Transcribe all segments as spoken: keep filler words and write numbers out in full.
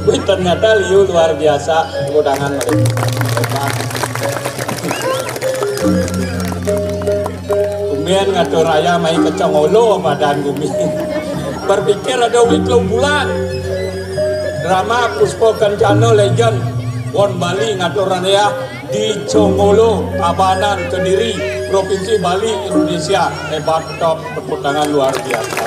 Wih, ternyata liu luar biasa. Tepuk tangan balik. Hebat. Tumben ngatur ayah mai ke Congolo badan gumi. Berpikir ada wih telung bulan. Drama Puspa Kencana Legend. Won Bali ngatur ayah di Congolo, Tabanan, Kediri, Provinsi Bali, Indonesia. Hebat, top, tepuk tangan luar biasa.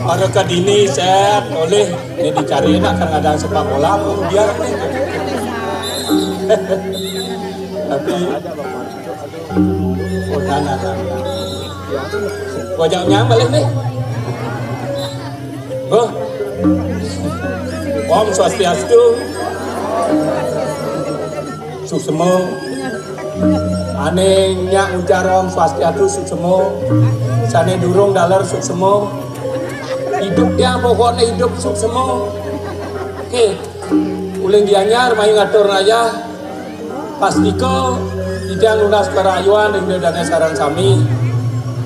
Ada ke dini, set, oleh ini dicari nak kan ada sepak bola, dia. Tapi, oh, nah, nah, nah. Gua jauh nyam balik nih. Oh. Om Swastiastu. Suksema. Ane nyak ujar Om Swastiastu suksema. Sane durung daler suksema. Idup tiang pokokne idup suksema. Oke. Uling Gianyar mai ngatur ayah. Pastika titiang nunas karayuan ring Ida Dane sareng sami.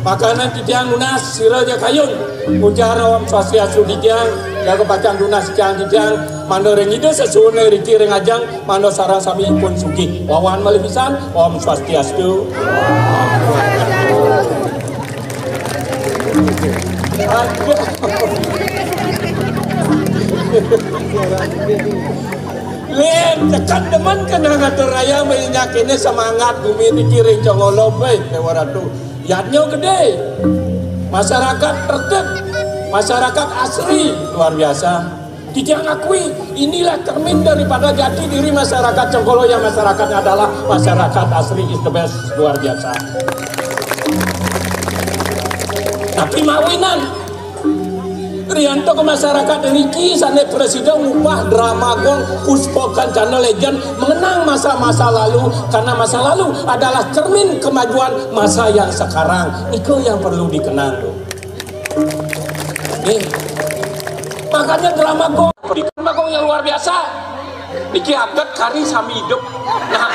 Makanan titiang nunas sira ja kayun. Ujar Om Swastiastu titiang, jaga pacang tunas titiang titiang, manda ring Ida sesuunan riki ring ajeng, manda sareng sami ipun sugih. Wawan malih pisan, Om Swastiastu. Aduh. Lin, tekan demen kena ngatur ayah, minyak ini semangat gumi dikiring Congolo, baik, Dewa Ratu. Yadnya gede. Masyarakat tertib, masyarakat asri, luar biasa. Titiang akui, inilah cermin daripada jati diri masyarakat Congolo, yang masyarakatnya adalah masyarakat asri is the best, luar biasa. Tapi mawinan, riantuk masyarakat niki sane prasida ngupah drama gong Puspa Kencana Legend mengenang masa-masa lalu, karena masa lalu adalah cermin kemajuan masa yang sekarang. Itu yang perlu dikenang. Nih. Makanya drama gong, drama gong yang luar biasa. Niki aget kari sami idup. Nah.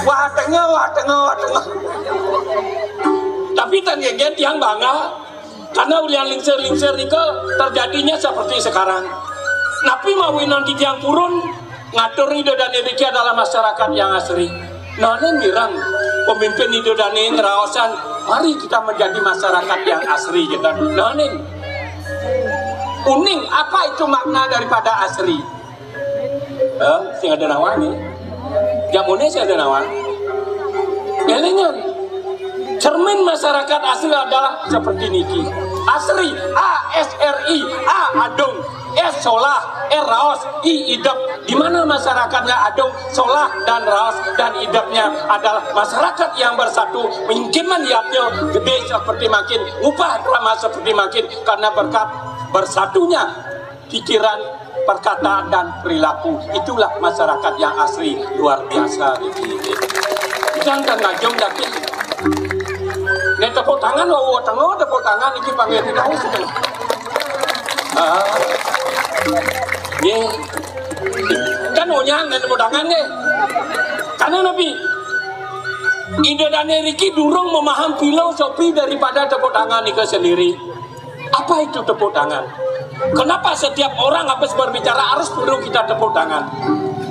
Wah tengah, wah tengah, wah tengah. Tapi tan gegen tiang bangga karena ulian lingsir-lingsir nika terjadinya seperti sekarang. Napi mawinan titiang purun ngatur Ida Dane niki adalah masyarakat yang asri. Nah, nen mirang pemimpin Ida Dane ngeraosan, mari kita menjadi masyarakat yang asri kita. Nah, nen. Uning, apa itu makna daripada asri? Eh, sing ada nawang nih. Jamune sing ada nawang. Elingan. Cermin masyarakat asri adalah seperti niki. Asri, A S R I, A adung, S solah, R raos, I idep. Di mana masyarakatnya adung, solah, dan raos, dan idepnya adalah masyarakat yang bersatu, mingkiman yatnya gede seperti makin, upah drama seperti makin, karena berkat bersatunya pikiran, perkataan, dan perilaku. Itulah masyarakat yang asri, luar biasa niki. Jangan ngajeng daki. Nek tepuk tangan, wau tengah tepuk tangan niki panggil tidak usah. Ah. Ye. Kan onyang nek tepuk tangan nih. Karena nabi Ida Dane riki durung memaham filosofi daripada tepuk tangan nika sendiri. Apa itu tepuk tangan? Kenapa setiap orang habis berbicara harus perlu kita tepuk tangan?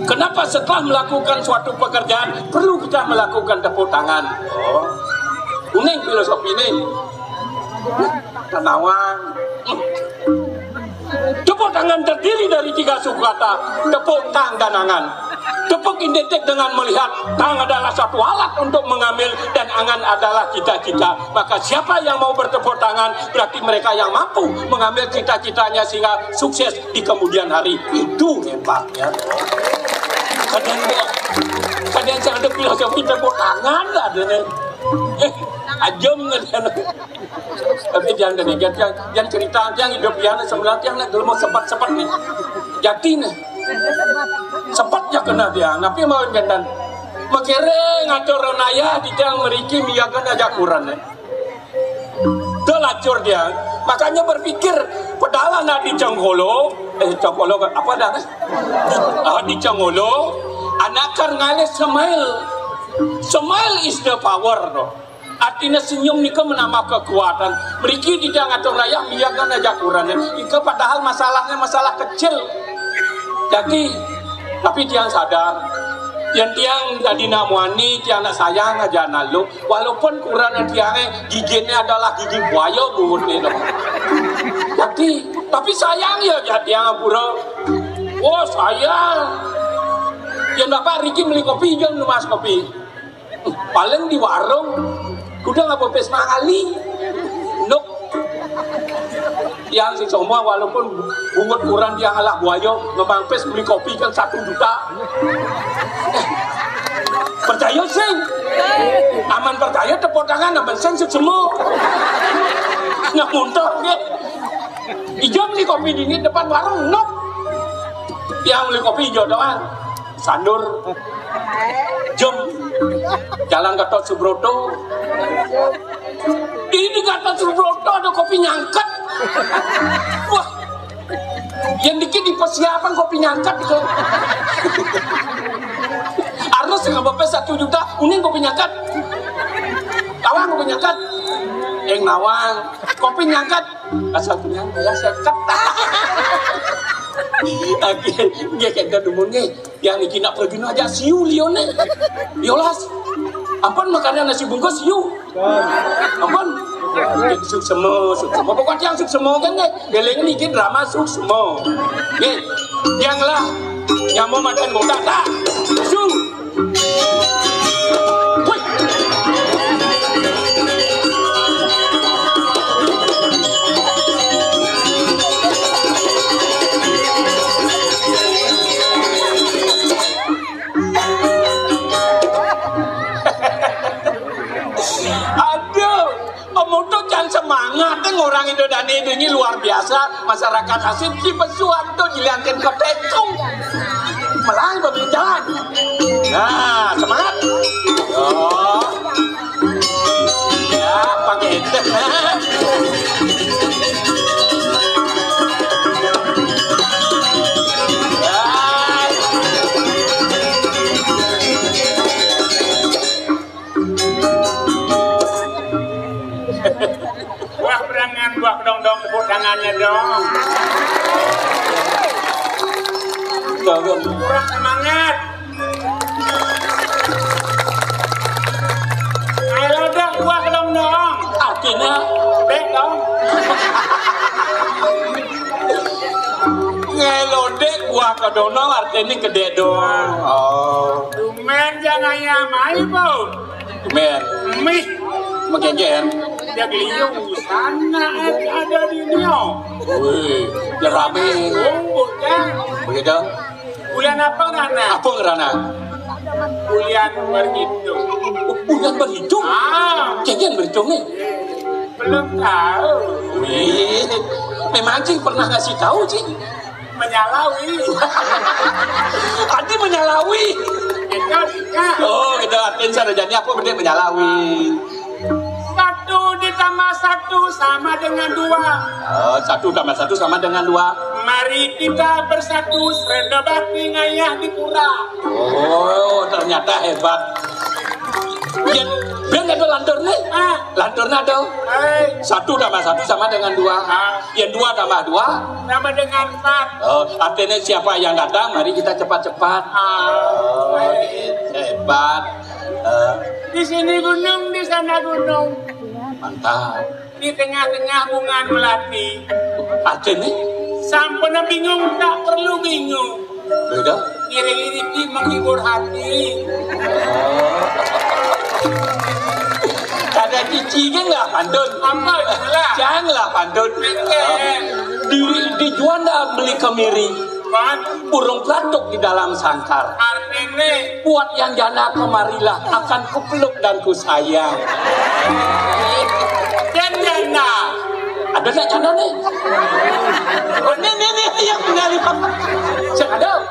Kenapa setelah melakukan suatu pekerjaan perlu kita melakukan tepuk tangan? Oh, kuning filosofi ini. Tenawang. Tepuk tangan terdiri dari tiga suku kata, tepuk, tang, dan angan. Tepuk identik dengan melihat, tang adalah satu alat untuk mengambil, dan angan adalah cita-cita. Maka siapa yang mau bertepuk tangan, berarti mereka yang mampu mengambil cita-citanya sehingga sukses di kemudian hari. Itu hebatnya. Kadang dia, kadang saya ada filosofi tepuk tangan lah dia. Eh, ajem kadang. Tapi jangan demikian, jangan, jangan cerita, jangan hidup, jangan sebelah, jangan nak gelem sepet-sepet nih. Jati nih. Sepet ya kena dia, tapi mau jangan. Makere ngatur ayah di tiang meriki miakan aja kurang nih. Itu lacur dia. Makanya berpikir, padahal anak di Congkolo, eh, Congkolo apa dah? Ah, di Congkolo, anak kan ngalih smile. Smile is the power, no. At Dina senyum nika menambah kekuatan. Mriki titiang atur rayah miyagan aja kurane. Nika padahal masalahnya masalah kecil. Jadi, tapi tiang sadar, yen tiang dadi nak muani, tiang nak sayang aja nak lu. Walaupun kurane tiange gigine adalah gigi buaya bungut nino. Jadi, tapi sayang ya, ya tiang ampura. Oh, sayang. Yen Bapak riki meli kopi, jan numbas kopi. Paling di warung, kuda ngapa pes mangali. Nuk. Yang si Somo walaupun bungut kurang dia ngalah buaya, ngembang pes beli kopi kan satu juta. Eh, percaya sing. Aman percaya tepuk tangan, aman sing suksema. Nah, muntuh ke. Ijo beli kopi dingin depan warung, nuk. Yang beli kopi ijo doang. Sandur. Jem. Jalan Gatot Subroto. Ini Gatot Subroto ada kopi nyangket. Wah. Yang dikit dipersiapan kopi nyangket itu. Harus nggak apa satu juta, uning kopi nyangket. Tawang kopi nyangket. Yang nawang. Kopi nyangket. Asal punya ya seket. Oke, nggih kita dumun nggih. Yang iki nak pergi aja siu lione. Yolas. Ampun makanan nasi bungkus siu. Ampun. Suksema, suksema. Pokoknya yang suksema kan nggih. Eling niki drama suksema. Nggih. Yang lah nyamuk makan botak tak. Su. Aduh, pemuda yang semangat, orang itu dan ini luar biasa. Masyarakat asli di pesuan tuh dilihatin ke tekung. Melang berjalan. Nah, semangat. Oh. Ya, pakai itu. Ya. Wah, berangan buah kedong-dong, tepuk tangannya dong. Jangan. Kurang semangat. Ayo dong, buah kedong-dong. Artinya? Bek dong. Ngelodek buah kedong-dong artinya gede doang. Oh. Tumben jangan ya mai, Bu. Tumben. Mih. Makin jen. Dia geliung sana ada di nio. Wih, dia rame. Kumpul kan. Begitu. Bulan apa ngerana? Apa ngerana? Bulan berhitung. Oh, bulan berhitung? Ah. Jen berhitung nih. Belum tahu. Wih, memang Cing pernah ngasih tahu, Cing. Menyalawi. Arti menyalawi. Itu, ya. Oh, gitu. Artinya sarajane apa bener menyalawi? Satu ditambah satu sama dengan dua. Oh, satu tambah satu sama dengan dua. Mari kita bersatu, sreda bakti ngayah di pura. Oh, ternyata hebat. Yen, ben ada lantur nih. Ah. Lanturnya ada. Hai. Satu tambah satu sama dengan dua. Ah. Yen dua tambah dua. Sama dengan empat. Oh, artinya siapa yang datang, mari kita cepat-cepat. Ah. Oh, baik. Hebat. Eh. Di sini gunung, di sana gunung. Mantap. Di tengah-tengah bunga melati. Artinya? Sampun bingung, tak perlu bingung. Beda? Ngiring-ngiring menghibur hati. Kada cici ge nggak pantun. Apa itulah? Janganlah pantun. Oke. Di, di Juanda beli kemiri. Pan? Burung pelatuk di dalam sangkar. Artinya? Buat yang janda kemarilah, akan kupeluk dan kusayang. Dan janda. Ada nggak janda nih? Oh, ini, ini, ini yang tinggal di bawah. Cek ada.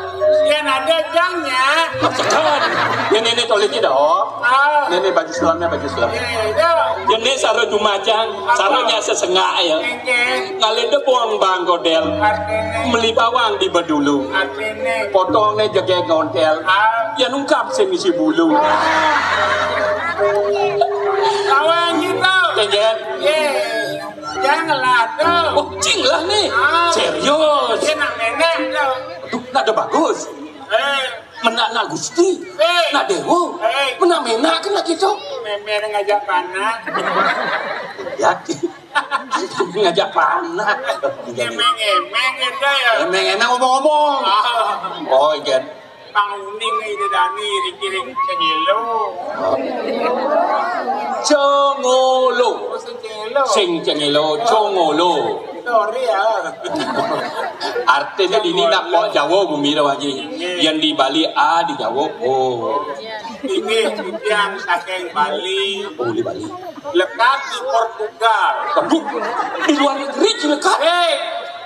Yang ada jangnya. Maksudkan. Ini, ini tulisnya dong. Ah. Ini, ini baju selamnya, baju selam. Iya, iya. Ini sarung jumajang, sarungnya sesengak ya. Oke. Ngalih debong bang godel. Artinya? Meli bawang di bedulu. Artinya? Potongnya jegeg ngontel. Ah. Ya nungkap sing isi bulu. Bawang Jen. Ye, janganlah tu. Oh, cing lah ni. Ah. Serius. Dia nak menek tu. Aduh, nak ada bagus. Eh. Menak nak Gusti. Eh. Nak dewa. Eh. Menak menak ke nak kita. Memang ngajak panas. Ya, ngajak panas. Emang-emang gitu ya. Emang enak ngomong-ngomong. Ah. Oh, iya. Pang uning ida dani dikiring cengelo. Cengolo. Oh, sing cengelo. Sing cengelo, congolo. Sorry ya. Artinya dini nak kok Jawa bumi dah, Haji. Iya. Yang di Bali A di Jawa O. Ini yang saking Bali. Oh, di Bali. Lekat di Portugal. Aduh, di luar negeri sih lekat. Hei.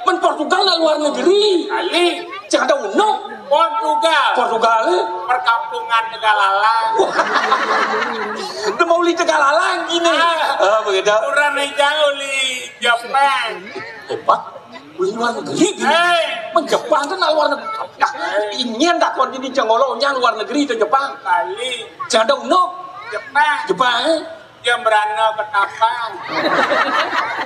Men Portugal nak luar negeri. Kali. Cek ada uno. Portugal. Portugal, eh? Perkampungan Tegalalang. Wah. Dia mau li Tegalalang gini. Ah. Ah, begitu. Kurang jauh li Jepang. Hebat. Beli luar negeri gini. Hei. Men Jepang tu nak luar negeri. Nah, ini yang tak kau di Cengolo, yang luar negeri tu Jepang. Kali. Cek ada uno. Jepang. Jepang, eh? Dia merana ketapang.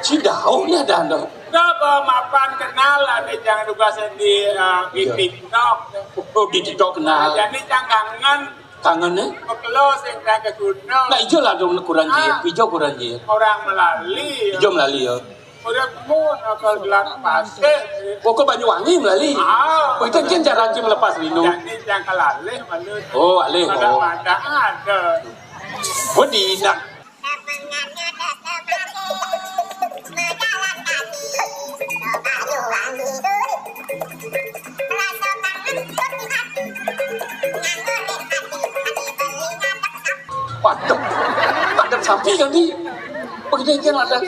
Si Daud ni ada anda. Dah bermapan kenal lah dia jangan juga sedih uh, di TikTok. Oh, di TikTok kenal. Jadi jangan kangen. Kangen, eh? Pekelo sing tak ke gunung. Nah, ijo lah dong kurang jir. Ah. Ijo kurang jir. Orang melali. Ijo melali ya. Udah mun akal gelar pasir. Pokok Banyuwangi melali. Ah. Oh, itu kan cara anjing melepas rindu. Jadi jangan kelalih malu. Oh, alih. Ada, oh. Ada, ada. Budi nak. Waduh, ada sapi kan ni? Begini kan ada.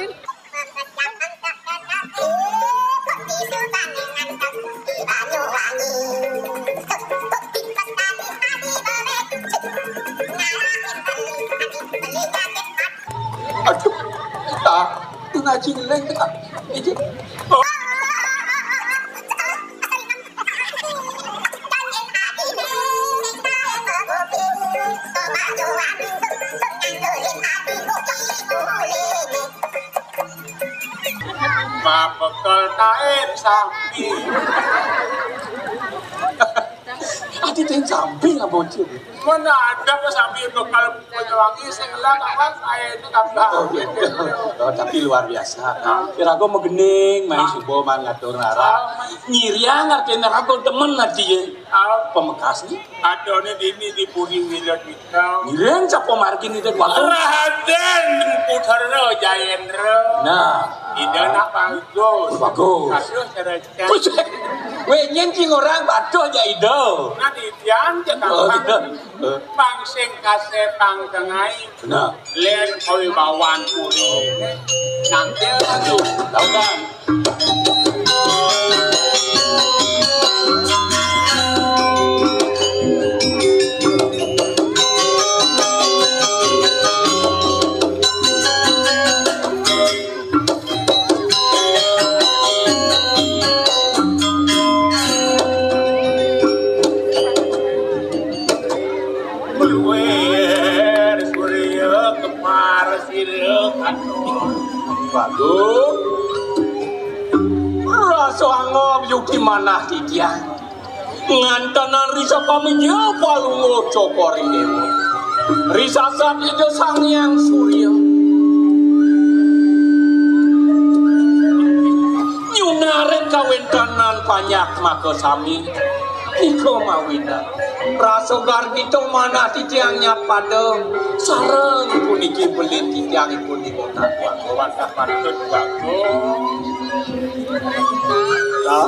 Aduh, tak, ngaji ngeleng tak. Ini. Babekel kain sapi. Ati ting samping apa cil? Mana ada apa sapi bekal Banyuwangi sing lah kawan saya itu tambah. Oh, gitu. Oh, tapi luar biasa. Kira aku megening, main subuh, main ngatur arah. Ngiriang artinya aku demen nanti ya. Pemekas nih. Ada nih dini di Puri Wila kita. Ngiriang siapa margin itu waktu? Raden Putra Jayendra. Nah. Ida nak bagus. Bagus. Bagus cara Weh, nyen cing orang batuh aja ido. Nah, di tiang je. Oh, kapan? Gitu. Pang sing kase pang tengai. Nah. Len kawibawan puri. Nangkil. Aduh, tahu kan? Luwer surya kemar sira katon. Waduh. Rasa angop yukti manah titiang. Ngantenan risa pamija palungguh cokor ing dewa. Risa sat ija Sang Hyang Surya. Nyunarep kawentenan panjak maka sami. Nika mawinan. Rasa gargita manah titiang nyapada. Sareng puniki beli titiang ipun di kota. Wah, wah, patut bagus. Lah,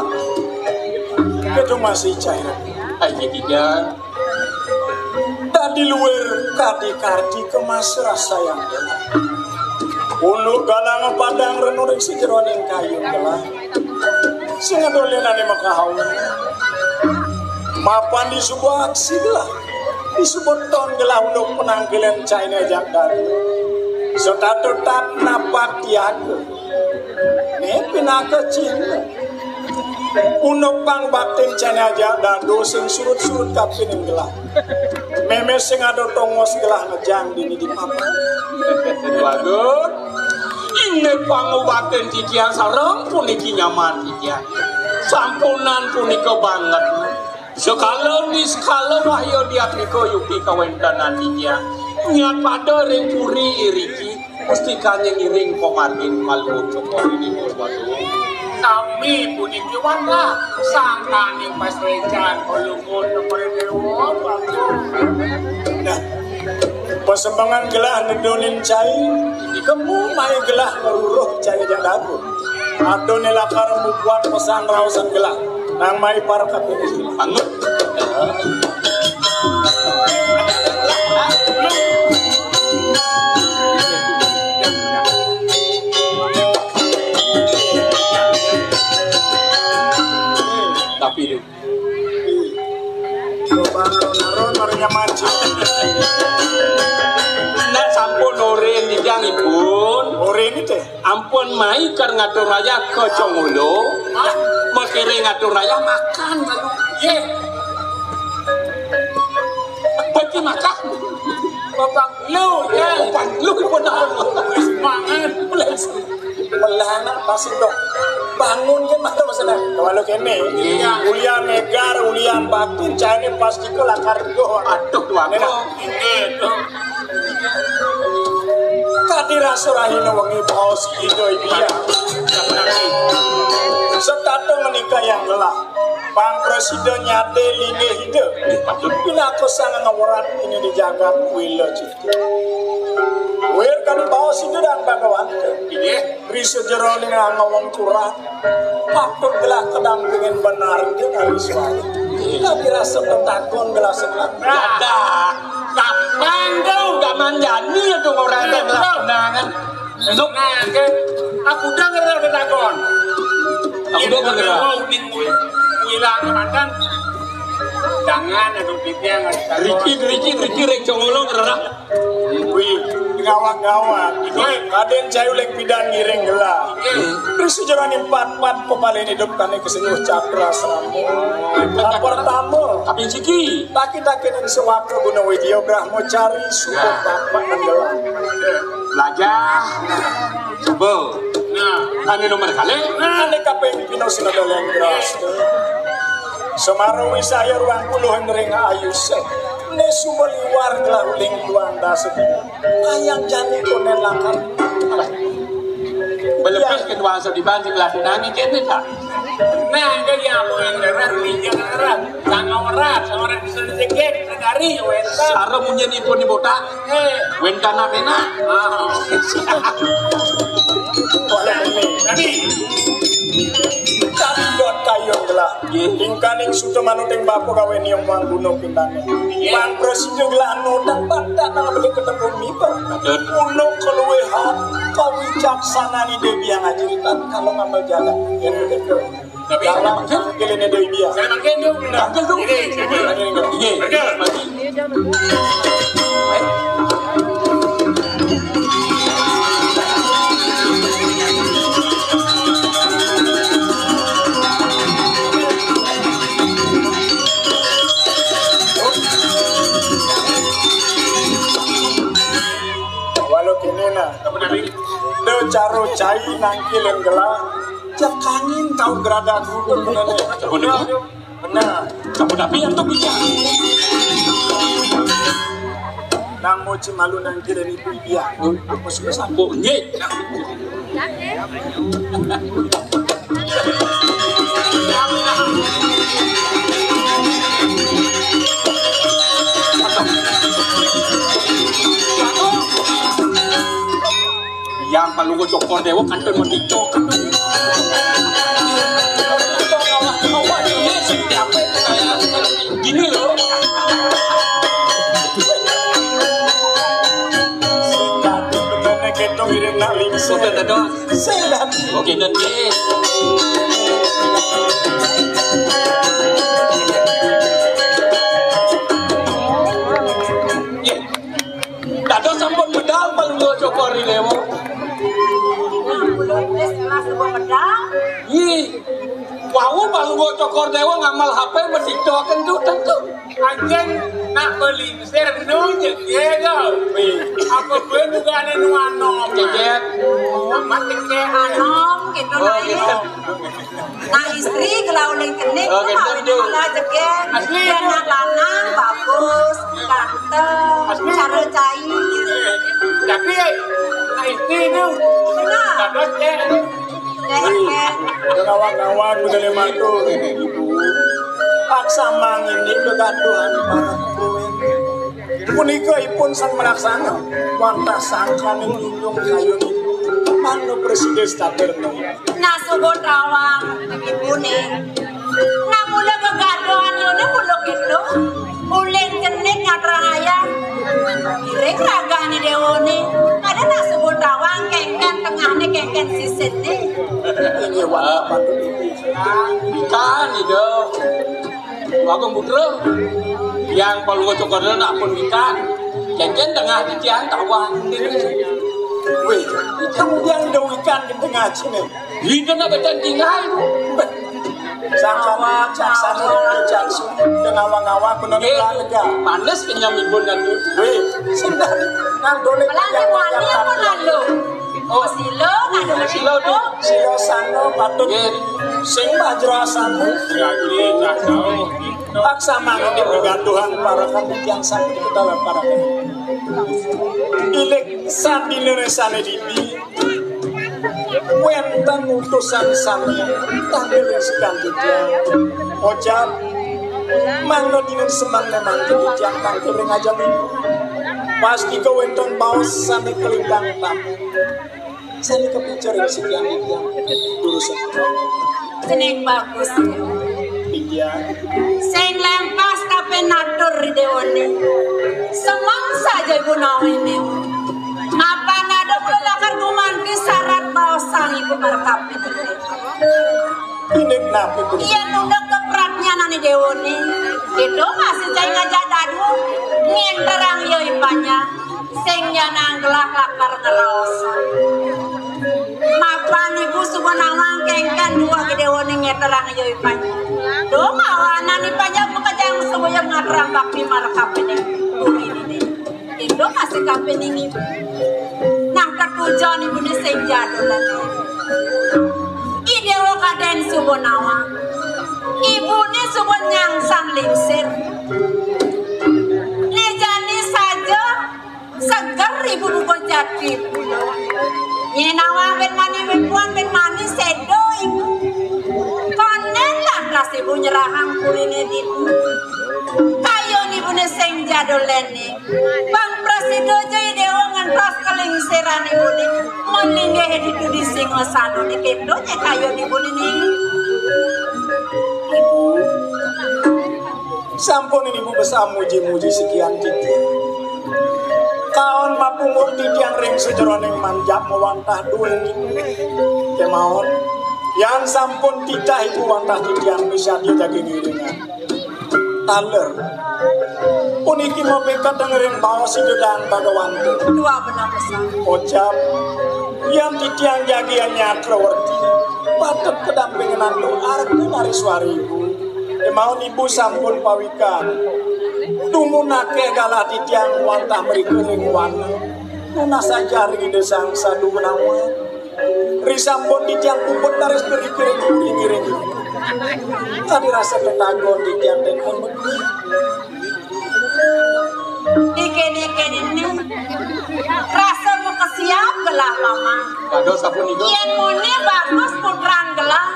kita masih cair. Aji tiga. Dadi luwir kadi kardi kemas rasayang. Unduk galang padang renu ring sajeroning kayun gelah. Sing adolenane makahawa. Mapan disuba aksi gelah. Disuba ton gelah unduk penangkilen caine jak daru. Setata tap napak tiaga. Nih pinaka cinta. Unduk pang batin caine ajak dado sing surut-surut kapining gelah. Meme sing ada tongos gelah ngejang dini di papan. Waduh. Inggih pangobatin titiang sareng puniki nyaman titiang. Sampunan punika banget. Sekala niskala wahya diatrika yukti kawentenan titiang. Nyat pada ring puri iriki, mustikanya ngiring pamargin maluwung cokor ini. Sami puniki wangah sangkaning pasrecan ulungun cokor ini. Nah, pasembangan gelah nedonin cai, kemu mai gelah ngeruruh cai jak dagu. Adoné lakar mbubuhan pesan raosan gelah. Nang mai para kabéh. Anut. Tapi deh. Coba naron-naron baru nyaman. Nah, sampun orin titiang ipun. Orin itu. Ampun mai kar ngatur rayah ka Congolo. Hah? Makiré ngatur rayah makan kalu. Yé. Bagi makan. Bapak lu ya. Bapak lu pun wis mangan. Melah anak pasti dong. Bangun kan mata masalah. Kalau kene. Iya. Ulian negar, ulian batin, cainé pasti ke lakar doh. Aduh, tuan. Enak. Inggih. Kadi rasa rahina wengi baos Ida Hyang. Setata menika yang gelah. Pang prasida nyadé linggih Ida. Pinaka sang ngawerat ini di jagat wila cipta. Wir kadi baos Ida dan Bhagawanta. Inggih. Ri sajeroning angawang kurang, patut gelah kedampingin benar dia kali suara. Tapi rasa tetakon gelah senang. Nah, gampang tuh. Gak manjani itu orang yang melakukan. Nah, kan, aku dengar ada tetakon. Aku dengar. Mau uning, uning, ulang mantan. Jangan, aduh, dia nggak tetakon. Riki, riki, riki, rek congolong, rerah. Wih, gawat-gawat. Kadén cai uling pidan ngiring gelah. Terus sejarah ni empat-empat pepalin hidup kane kesenyuh cakra seramu. Pertama, tapi ciki. Taki-taki ning sewaka guna widya Brahmacari suku bapak nenggelam. Lajah. Coba. Nah, ane nomor kali. Ane kaping pino sinodalen gras. Semaro wisaya ruang puluh nering ayu sek. Ne suba liwar gelah uling tuan dasa. Ayang jani konen lakar. Belebih ke nuansa dibanding laku nami kene tak. Nah, jadi apa yang ngerat, minyak ngerat, tangga merat, sama orang bisa dicegek, sadari, wenta. Sara munyi ni pun ni botak. Eh. Wenta nak enak. Ah. Tadi. Tadi dot kayu gelah. Tingkaning suta manut ing bapa gawe niyam wang guna pindane. Pan prasida gelah nodang bakta nang beli ketemu miber. Guna keluwehan kawicaksanan ide biang ajuritan kalau ngambil jalan. Tapi dalam tangkil ini Dewi Bia. Saya makin tu. Tangkil tu. Ini, ini. Ini. Betul. Walau kini nah, do caro cai nangkil yang gelah, cek angin kau gerada gudul benar. Benar. Kamu tapi yang tak bisa. Nang moci malu nang kiri ni dia. Aku sudah sampo. Nggih. Yang perlu cokor dewa kantun mati cokor. Gini loh. Sing dadi bener nek keto ngiring nak lingser. Oke, dadah. Sing dadi. Oke, dadah. Dados sampun medal Palungguh Cokor Rilewo. Wis kelas sampun medal. Nggih. Wau Palungguh Cokor Déwa ngamal H P medito akan tu tentu. Anjing nak beli sir nu jegé ga. Apa gue juga ada nu anom. Jejet. Amat kecé anom gitu. Oh, nah, gitu. Nah, istri gelah uling kenik. Oh, gitu, malah jegé. Asli. Dia anak lanang bagus, ganteng, asli. Cara cair. Tapi nah, istri itu. Benar. Dados ya. Ngawang-ngawang budaya matur. Paksa mangini kegaduhan para kuwi. Punika ipun sang melaksana wantah sangkaning lindung kayun mangga prasida staterna. Nah, subun rawang ibune. Namuna kegaduhan yone mula gitu. Uling kenik ngatrang ayah. Iring ragane dewane. Ada nak subun rawang kengken tengahne kengken sisitne. Ini wah patut ikan itu. Agung Putra, yang Palungguh Cokor nak pun ikan. Kengken tengah titiang tawang. Wih, itu yang ada ikan di tengah sini. Itu nak becan tinggal. Sangkan caksana, caksu, ngawang-ngawang, bener lega. Panes kenyam ibun kan tu. Wih, sing dari nang dolik. Pelan wani apa lalu? Oh, silo, ngadu silo tu. Silo sano patut. Nggih. Sing bajra sano. Nggih, tak tahu. Paksa mangke pergaduhan para kami yang satu kita para kami. Ilik sadina resane dibi. Wenten utusan sami tangkil ing sekantikan. Ojab, mangda dina semang memang titiang tangkil ring ajeng ibu. Pastika wenten baos sane kalimbang tamu. Sane kapica ring sekantikan. Durus. Cening bagus. Iya. Sing lempas kape natur di dewane. Semang saja ibu nawine. Apa nado lakar gumanti syarat baos sang ibu markape. Ini napi pun. Iya nunduk ke pratnyanane dewane. Itu masih cai ngajak dadu. Ngenterang yo ipanya. Sing nyanang gelah lakar ngeraosan. Mapan ibu suba nawang kengken dua gedewone ngeterang yo ipanya. Do mawanan ipanya makejang suba yo ngaterang bakti markapene. Bumi ini. Indo kasih kapene ibu. Nah, ketujuan ibune sing jadul. I dewa kaden suba nawang. Ibune suba nyangsan lingsir. Ne jani saja seger ibu muka jati. Nyenawa ben mani wibuan ben mani sedo ibu. Konen lantas ibu nyerahang kuline ibu. Kayon ibune sing jadul lene. Bang prasida jai dewa ngentos kelingsiran ibune. Melinggih ditu di singasanane kedo nye kayon ibune ni. Ibu. Sampun ibu bisa muji-muji sekian titi. Kaon mapungur titiang ring sajeroning manjak mawantah duwing ibu. Kemawon, yan sampun titah ibu wantah titiang bisa dijagi ngiringan. Taler. Puniki mapiketeng ring baos Ida Dang Bhagawanto. Dua benang pesan. Ojab, yan titiang jagi nyakrowerti. Patut kedampingan antuk arep nariswari ibu. Kemawon ibu sampun pawikan. Dumun akeh galah titiang wantah mrika ring wana. Nunas saja ring Ida Sang Sadu Menawa. Risampun titiang puput taris ngiring-ngiring. Tadi rasa ketagon titiang ten. Dikene-kene ini rasa makesiab gelah mama. Dados sapunika. Yen muni bagus putran gelah.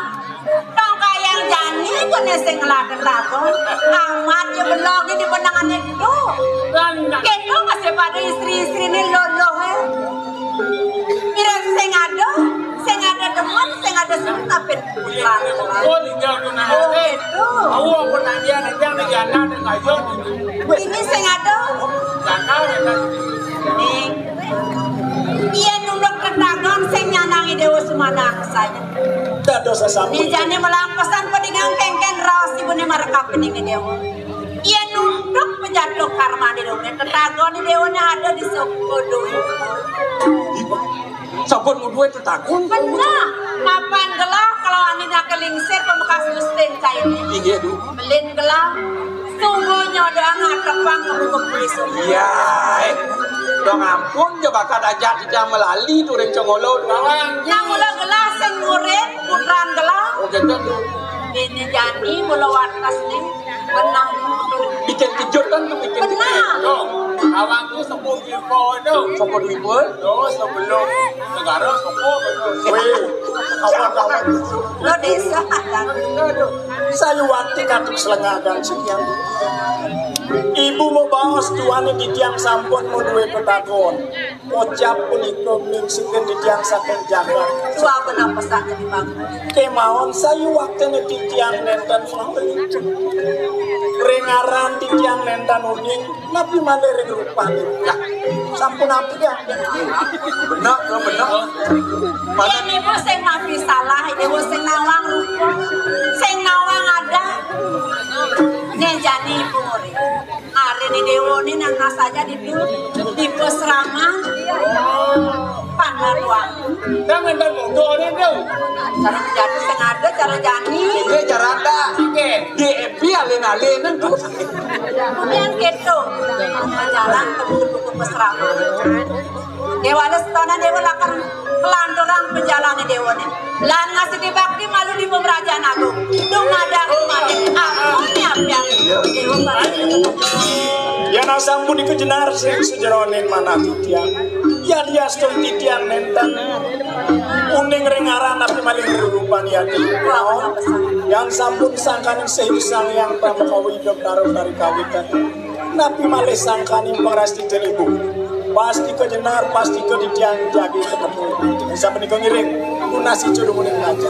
Tong kayang jani kene sing ngelaken takon. Amat ya belok di penangan itu. Kan. Kendo masih pada istri-istri ini loloh, eh. Pira sing ada, sing ada demen, sing ada seneng, tapi putran. Oh, tinggal tunangan. Oh, gitu. Tahu apa nanya, nanti yang negara, ada kayu. Ini sing ada. Jangan, ya, kan. Nih. Iya, nunduk ketagon, sing nyanangi Dewa Sumanaksa. Dados sesami. Nih, jane melampesan pedingang kengken raos ibune marekapening Dewa. Iya, nunduk pejatuh karmane Dewa. Ketagon Dewane ada di Sokodo. Sampun mudué tetakon. Bener. Mapan gelah kalau ane nyake lingsir pamekas Gustin cai. Inggih, Du. Melin gelah. Sungguh nyodoang ngatepang ke buku puisi. Iya, eh. Dong ampun, ja bakat ajak titiang melali tu ring Cengolo tu. Bawang. Nang mula gelah sing murid, putran gelah. Oh, gitu, Du. Ini jani mula wates ni. Benar. Bikin kejut kan tu, bikin kejut. Benar. Tuh, awak tu sepuh Dwipa tu. Sepuh Dwipa? Tuh, sebelum negara sepuh tu. Weh, kawan-kawan. Lo desa. Sayuwakti katuk selengah dan sekian. Ibu mabaos duaning titiang sampun madué petakon. Kocap punika mingsikin titiang saking jagat. Suaba napesan titiang. Kemawon sayuwakti titiang nenten ring aran titiang nenten uning, napi malih ring rupane. Ya, sampun ampun ya. Bener, bener. Yen ibu sing napi salah, ibu sing nawang rupa, sing nawang adat. Nek jani ibu murid. Hari ini dewa ni nang saja di, di pesraman. Pandar wang. Nang enten muda ni tu. Cara jani sing ada, cara jani. Ini cara ada. Oke. Di F B alin-alin tu. Kemudian gitu. Jalan temu-temu ke pesraman. Dewa ada setonan, dewa lakar kelanturang penjalane dewa ni. Lan ngasih bakti malu di pemerajan agung. Dung madar kumatin. Ampun ya, pian. Dewa bakti. Yan asampun ika jenar sing sajeroning manah titiang. Yan yastun titiang nenten uning ring aran napi malih rurupan yati. Yan sampun sangkaning sih Sang Hyang Pramakawi idup taruh dari kawitan. Napi malih sangkaning pangrastita ibu. Pastika jenar, pastika titiang jagi ketemu. Sapunika ngiring. Tunas ijo dumuning raja.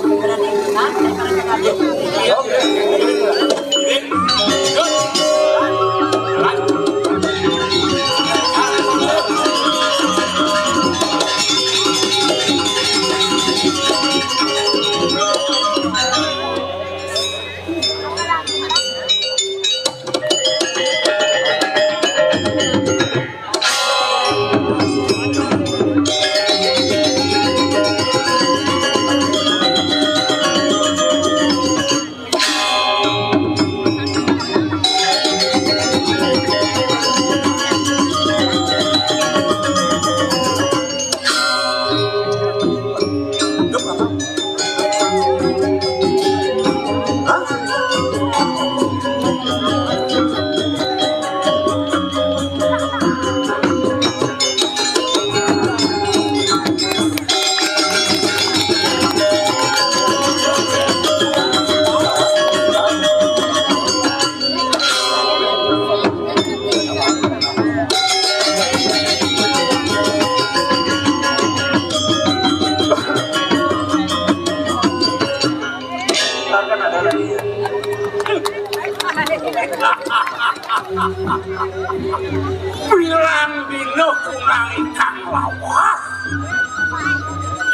Pirang dina kunang ikang lawas.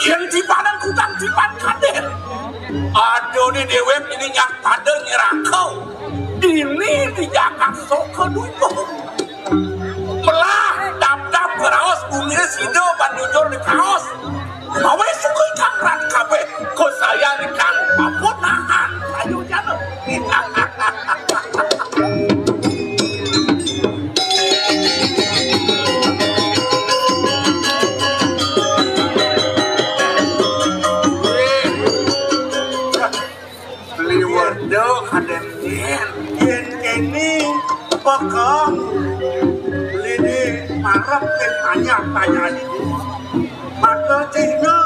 Yén tibanan kutang tiban kadén. Adané déwék ini nyak pada nyeraka. Dini di jagat Soka Dwipa. Melah dap-dap ngraos bumi sida ban jujur di kaos. Mawé suka ikang ran kabéh, kosayan ikang papunahan sayujana. Liwet kadén yén. Yén kéné, pekeng. Lidi marep ké tanya-tanya ini. Maka cihna,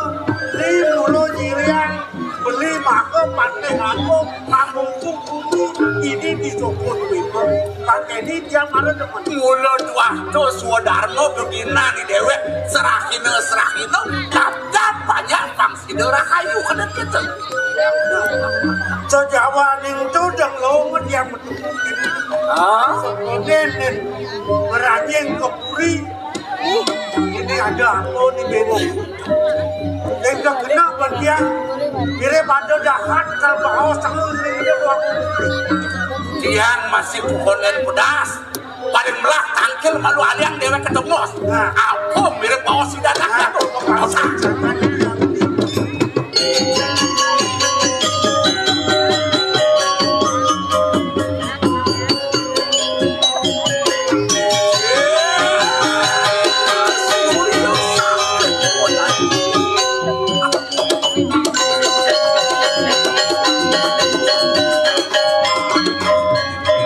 li mula nyiriang, beli maka patih aku, mamungku bumi, ini disukut bima. Pakai ini dia marep depan. Mula tuah tu swadarma begina di déwék, serahina, serahina, dap-dap banyak pang Ida rahayu kena kita. Sejawaning tu dang longet yang betul. Ah? Nen, nen. Beranying ke puri. Ini ada apa ni, Bebo? Nek dah kena bantian. Kira pada dahat kalau bahawa sama ini dia buat. Tiang masih kukonen pedas. Paling melah tangki Malu aliang dewek ketemu. Nah, aku mirip baos si dadak ya tuh. Baos.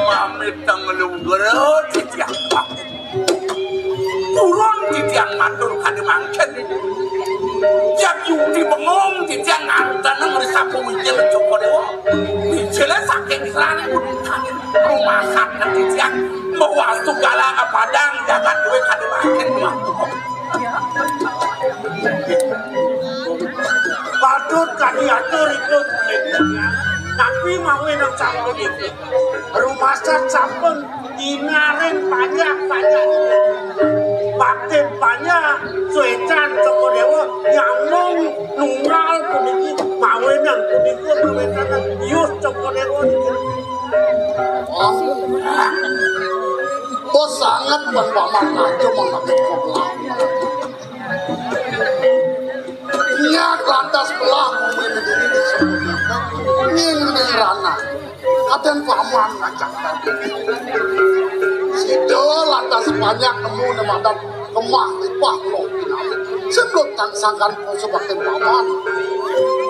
Pamit teng luhur, titiang pamit. Purun titiang matur kadi mangkin. Yukti bengong titiang nganten ngrisapu wijil Cokor Dewa. Wijile saking srane gunung kangin. Rumasak titiang mawastu galang padang jagat duwe kadi mangkin. Patut kadi atur iku, tapi mawi nang sampun iku. Rumasak sampun dinaring panjak-panjak. Bakti panjak, suecan Cokor Dewa, nyambung nunggal puniki, mawi nang puniki, kawetan yus Cokor Dewa niki. Oh, bos sanget ban paman aja mangke kok. Nyak lantas belah bumi negeri disebut nginding ranah. Kaden paman ngajak tadi. Sida lantas banyak nemu nemadan kemah lipah loh. Sebelum tang sangkan sebagai paman.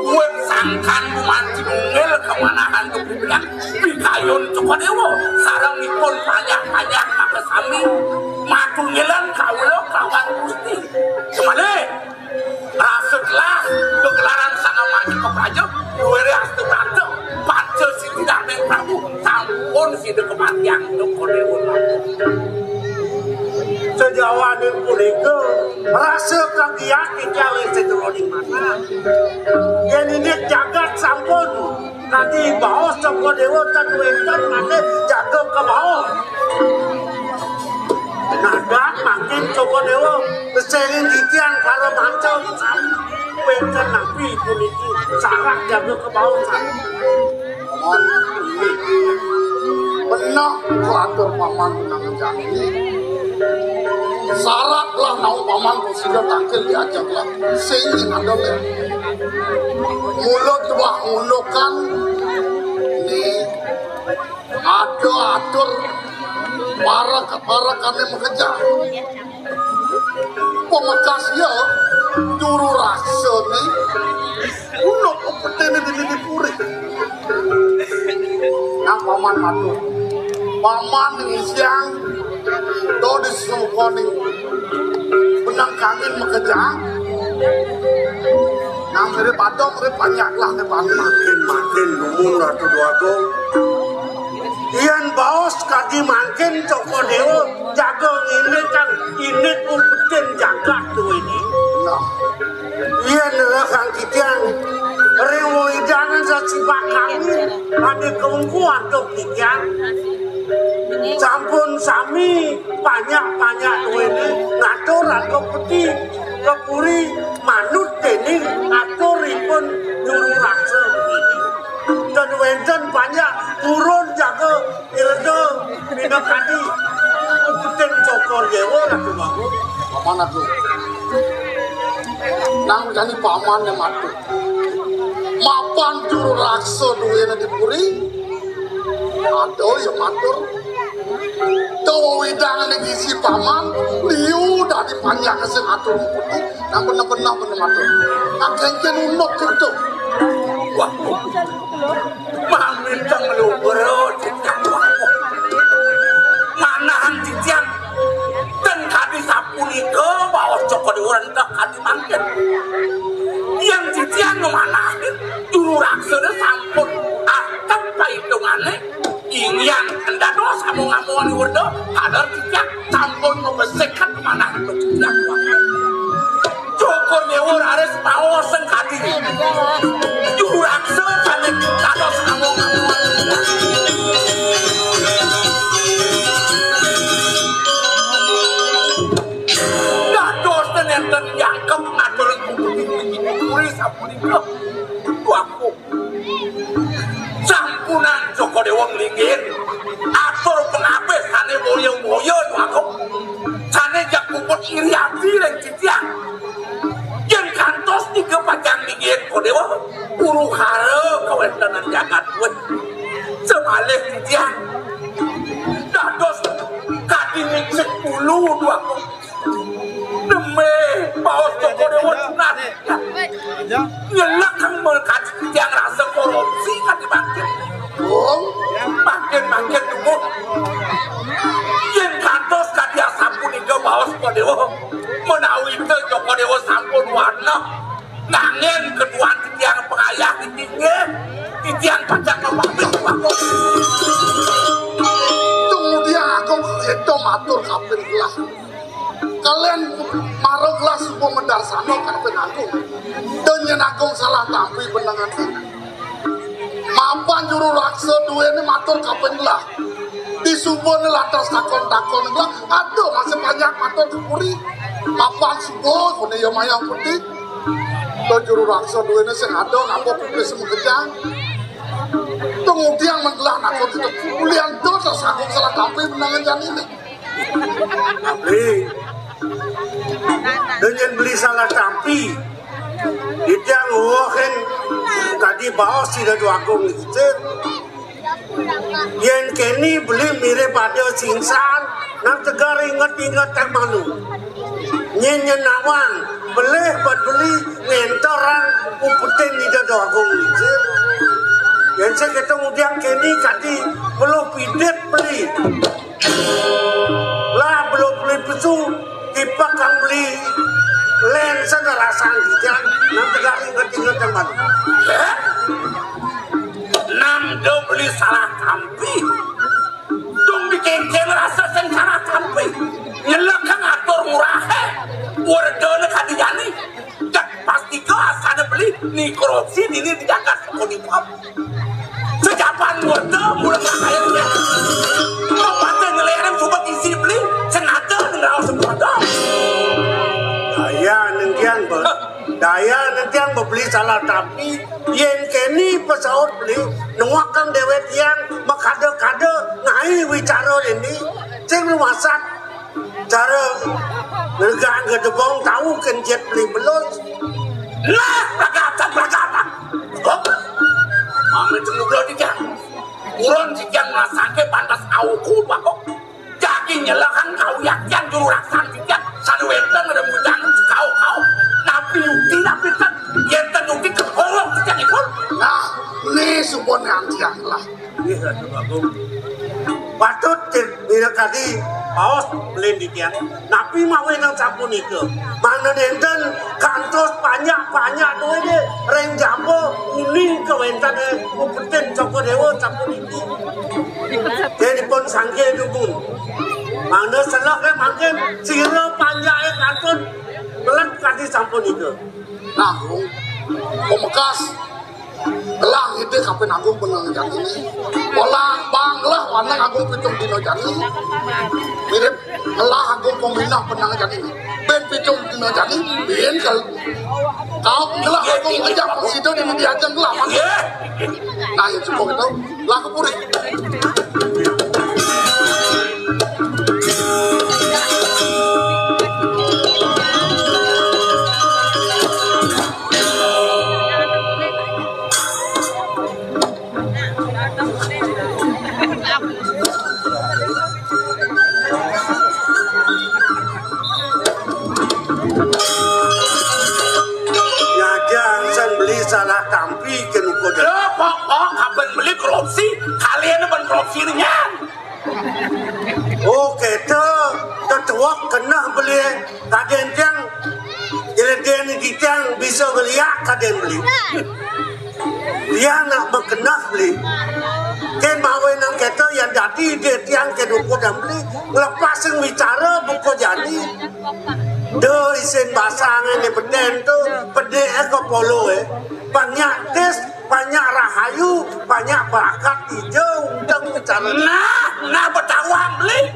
Wet sangkan kumanti mungil kemanahan kepikiran pikayun Cokor Dewa sareng ipun banyak-banyak makasami. Matunggilan kawula kawan Gusti. Kembali. Rasetlah kegelaran sang amargi kepraja, duwere astu tata, panca siti darmeng Prabu, sampun sida kematian Cokor Dewa. Sajawaning punika, rasa kagiat ing kawisetroning manah. Yen indik jagat sampun kadi baos Cokor Dewa ten wenten malih jaga kabaos. Nadat mangkin Cokor Dewa, sering titiang karo maca sami wenten napi puniki sarak jaga kebaosan. Paman, benah kuatur paman menang jani. Sarat lah nau paman kusida takil diajak lah sing ada leh. Mulut dua mulukan ni ada atur para para kane makejang. Pemekas ya juru raksane unuk petene di puri. Nah, paman matur. Paman ngisiang to di sukoni benang kangin makejang. Nang mirip atom, mirip banyak lah, mirip banyak. Makin, makin dumun Ratu Dwagung. Yen baos kadi mangkin Cokor Dewa jaga ngene kang init umpetin jagat tuwini. Nah. Yen kang titiang rewo idanan sasibak kami ade kengku antuk titiang. Sampun sami banyak-banyak duwene ngatur antuk peti kepuri manut dening aturipun juru raksa. Dan wenten banyak turun jaga Ilda minakadi upeting Cokor Dewa Ratu Bangun. Paman aku. Nang jani paman yang matur. Mapan juru raksa duwene di puri. Aduh ya matur. Tuh widang ning isi paman, liu dadi panjang sing atur putih, nang bener-bener bener matur. Nang kengken unut gitu. Wah, mamin teng luhur, cicak. Manahan cicak. Ten kadi sapunika baos Cokor Dewa rentah kadi mangkin. Yang cicak ngemanahin juru raksana sampun atep paitungane. Inggian dados among-amongan Werda, padahal titiang sampun mabesik manah titiang. Cokor Dewa raris maos sengkadi. Juru raksa sane dados among-amongan. Dados nenten jangkep ngatur kumpul-kumpul sapunika. Waku. Sampunang Cokor Dewa nglinggih. Atur pangabih sane boya-boya, Dwagung. Pun iri ati ring titiang. Yén kantos nika pacang ninggihin Kodéwa, huru-hara kawéntenan jagat kuwi. Samalih titiang dados kadi micik bulu dua. Nembé baos Kodéwa tunas. Nyelek kang mengkadi titiang rasa korupsi kadi mangkin. Wong, mangkin-mangkin tubuh. Yén kantos kadi asapunika baos Kodéwa, menawi ta Kodéwa sampun warna nganggén ketuan titiang pangayah inggih, titiang pacang mapamit mangko. Tumudiang Agung Seto matur kaping gelah. Kalian maraglah suba madarsana kaping Agung. Dan yén Agung salah tampi benengan. Mapan juru raksa duéné matur kaping gelah. Di subané lantas takon-takon gelah, ada masih banyak matur ke puri. Mapan suba koné ya mayang putih. To juru raksa duéné sing ada ngapa pipis makejang. Tumudiang menggelah nakon kita. Ulian to tas Agung salah tampi benengan jani né. Beli. Dan yén beli salah tampi. Titiang uwuhin kadi baos Ida Dwagung Lingsir. Yén kéné beli mirib ada singsan, nang tegar inget-inget tang malu. Nyén nyén nawang, belih bad beli ngenterang upetin Ida Dwagung Lingsir. Yén sing kita ngudiang kéné kadi beluh pidit beli. Lah, beluh beli pesu, tipak kang beli lén sana rasang titiang, nang tegar inget-inget tang malu. Heh? Nang da beli salah tampi. Dong dikengkeng rasa sing salah tampi. Nyelek kang atur murahé. Werdana kadi jani. Cek pastika asana beli ni korupsi dini di jagat Sekonipop. Sejapan murda mula ngakayang. Mapatih ngelerem subat isi beli senada ngraos murda. Daya nentiang be, daya nentiang bebeli salah tampi. Yén kéné pesaut beli nuakang déwék tiang makada-kada ngai wicara ini. Sing lumasan. Cara ngergaan gedebong tahu kencit beli belus. Lah, pragatan, pragatan. Hop. Mami tunggu belum tiga. Urun tiga ngerasake pantas auku bakok. Jagi nyelahan kau yakian juru raksan tiga. Sanu wénten ada mujang kau kau. Napi yukti napi ten. Yénten yukti keholok tiga ikut. Nah, ini supone antiang lah. Nggih, Ratu Agung. Patut minakadi baos beli titiang. Napi mawinan sapunika? Mangda nénten kantos panjak-panjak duwéné ring jaba uning kawéntené upetin Cokor Déwa sapuniki. Yén dipun sangké dumun. Mangda selehé mangkin sira panjaké kantun melet kadi sapunika. Nah, pamekas Gelah ngidih kapin agung penang jani. Olah bang gelah wanang agung pitung dina jani. Mirip gelah agung peminah penang jani. Ben pitung dina jani, ben kal-, kau gelah agung ngejak sida dina diajeng gelah mati. Nah, ya cukup itu. Gelah ke puri. Nyajang san beli salah tampi ke nuko. Lho, kok, kok, kapan beli korupsi? Kalian ban korupsi nian. Oh, kéto, tetuak keneh beli kadén tiang, jelé dén di tiang bisa beliak kadén beli. Tiang nak makeneh beli. Kén mawinan kéto yang dadi dé tiang kén ukur dan beli, nglepas sing wicara buka jani. Duh, isin basang ini beden tu, pedih ke polo, eh. Banyak tis, banyak rahayu, banyak berakat ijo, undang bicara. Nah, nah, betawang beli.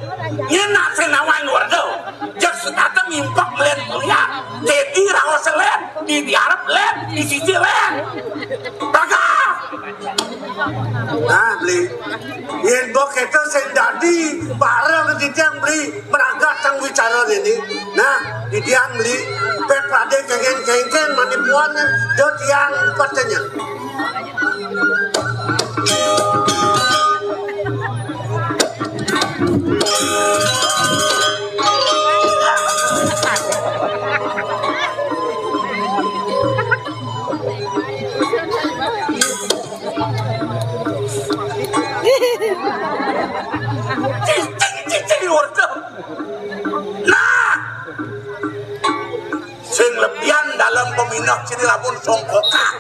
Nyén nak sing nawang warga. Jak setata mimpek melihat kuliah. Jadi raos lén, di diarep lén, di sisi lén. Raga. Nah, Beli. Yén bok kéto sing dadi bareng titiang, Beli, meragat tang wicara niki. Nah, titiang, Beli, pét pradé kéngkén-kéngkén manipuan, do tiang patenya. Cicing, cicing, warga. Nah, sing lebihan dalam peminah sini lamun songkokan.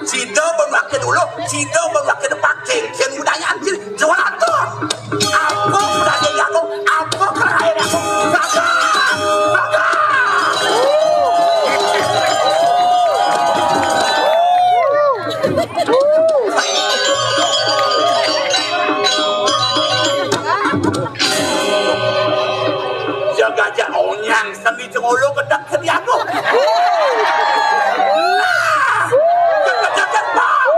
Sida ban wakil dulu, sida ban wakil depan, kéngkén budayaan sini. Jual atuh. Apa budaya jago, apa kerahayaan jago. Bagus, bagus. Jaga aja onyang seni cengolo gedek seni agung. Nah, jaga-jaga bau.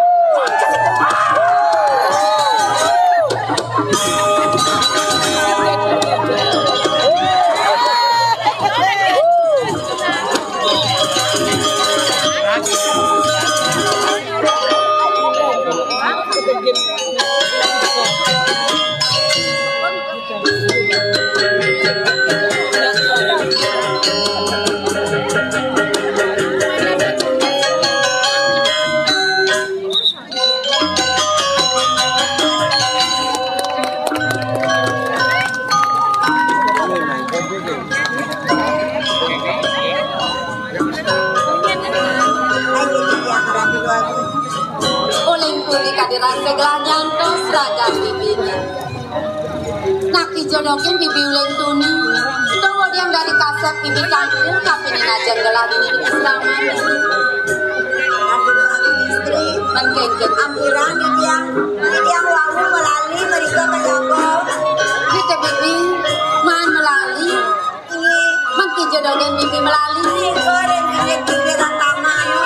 Uling tuni kadi rasa gelah nyantos raga bibiné. Naki jodokin bibi uling tuni. Dawa yang dari kasép bibi kangkung kapinin aja gelah dini di selama. Aduh, istri. Mengkengkeng. Ampiran di tiang, di tiang wangu melali mereka kaya apa? Kita bibi, man melali. Iya. Mengki jodoh dén bibi melali. Iya, goreng bibi pikiran lama, anu.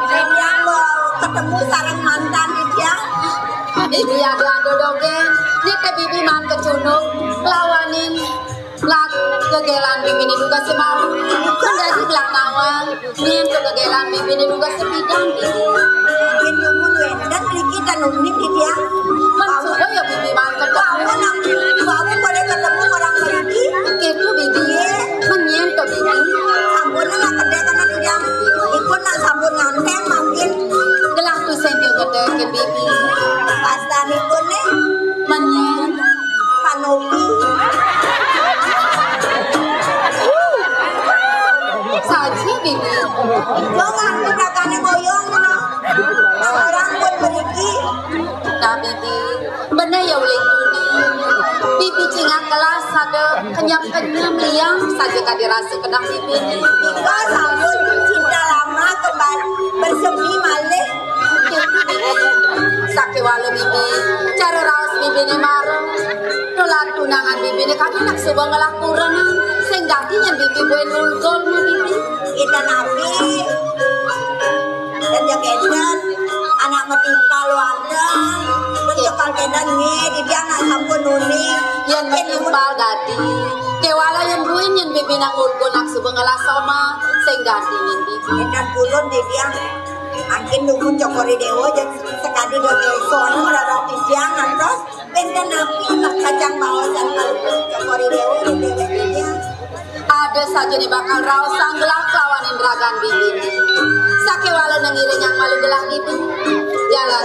Di tiang mau ketemu sareng mantan di tiang. Bibi ada jodoh dén. Kita bibi man kecunduk. Lawanin. Lat, gegélan bibiné dugas semau. Kan dadi gelah nawang. Nyén to gegélan bibiné dugas sepidan, bibi. Yén dumun wénten mriki tan umin, bibi, ya. Mén suba ya bibi mantep. Wau nak, wau boleh ketemu orang mriki. Gitu, bibi. Iya. Mén nyén to, bibi. Sampun nak kedék kana titiang. Ipun nak sampun nganten mangkin. Gelah tusing yo gedé ke bibi. Pastanipun nih. Mén nyén. Kanopi. Saji, bibi. Yo, nganggo ragané boyong, ngono. Orang pun mriki. Nah, bibi. Bener ya, uling tuni. Bibi cingak kelas ada kenyam-kenyam liang saja kadi rasa kenang bibi. Nika sampun cinta lama kembali bersemi malih. Sakéwala bibi, cara raos bibiné mara. Dolan tunangan bibiné kadi nak suba ngelah kurenan. Sing dadi nyén bibi buin ulgol ma bibi. Kita nabi. Dan jaga edan, anak metimpal wanda. Dan cekal edan nggih, di dia anak sampun nuni. Yén metimpal dadi. Kéwala yén buin nyén bibi nak ulgol nak suba ngelah soma. Sing dadi nyén bibi. Edan pulun di dia. Angkin dumun cokori dewa, jek sekadi do desa, anu, rarah titiang, ngantos, wénten napi, mak kacang baosan, kalau cokori dewa, di dia. Ada saja nih bakal raos sanggelah kelawanin ragan bibi. Sakéwala nang iring yang malu gelah bibi. Jalan.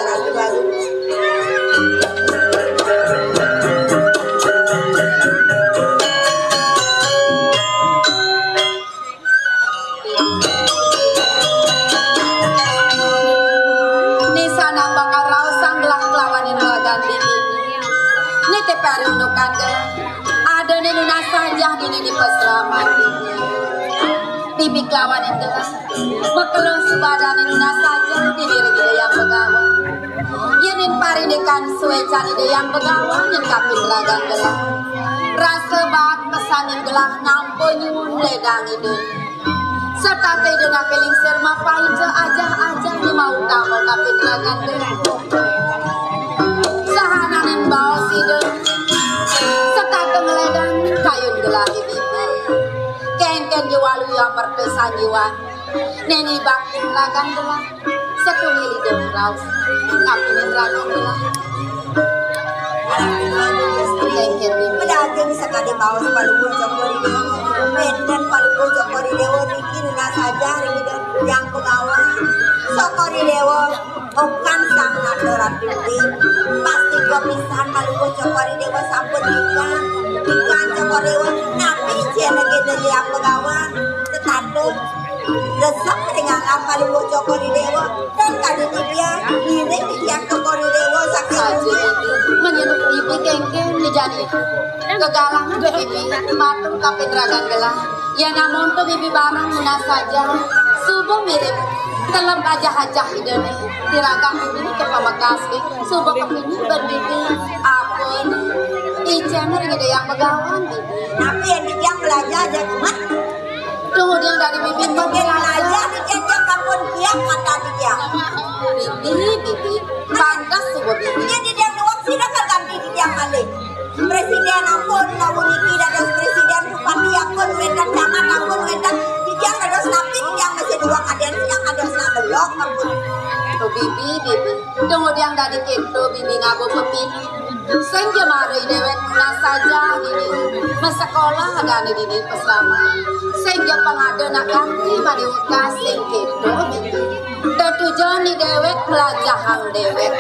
Nisan nang bakal raos sanggelah kelawanin ragan bibi. Nitih parundukan gelah. Ada né nunas saja dini di pasraman bibi. Bibi kelawanin gelah. Makelo subadané nunas saja dini regi Ida Hyang Begawan. Yén ning parindikan suécan Ida Hyang Begawan ning kaping ragan gelah. Rasa baat pesanin gelah nampa nyuwun ledang Ida. Setata Ida naké lingsir mapaija ajah-ajah nyemau tama kaping ragan gelah. Lagi bibi. Kéngkén jiwa luya perpisahan jiwa. Néné bakti melagang gelah. Setunggil hidup raus. Tapi melagang gelah. Kéngkén bibi. Pedagang sakadi baos Palungguh Cokor I Déwa. Wénten Palungguh Cokor I Déwa niki nunas saja ring Ida Hyang Begawan. Cokor I Déwa. Okan sang nata ratu gede. Pasti gua pisan Palungguh Cokor I Déwa sampun nikah. Nikah Cokor I Déwa. Napi cén gede Hyang Begawan. Tetatu. Resep ring angga Palungguh Cokor I Déwa. Dan kadi titiang ngiring titiang Cokor I Déwa saking saja. Menyeluk bibi kéngkén di jani. Kegalangan bibi matur kaping ragan gelah. Yén amonto bibi bareng nunas saja. Suba mirip telem ajah-ajah Ida né. Tiragang bibi nika pamekas ké. Suba kepinyi ben bibi apun. Icén ring Ida Hyang Begawan bibi. Napi yén titiang belajar aja, Mat? Tunggu dia dari bibi. Mungkin belajar, titiang ampun kiam mata titiang. Bibi, bibi. Pantes suba bibi. Yén titiang nuwun sira kal ganti titiang malih. Presiden ampun, puniki dados presiden, bupati ampun, wénten camat ampun, wénten titiang dados napi, titiang masih dua kadén, titiang dados nak belok ampun. Tuh bibi, bibi. Tunggu dia dadi kéto, bibi ngaba pepin. Sing ja mara déwék nunas saja dini. Masekolah adané dini pasrama. Sing ja pang ada nak ganti mani wekas sing kéto, bibi. Tetujon ni déwék melajahang déwék.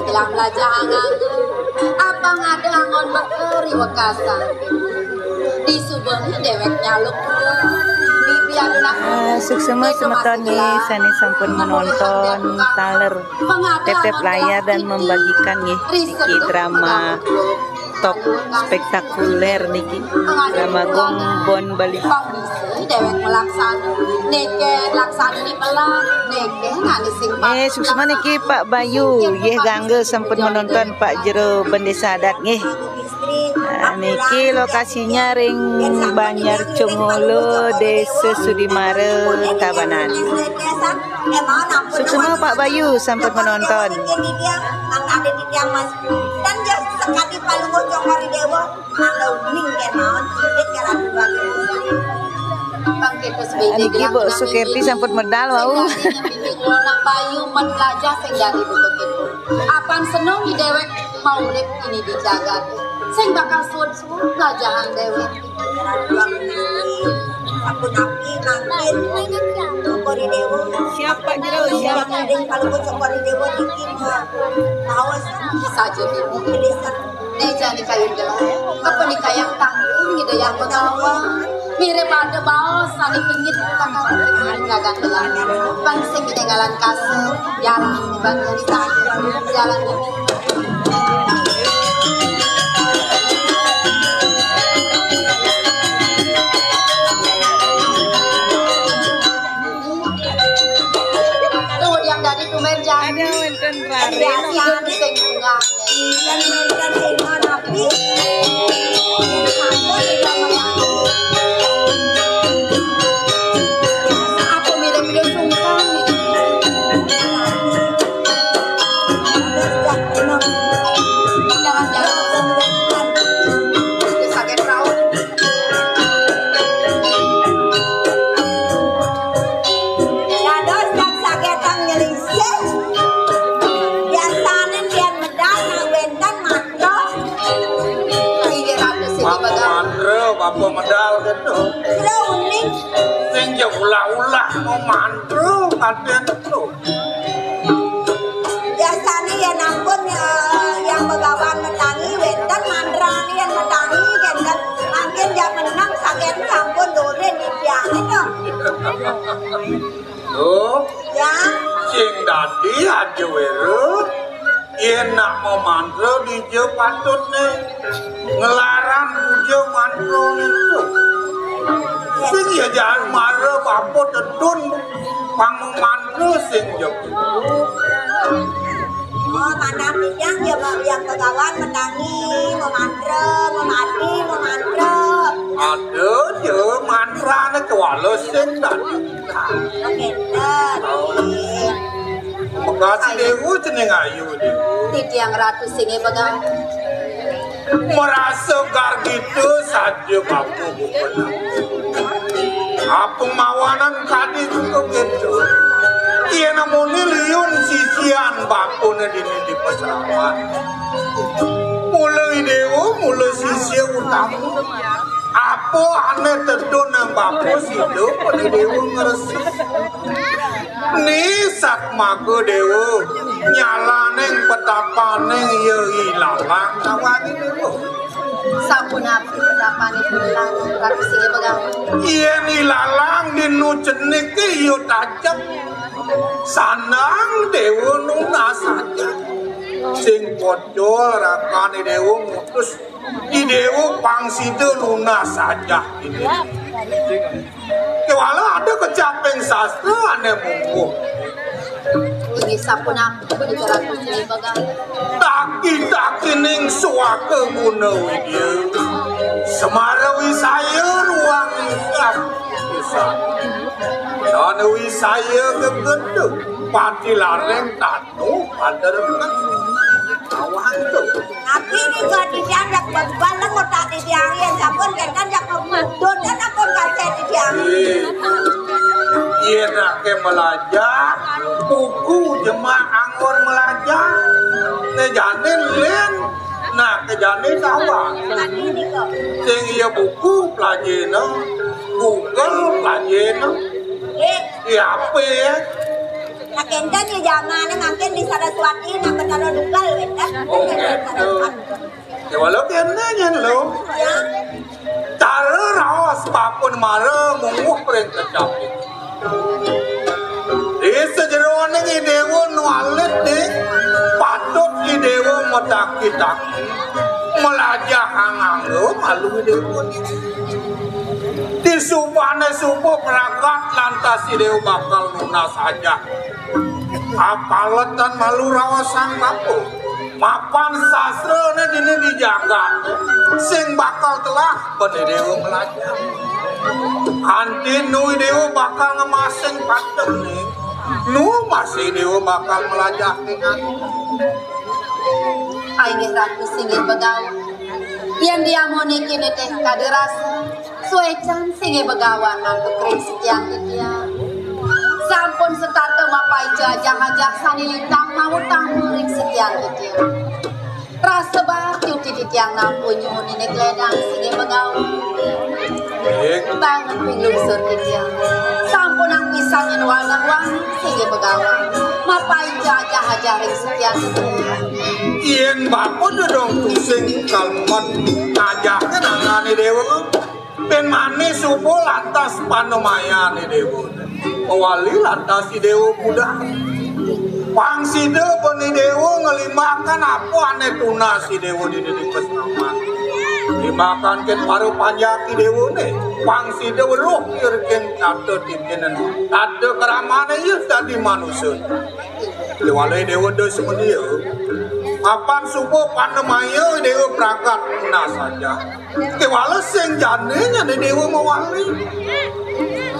Gelah melajahang anggo. Apang ada anggon bekel ri wekasan. Di suba ni déwék nyaluk. Bibi anu nak. Ah, suksema semeton nggih sané sampun menonton taler tetep layar dan membagikan nggih niki drama top spektakuler niki. Drama Gong Bon Bali. Déwék melaksana, néké laksana ni pelah, néké ngani sing. Eh, suksma niki Pak Bayu, yeh gangga sampun menonton Pak Jero Bendesa Adat nggih. Nah, niki lokasinya ring Banjar Congolo, Desa Sudimara, Tabanan. Suksma Pak Bayu sampun menonton. Dan ya sekali Palungguh Cokor I Déwa. Mangda uning kén mawon, kén ratu bagus. Niki Bu Sukerti sampun medal wau. Sing dadi nang bayu men lajah sing dadi butuh itu. Apan seneng di déwék mau urip ini di jagat. Sing bakal suud-suud lajahang déwék. Sampun napi mangkin Cokor I Déwa. Siapa jero? Siapa? Ring Palungguh Cokor I Déwa niki maos saja ibu. Gelisah. Né jani kayun gelah, kapanikayang tanggung Ida Hyang Begawan. Mirip ada baos sané pingit kakak ring gagang gelah. Pang sing ketinggalan kasar, jalan di Banjar, jalan ini. Tuh, yang dari tumben jani. Ada wénten raris. Iya, iya, sing munggah. Dados saget nyelisih. Biasané yén medal nang wénten mantra. Inggih ratus sing Bapa mantra, bapa medal kéto. Sira uning. Sing ja ulah-ulah mau mantra kadén to. Biasané yén ampun, eh, Hyang Begawan matangi wénten mantrané yén matangi kénten. Mangkin ja meneng saget ampun dorin titiang to. Loh, ya. Sing dadi aja wéra, yén nak mamantra dija patutné nglarang puja mantra niku. Sing ya jaan mara bapa tedun pang mamantra sing ja. Oh, manah titiang ya, Mak, Hyang Begawan matangi, mamantra, mamati, mamantra. Ada ja mantrané kuala sing dadi. Oh, ngéten. Makasih Déwa jeneng ayu Déwa. Titiang Ratu Singé Begawan. Marasa gargita saja bapa buka. Apa mawanan kadi juga gitu. Yén amoné liun sisian bapané dini di pasraman. Mula idéwa, mula sisia utama. Apa ané tedun nang bapa sida, pada déwa ngresep. Ni satmaka déwa, nyalaning petapaning ya ilalang awané déwa. Sapunapi petapané ilalang, Ratu Singgi Begawan? Yén ilalang dinu cenik ya tajem. Sandang déwa nunas saja. Sing pocol rakané déwa ngutus. Idéwa pang sida nunas saja. Kéwala ada kecaping sastra ané mungkuh. Inggih sapunapi Ratu Singgi Begawan? Taki-takining suaka guna widya. Semara wisaya ruang isap. Dana wisaya gegeda. Pati lareng tanu pada rengkeng. Awan tu. Napi ni kok titiang jak baleng otak titiang yén sampun kénten jak mudun kan ampun kasih titiang. Iya. Iya nak ke melajah, buku jemak anggur melajah. Né jani lén, nak ke jani sawah. Napi ni kok? Sing iya buku pelajena, Google pelajena. Iya. Iya apa ya? Nah, kénten ya jamané mangkin di Saraswati, nah, Betara Dugal, wénten. Oh, gitu. Ya, walau kéné nyén lo. Ya. Cara raos bapa mara munguh pring kecap. Di sajeroning idéwa nu alit ning, patut idéwa mataki-taki. Melajah angangga malu idéwa. Disubané suba pragat lantas idéwa bakal nunas saja. Apaletan malu raosang bapa. Mapan sastrané dini di jagat. Sing bakal telah bapa déwa melajah. Kanti nu déwa bakal ngemasing pateng nih. Nu masih déwa bakal melajah dengan. Inggih Ratu Singgi Begawan. Yén diamoné kéné téh kadi rasa, suécan Singgi Begawan antuk ring sikian titiang. Sampun setata mapaija ajah-ajah sané lintang mautama ring sikian titiang. Rasa bakti titiang nampi nyuhunin kledang Singgi Begawan. Inggih. Banget ping lungsur titiang. Sampunang pisan yén wanah-wanah Singgi Begawan. Mapaija ajah-ajah ring sikian titiang. Yén bapa dedong tusing kalemet ajahné nangané déwa. Pin manis suba lantas panemayané déwa. Mawali lantas idéwa budal. Pang sida bapa déwa ngelimbakang apa ané tunas idéwa di, di, di pasraman. Limbakan kén para panjak idéwané. Pang sida weruh kén tata titinan. Tata kramané ya dadi manusa. Déwa déwa da semedia. Mapan suba panemaya déwa pragat tunas saja. Kéwala sing jani nyén déwa mawali.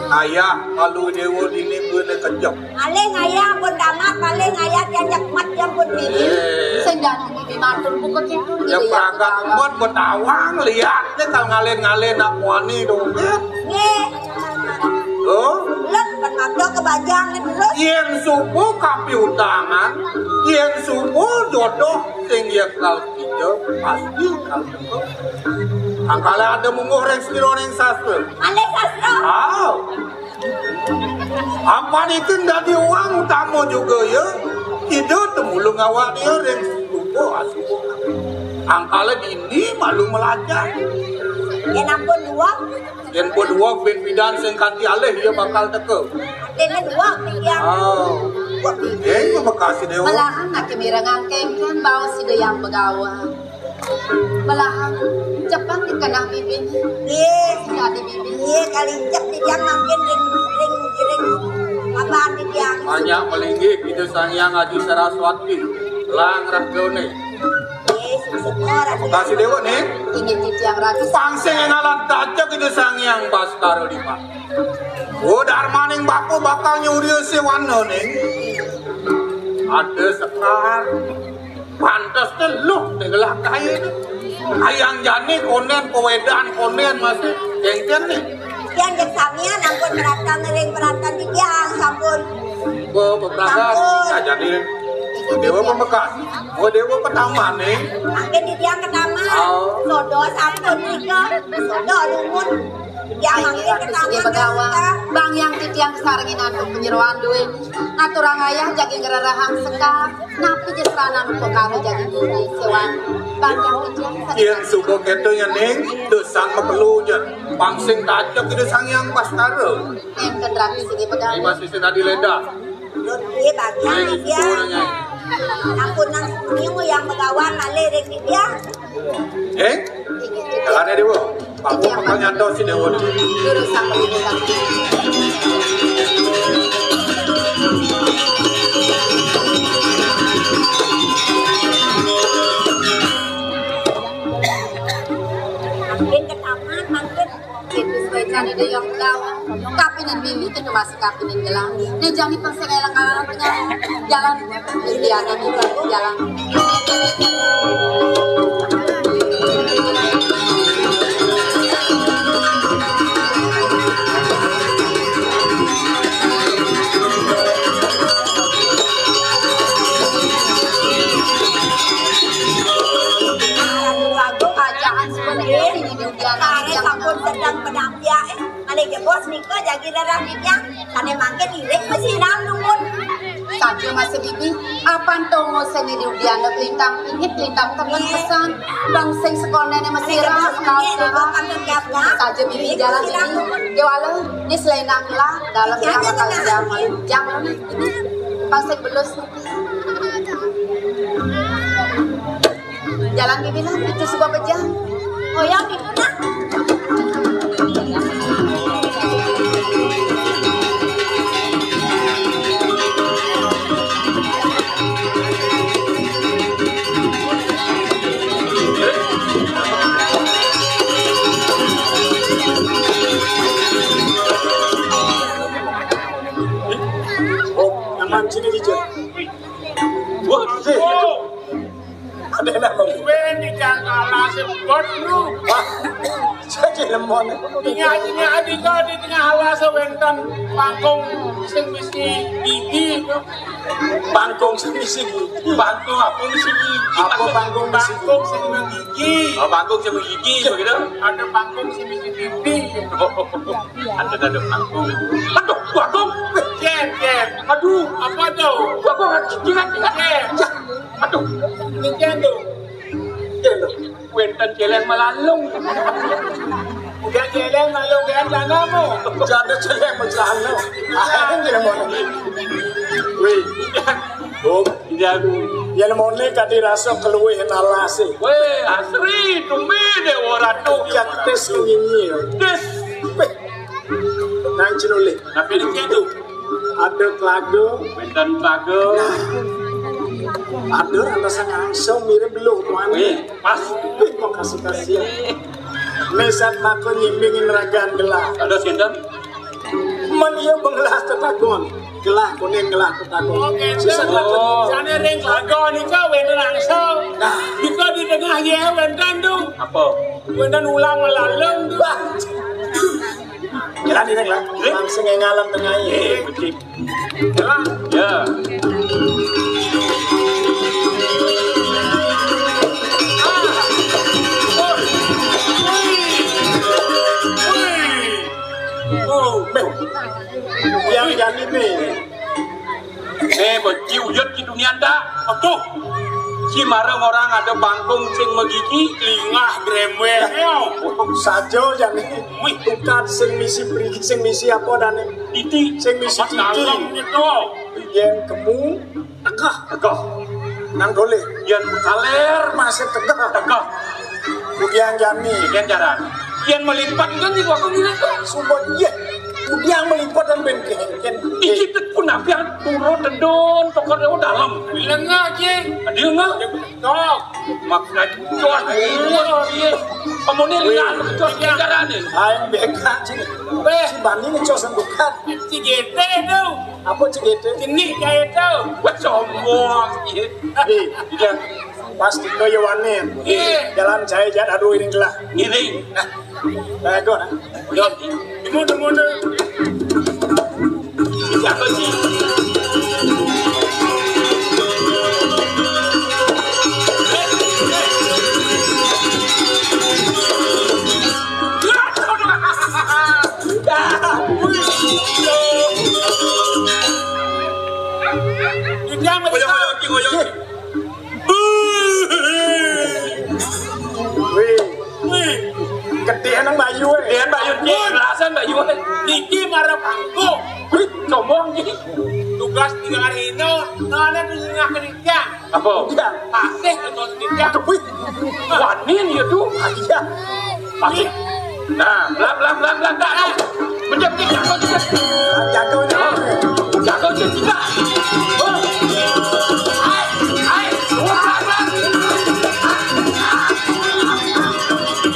Ayah, malu déwa dini bene kejep. Malih ayah pun tamat, malih ayah tiang jak mat tiang pun bini. Eh. Sing jani bini matur buka kidul. Ya, bini pragat amat betawang, liatné kal ngalen-ngalen nak wani dompet. Nggih. Oh? Lek kan mangga kebajang terus. Yén suba kapiutangan, yén suba jodoh sing ya kal kija, pasti kal Angkala ada mungguh ring sekira ring sastra. Malih sastra. Ah. Apa niki dadi uang utama juga ya? Ida temulung awak dia ring rupa asuba. Angkala dini malu melajah. Yén ampun dua. Yén pun dua bin bidan sing kanti alih ya bakal teka. Artinya dua pikiran. Ah. Dua pikiran. Yén bekas dia. Malahan nak mirengang kéngkén baos sida yang begawa. Belahan cepet dikenah bibin. Nggih. Jadi bibin. Nggih, kali cep di tiang mangkin ring, ring, ring. Abang di tiang. Banyak melinggih kita Sang Hyang Aji Saraswati. Lang regane. Nggih, syukur. Makasih Dewa nih. Ini di tiang ratus. Pangsing ngalah dajak kita Sang Hyang Baskara Dipa. Oh, darmaning bapa bakal nyurya sewana nih. Ada sekar. Pantes teluh tegelah kain. Ayang jani konden, pawedan konden masih. Kenten nih. Yan jeg samian ampun perhatian ring perhatian titiang sampun. Be-, beberangkat. Sampun. Nah, jadi Dewa Pamekkas. Oh, Dewa ke taman nih. Mangkin titiang ke taman. Oh. Sodo sampun nika. Sodo dumun. Ya, mangkin ke taman. Bang, yang titiang sarengin antuk penyeroan duit. Ngaturang ayah jagi ngererehang sekar. Napi ja seranan upakara jagi guru sewan. Bang, yang titiang sarengin. Yen suba keto ya, Ning, desang makelo ja. Pang sing kacep ida Sang Hyang Baskara. Enten rabi sigi pegawe. Mas sisi tadi leda. Iya, bagian dia. Ampun nang yang pegawan malih ring dia. Eh? Kalane dewa. Aku bakal nyantos si dewa. Guru sang pelindung. Mangkin ke taman, mangkin. Itu sesuai jani dia yang gawa. Kapining mimi itu masih kapining gelang. Dia jani pang sing elang-elang punya jalan. Dia ada di jalan. Aduh, aduh, ajahan sebenarnya ini dia. Tarik sampun sedang penampiak, eh. Malih jebos nika jagi rerah titiang, sane mangkin iring masinan dumun. Saja masih bibi, apan tongos sing di udiana lintang pingit, lintang tengen pesan. Bang sing sekondene masih rah, kau serah. Saja bibi jalan bibi, jawala, ni selendang lah, dalam jam, jam, jam, bang sing belus. Jalan bibi lah, itu suba bejang. Oh ya, gitu nah. Oh, nyaman sini, Rijal. Wah, sih. Ada nama. Wen di jangkala sebot lu. Wah, jadi lemon. Ingat, ingat, di, di tengah alas wenten pangkung sing misi gigi. Pangkung sing misi gigi. Pangkung apa misi gigi? Apa pangkung misi gigi? Pangkung sing gigi. Oh, pangkung sing gigi, begitu? Ada pangkung sing misi pipi. Ada, ada pangkung. Aduh, pangkung. Jen, jen. Aduh, apa tuh? Pangkung, ingat, ingat. Jen. Aduh. Ini jen tuh. Jen tuh. Wenten celeng malalung. Udah celeng malalung, kan, janamu. Janda celeng malalung. Akhirnya dia mau. Wih. Om. Iya, Bu. Yen mone kadi rasa keluwih nalase. Weh, asri, tumbe Dewa Ratu. Yak tes nginyi. Tes. Weh. Nang jero le. Tapi ning itu. Ada telaga. Wenten telaga. Ada rasa ngangso mirip beluh tuan. Weh, pas. Weh, makasih kasih. Mesat mako nyimbingin ragan gelah. Ada sinten? Men iya bengelah tetagon. Gelah kuning gelah tetagon. Oke, sisa oh. Sana ring laga nika wenten langsung. Nah. Nika di tengah ya wenten tu. Apa? Wenten ulam malalung tu. Wah. Jalan ini lah. Eh? Langsung yang ngalam tengah ya. Eh, betul. Jalan. Ya. Oh, meh. Yang jadi nih. Eh, benci uyut di dunia ndak? Aduh. Si marang orang ada bangkung sing megigi, lingah gremwel. Saja jani. Wih, tukad sing misi pri, sing misi apa dane? Titi. Sing misi titi. Dalam gitu. Yen kemu tegah. Tegah. Nang dole. Yen kaler masih tegah. Tegah. Udiang jani. Udiang jaran. Yen melipat kan di waktu ini tuh. Sumpah, iya. Udiang melipat dan ben kengken. Iki pun napi yang turun tendon, pokoknya dalam. Lengah, Cing. Dia enggak? Tok. Makna cuas, cuas, iya. Pemune lihat, cuas, bicarane. Aing beka, Cing. Weh. Si Bani ngecos bukan. Cigete tu. Apa cigete? Jenih kayak tu. Wah, sombong, iya. Iya. Pas kita ya wani. Iya. Jalan saya jat aduh ini lah. Ngiring. Nah, bagus. Nah. Yo. Mundur, mundur. Siapa sih? Dia masih tahu. Goyang, goyang, goyang. Wih. Wih. Gedéan nang Mbak Yu, eh. Gedéan Mbak Yu, Wih. Belasan Mbak Yu, eh. Niki marang panggung. Wih, sombong iki. Tugas tiga hari ini, nana di tengah kerja. Apa? Iya. Pasih itu kerja. Aduh, wih. Wani ya tuh. Iya. Pasih. Nah, blang, blang, blang, blang, blang. Menjadi jago juga. Jago, jago. Jago juga. Oh. Hai, hai. Wah, blang.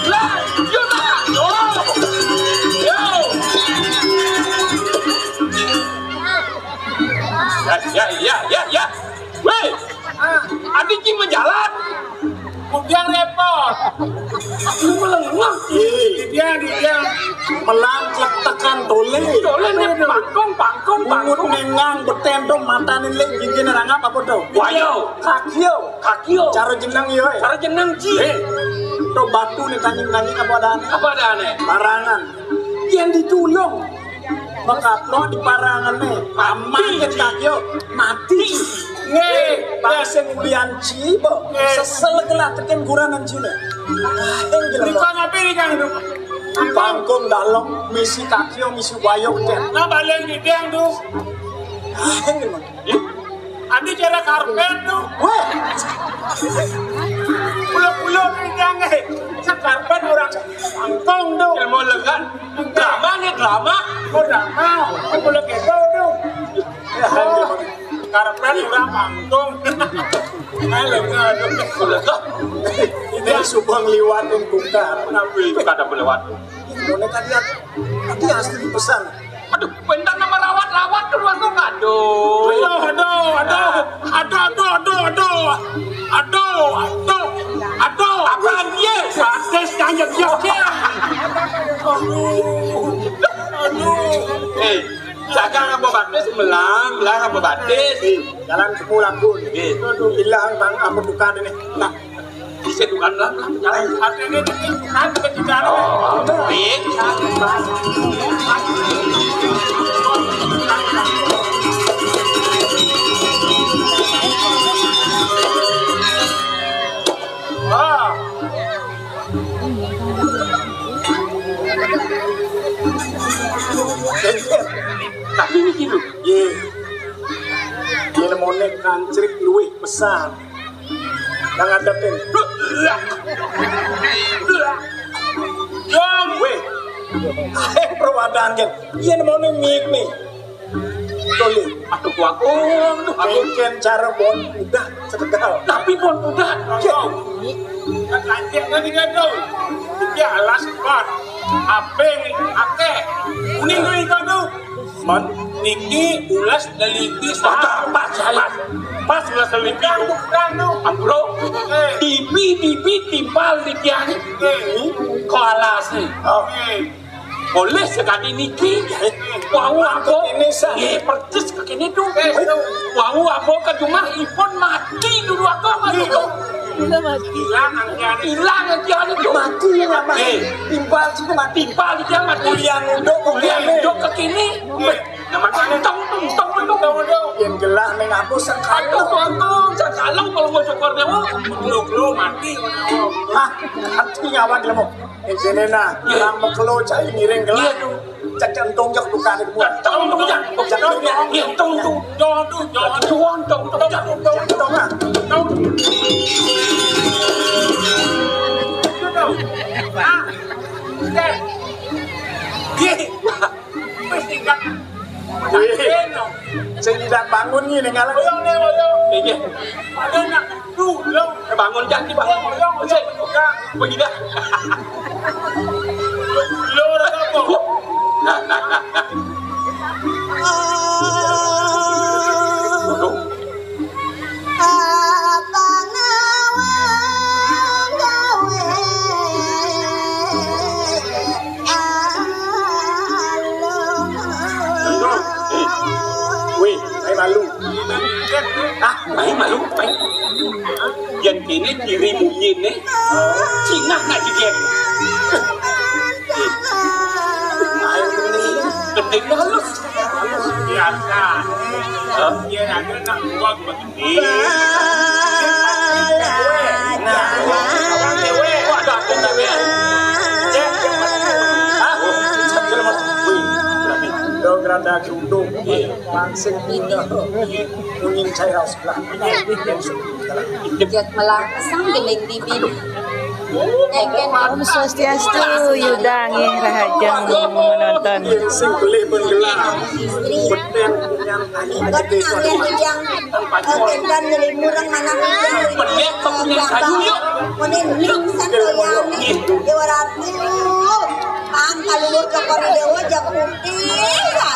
Lah, yo, lah. Oh. Yo. Ya, ya, ya, ya, ya. Weh, adi ki menjalan. Udah repot. Lu melengah. Ih, dia, dia. Melang kletekan tole. Tole nih, pangkong, pangkong, bungut pangkong. Nengang beten to, matané lek gigine ra ngap apa to? Wayo. Kakio. Kakio. Cara jeneng yo, eh. Cara jeneng ji. Eh, to batu nih tanying-tanying apa adané? Apa adané? Barangan. Yang ditulung. Makaplok di parangané. Paman ket kakio mati. Nggih. Pas sing ulian cibo. Nggih. Sesel kelah teken guranan cine. Ning kok ngapi nih, Kang? Pangkung dalem misi kakio misi wayung ket. Nah, balen gedéan tuh. Andi cara karpet tuh. Weh. Pulo-pulo nih, Kang, eh. Sekarpet orang pangkung tuh. Ilmu legan. Drama nih, drama. Oh, drama. Aku lagi tahu tuh. Ya, karpet orang panggung. Ayo, lega, aduh. Lega. Ini suka ngeliwatin tukar. Tapi kada melewat. Ini tadi, tadi asli pesan. Aduh, bentar nama rawat-rawat keluar tuh, aduh. Aduh, aduh, aduh. Aduh, aduh, aduh, aduh. Aduh, aduh. Aduh, apaan dia? Batis kanjeng Yos, ya. Aduh. Aduh. Eh, jaga ngapa batis, melang, melang ngapa batis. Jalan sepuluh lagu. Gitu. Aduh, hilang bang, apa bukan ini? Nah, bisa bukan melang, melang. Jalan. Artinya ini bukan, bukan di dalam. Oh, baik. Ah. Tapi ini gini, ye. Ye, lemone kancrik luwih besar. Nang ngadepin. Yang, weh. Eh, perwadan kan. Ye, lemone mik nih. Tole. Aduh, aku, aduh, aku. Bikin cara bon udah sekedal. Tapi bon udah. Yo. Kan lanjut kan tiga tuh. Iki alas kuat. Apa yang akeh? Kuning tuh ikan tuh. Man, niki ulas daliki. Pas, pas, pas. Pas ulas daliki. Kurang tuh, kurang tuh. Ampro. Eh. Tipi, tipi, timpal di tiang. Eh. Koala sih. Oh. Eh. Oleh sekali niki, wau apa? Ini sah. Nggih, persis kekini tuh. Eh, tuh. Wau apa ke rumah ipun mati dulu aku apa dulu? Hilang nanti hari. Hilang nanti hari tuh. Mati ya, Mas. Eh. Timpal situ mati. Timpal dia mati. Kuliah nunduk, kuliah nunduk kekini. Eh. Nama tong, tong, tong, tong, tong. Yang gelah ning aku sekalung. Aduh, aduh, sekalung kalau mau cokor dewa. Lu, lu mati. Hah? Mati nyawa dia mau. Ing kene nah, nang mekelo cai ngiring gelah. Iya, tuh. Cek entung cek tukar itu. Entung, entung, entung, entung, entung, entung, entung, entung, entung, entung, entung, entung, ah. Entung. Entung. Ah. Oke. Iya. Wis tingkat. Wih. Sing tidak bangun nih, ning alas. Oyong nih, oyong. Iya. Ada nak dulu. Eh, bangun janji, Bang. Oyong, oyong, oyong, oyong. Begini dah. Dulu, udah apa? Nah, nah, nah, nah. Waduh. Yén kéné kiri munyiné, Cina nak jegég. Gedé halus. Biasa. Hah? Yén ada nak buang begini. Nah, orang cewek. Wah, ada cewek. Hah? Wih, berarti. Lo gerada gerundung. Iya. Langsing pindah. Kuning cair sebelah. Jat melah kesang geling bibin. Om Swastiastu, Yuda nggih rahajeng menonton. Sing beli penggelar. Beteng punya tani gede. Yang dan nyelimurang mana. Mendek kemudian kayu yuk. Kuning ling santoyane. Dewa Ratu. Pang kalulur cokor dewa jago putih aja.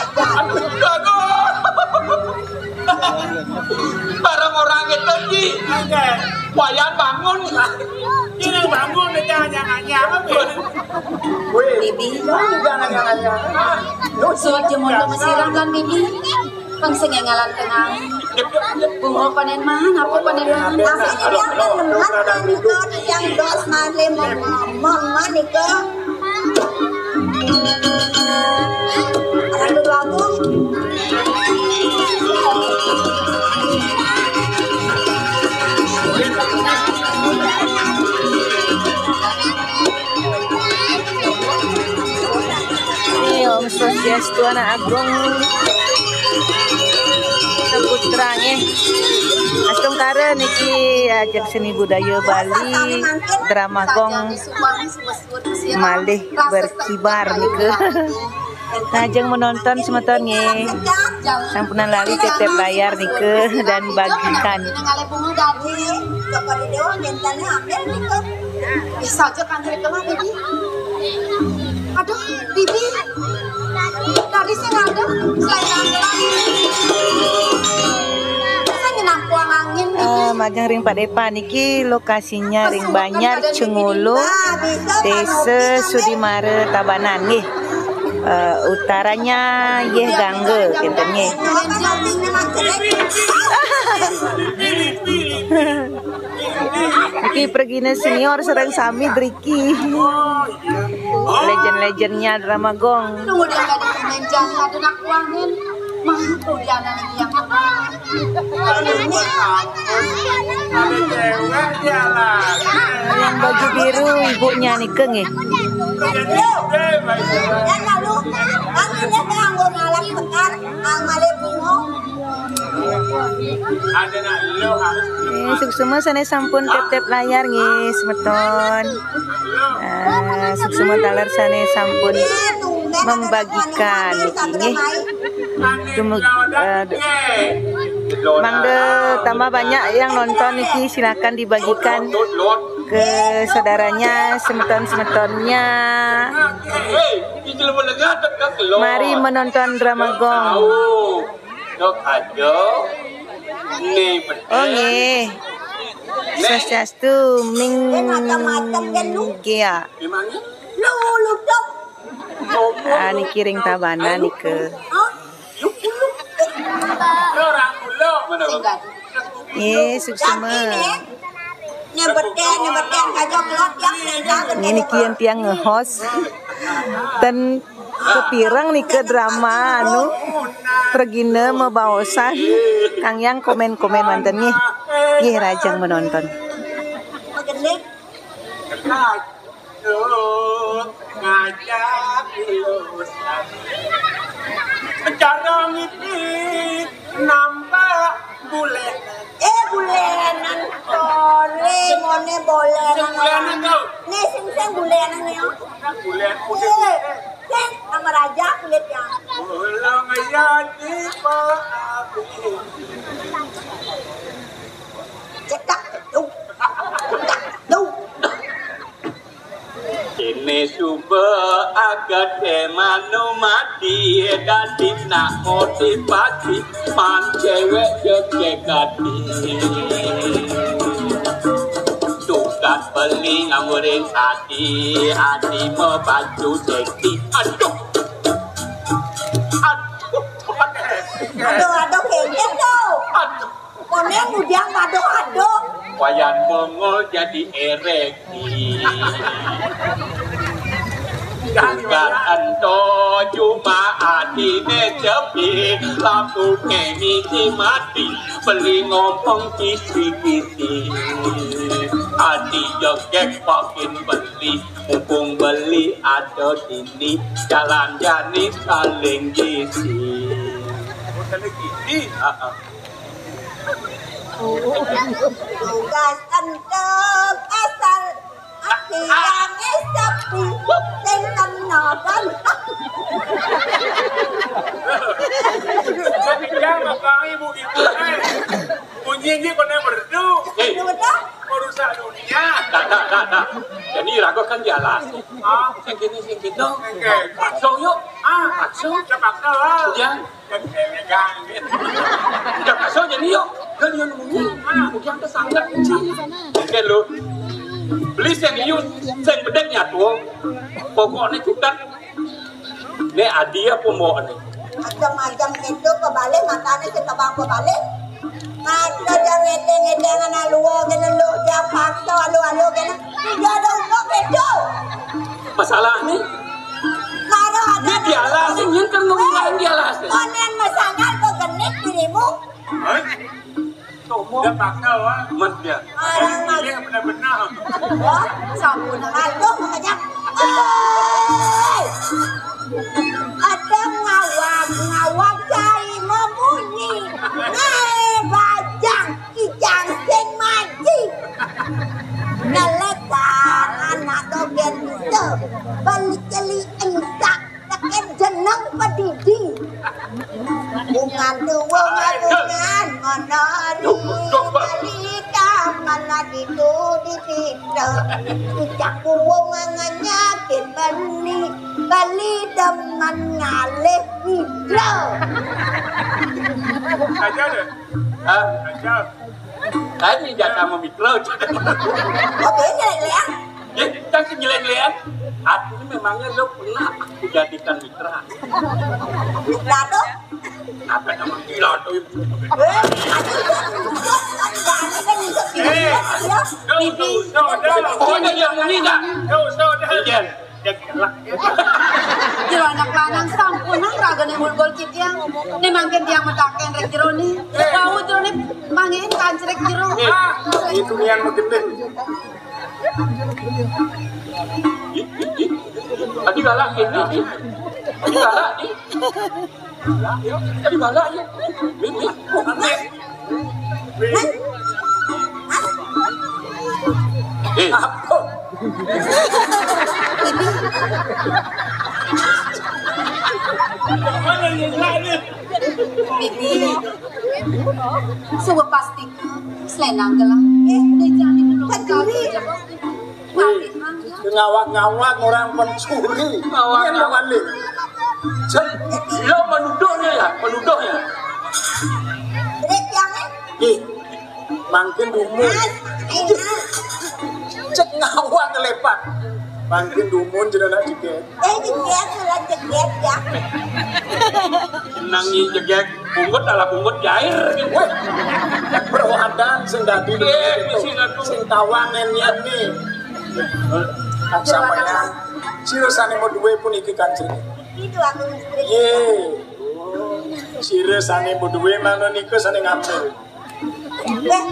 Barang orang itu, Ji. Wayan bangun. Ini bangun, jangan-jangan. Bibi. Jangan-jangan. Soal jemon to masirang kan, Bibi? Pang sing ngalan tengah. Bunga panen man, apa panen man? Apa ini yang nemat kan itu yang dos man, lima, mama, mama, nika. Aduh, aku. Nih, Om Swastiastu, anak agung. Saputra nggih. Astungkara niki ajeng seni budaya Bali, drama gong malih berkibar nika. Lajeng menonton semeton nggih. Sampunang lali tetep layar nika dan bagikan. Saja kan rek kena, Bibi. Aduh, Bibi. Tadi sing ada, saya nangkep. Saya nyenang kuang angin, Bibi. Eh, majeng ring Pak Depa niki lokasinya ring Banjar Cengulu, Desa Sudimara Tabanan nggih. Eh, utaranya Yeh Gangga, kinten nggih. Niki pragina senior sareng sami driki. Legend-legendnya drama gong. Tunggu dia nggak dikemenjang, ada nak kuangin. Mah, tuh dia anak yang Yang baju biru ibunya nika nggih. Yang lalu, kan ini nganggo ngalap sekar, amale bungo. Eh, suksma sané sampun tep-tep layar nggih, semeton. Eh, suksma taler sané sampun membagikan niki nggih. Dumeg-, eh, du-, mangda tambah banyak yang nonton niki, silakan dibagikan ke saudaranya, semeton-semetonnya. Mari menonton drama gong. Dok aja. Nih, oh, nggih. Swastiastu, Ming Gia. Memangnya? Lu, lu, dok. Ah, niki ring Tabanan nika. Hah? Lu, lu. Lu orang mulu. Mana, Bang? Nggih, suksma. Nyebetén, nyebetén, kacau kelot, ya, nendang. Ini kian tiang nge-host. Ten Kepireng nika drama anu pragina mabaosan. Kang Yang komen-komen manten nggih. Nggih, rahajeng menonton. Ngajak lulusan. Cara ngipi nambah bulenan. Eh, bulenan. Boleh, ngone bolenan. Sing bulenan tau. Nih, sing, sing bulenan ya. Bulenan. Iya. Sing, sama raja kulit ya. Ulang ya di Pak Abi. Cetak, tuh. Cetak, tuh. Kene suba agate mano mati, dadi nak motivasi, man cewek jegegati. Tugas beli ngamuring ati, ati mebaju seksi. Aduh. Aduh. Aduh, aduh, kengkeng tuh. Aduh. Koneng ujang, aduh, aduh. Ayan Mongol jadi ereki. Bukan ento cuma atine sepi, lampu kemisi mati, beli ngomong kisi-kisi. Ati jegek makin beli, mumpung beli ada dini, jalan jani saling gisi. Saling gisi? Heeh. Tugas ento pasar, ati yang sepi, sing kena kan. Tapi jangan makan ibu-ibu, eh. Bunyi ini kena merdu. Eh. Merusak dunia. Tak, tak, tak, tak. Jadi raga kan jelas. Ah. Sing kene, sing kene. Oke. Paksa yuk. Ah, paksa. Paksa lah. Jangan. Udah kasar jadi yuk. Kan dia nungguin. Udah kesanggar. Oke lu. Beli sing iyu, sing bedek nyatu. Pokoknya cutat. Nek adi apa mbok nih? Macam-macam itu kebalik, matanya sing tebang kebalik. Mata dia ngedeng-ngedeng anak luar kena lu, dia paksa alu-alu kena. Dia ada umur bedo. Masalah nih. Karo ada. Ini dia lah, sing nyen kan ngomong lain dia lah. Konen masangal kok genit dirimu. Hah? Dia paksa, wah. Mat dia. Orang iya, benar-benar. Wah, sampun. Aduh, makanya. Hei! Ada ngawak, ngawak cai memunyi. Eh, bajang, kijang sing maji. Nelekan anak dogen itu. Balik keli engsak. Teken jeneng pedidi. Bungan tuwung bungan menari. Bali kamala ditu dititro. Ucak kuwung nganyakin bani. Bali demen ngalih nitro. Aja deh. Hah? Aja. Tadi jatah sama Mitra. Kok dia nyelek-nyelek? Ya, kan sing nyelek-nyelek. Artinya memangnya lo pernah aku jadikan mitra. Mitra tuh? Apa nama gila tuh? Eh, ada juga. Kan gak ada kan untuk dia. Eh, ya. Tuh, tuh, tuh, tuh. Pokoknya dia muni nggak? Tuh, tuh, tuh. Iya. Jero anak lanang sampunang ragane mulgol titiang. Ne mangkin tiang metaken rek jerone. Wau jerone mangin kancrek jero. Ah, itu nian magending. Adi galak ini. Adi galak ini. Adi galak ini. Ini. Eh. Bibi, suwe pasti selenang gelang. Eh, dejani dulu. Peduli. Ngawak-ngawak orang pencuri. Ngawak-ngawak. Lo menuduhnya ya, menuduhnya. Ih, mangkin dumun. Cek ngawak ngelepak. Mangkin dumun jero nak jeget. Eh, jeget, sudah jeget ya. Nang jeget, bungut ala bungut jair. Weh, perwadan sing dadi. Sing tawang ngenyen nih. Sampeyan sira sane mau duwe puniki Kanjeng. Itu aku. Ye. Sira sane mau duwe manggon niku sane ngambil. Weh,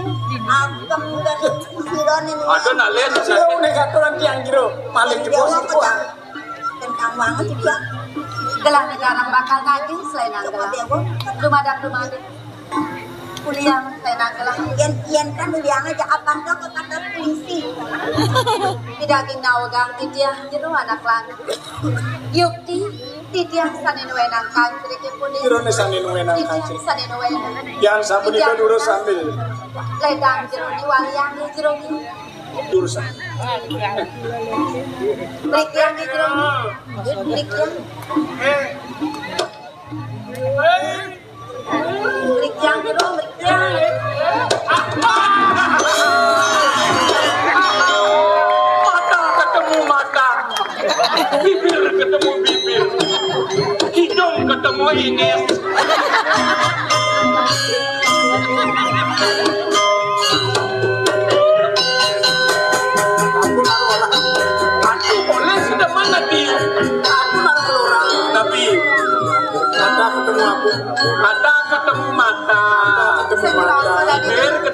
angkem kan sira niku. Aduh, nak len. Sira nek aturan tiang jero, maling jebos. Tentang banget sih dia. Gelah negara bakal ngaji selain anggelah. Dumadak-dumadak. Kuliah selain anggelah. Yen, yen kan kuliah aja apa enggak ke kantor polisi. Tidak gina wegang titiang jero anak lanang. Yukti, titiang sane nuwenang kancrikipun. Irone sane nuwenang kancrik. Titiang sane nuwenang. Yang sapunika durus sambil. Ledang jero niwaliang jero. Durus sambil. Mrikiang jero. Mrikiang. Mrikyang jero, mrikyang. Mata ketemu mata, bibir ketemu bibir, hidung ketemu inis.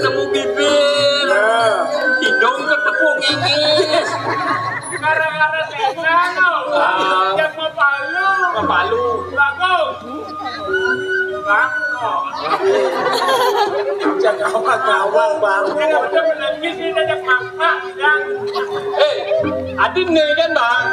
Temu bibir. Nah. Hidung ketemu gigi. Gara-gara tenda no. Ah. Yang mau palu. Mau palu. Bagus. Bang. Jangan apa gawang, Bang. Kalau udah menangis, ini ada makna, dan Eh, adin nih kan, Bang?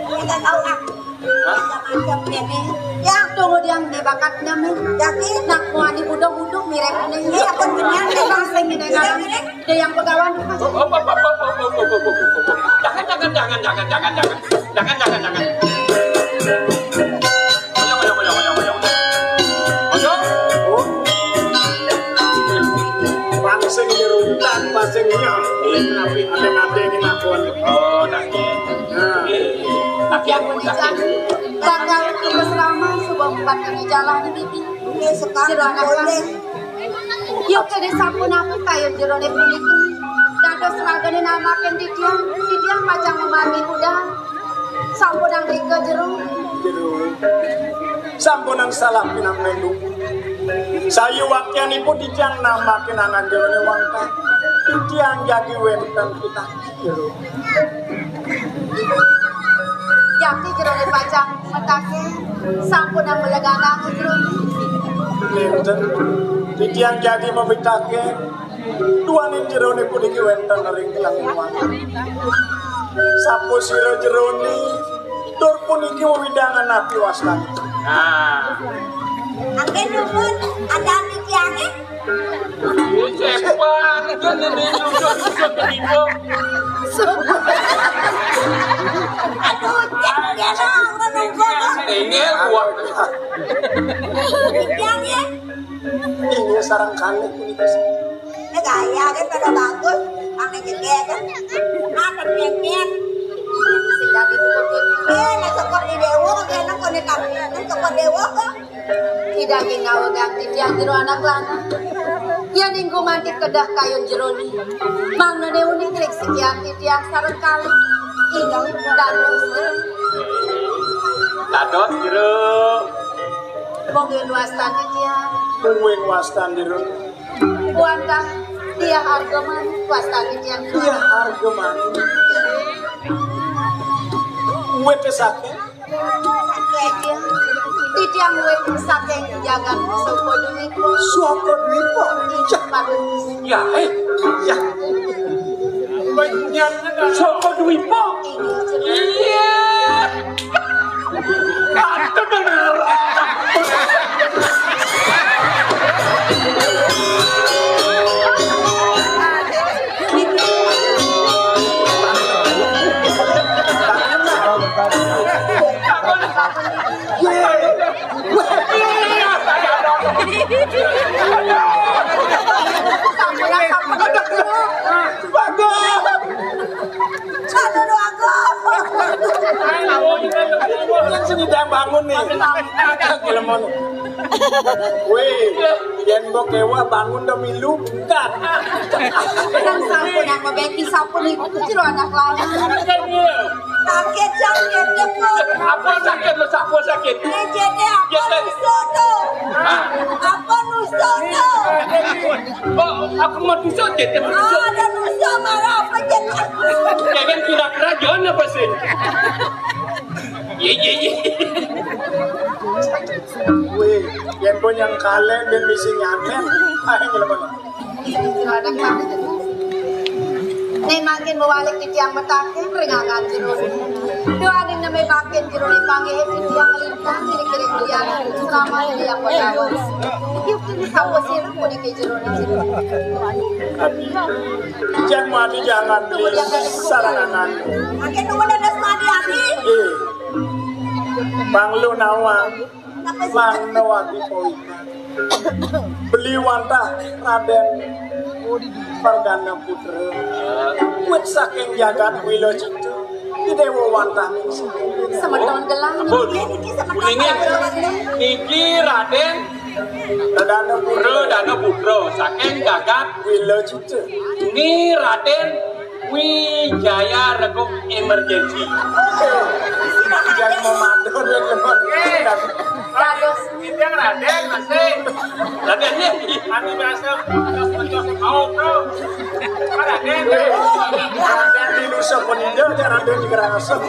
Kita tahu, ah. Hah? Macam-macam dia nih. Ya, tunggu dia di bakatnya, Mi. Jadi, nak mau adi budok-budok, mirip nih. Iya, pun benar, nih, Bang. Sing ini, kan? Dia yang pegawan. Oh, oh, oh. Jangan, jangan, jangan, jangan, jangan, jangan. Jangan, jangan, jangan. Ayo, ayo, ayo, ayo, ayo. Ayo. Oh. Pangsing nyerutan, pangsing nyah. Ini napi ade-ade ini nakon. Oh, nah. Nah. Tapi aku di jalan. Bakal terus ramah, sebab empat kali jalan, Bibi. Ini sekarang boleh. Yuk, jadi sampun apa kayun jerone puniki? Dados ragane namaken titiang, titiang pacang memami budal. Sampun anggrika jero. Jero. Sampun ang salah pinamelu. Sayu wakyanipun titiang namaken angan jerone wangkah. Titiang jagi wenten pitah. Jero. Jati jerone pacang metake, sampun ambeleg anangan jerone. Nenten. Titiang jagi mamitake, duaning jerone puniki wenten ring tengah. Sapasira jerone, tur puniki wewidangan napi wastan. Nah. Anggen nuwun, ada titiange. Cepat, kan ini nyusut-nyusut ke ibu. Aduh, cek dia dong, menunggu. Ini gua. Yang ya. Ini sarang kali ini. Ini gaya kan pada bagus, pakai jengkel kan. Apa jengkel? Sing dadi buku. Eh, nak sokot di dewo, kayak nak konek kami, nak sokot dewo kok. Ida ing ngawegang titiang jero anak lanang. Yen ing gumanti kedah kayun jerone. Mangnene uning ring sikian titiang sareng kalih. Inggih dados. Dados jero. Monggo wastan titiang. Mungguing wastan jero. Wantah Diah Argomani wastan titiang. Diah Argomani. Wete saking Titiang wit saking jagat Soko Dwipa. Soko Dwipa. Inggih, Pak. Ya, eh. Ya. Soko Dwipa. Iya. Itu benar. Yang sini dia bangun nih. Gila mau. Weh, yen mbok ewa bangun demi lu, bukan. Kan sampun yang mabeki sampun iku jero anak lanang. Sakit, sakit, sakit. Apa sakit lu, siapa sakit? Ini jadi apa nusuk tuh? Hah? Apa nusuk tuh? Oh, aku mau tusuk, jadi mau tusuk. Ah, ada nusuk, marah apa jadi? Jangan kira kerajaan apa sih? Iya, iya, iya. Weh, yen pun yang kalen dan misi nyamen, ayo nyelem. Nek mangkin mawalik titiang metaken ringangan jero. Doaning neme mangkin jero ning pangeh titiang lintang kiri-kiri mulyana selama titiang bergaul. Yuk, ini sapa sira puniki jero ning jero. Jangan mati, jangan beli sarangan. Mangkin nuwun dados mati ati. Eh, Bang Lu Nawang. Mangno ati poin. Beli wantah Raden Perdana Putra. Wit saking jagat Wilacita. Di Dewa wantah ning semeton gelang. Ampun. Niki Raden Perdana Putra. Perdana Putra saking jagat Wilacita. Ini Raden Wijaya Reguk emergency. Jangan mau mandor ya, teman. Dados. Ini yang Raden masih. Raden ini. Anu biasa, terus terus mau tuh. Raden. Raden di Nusa Penida, aja Raden di Karangasem.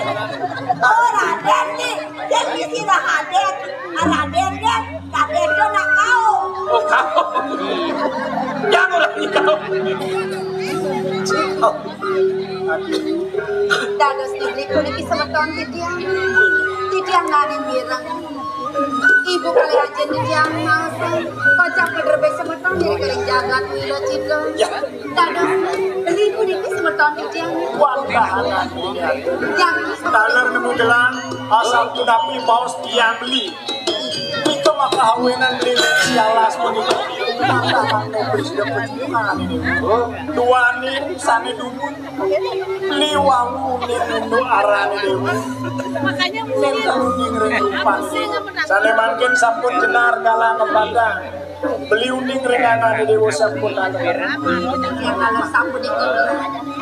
Oh, Raden nih. Jadi sira Raden. Ah, Raden deh. Raden tuh nak kau. Oh, kau. Yang orang ini kau. Dados niki puniki semeton titiang. Titiang nani mireng. Ibu kalih ajin titiang maos. Pacang pedrebé semeton iri karing jagat Wila Cita. Ya. Dados niki puniki semeton titiang. Wah, tahanan. Yang taler nemu gelang, asal punapi baos tiang beli. Nika maka awinan beli sialas punika. Tata mangko beli sudah perjuangan ini. Duaning sané dumun. Beli wangu ning unduk arané Déwa. Makanya mesti. Minta uning ring rupan. Sané mangkin sampun jenar galang kepadang. Beli uning ring angané Déwa sampun ada. Yang kalau sampun itu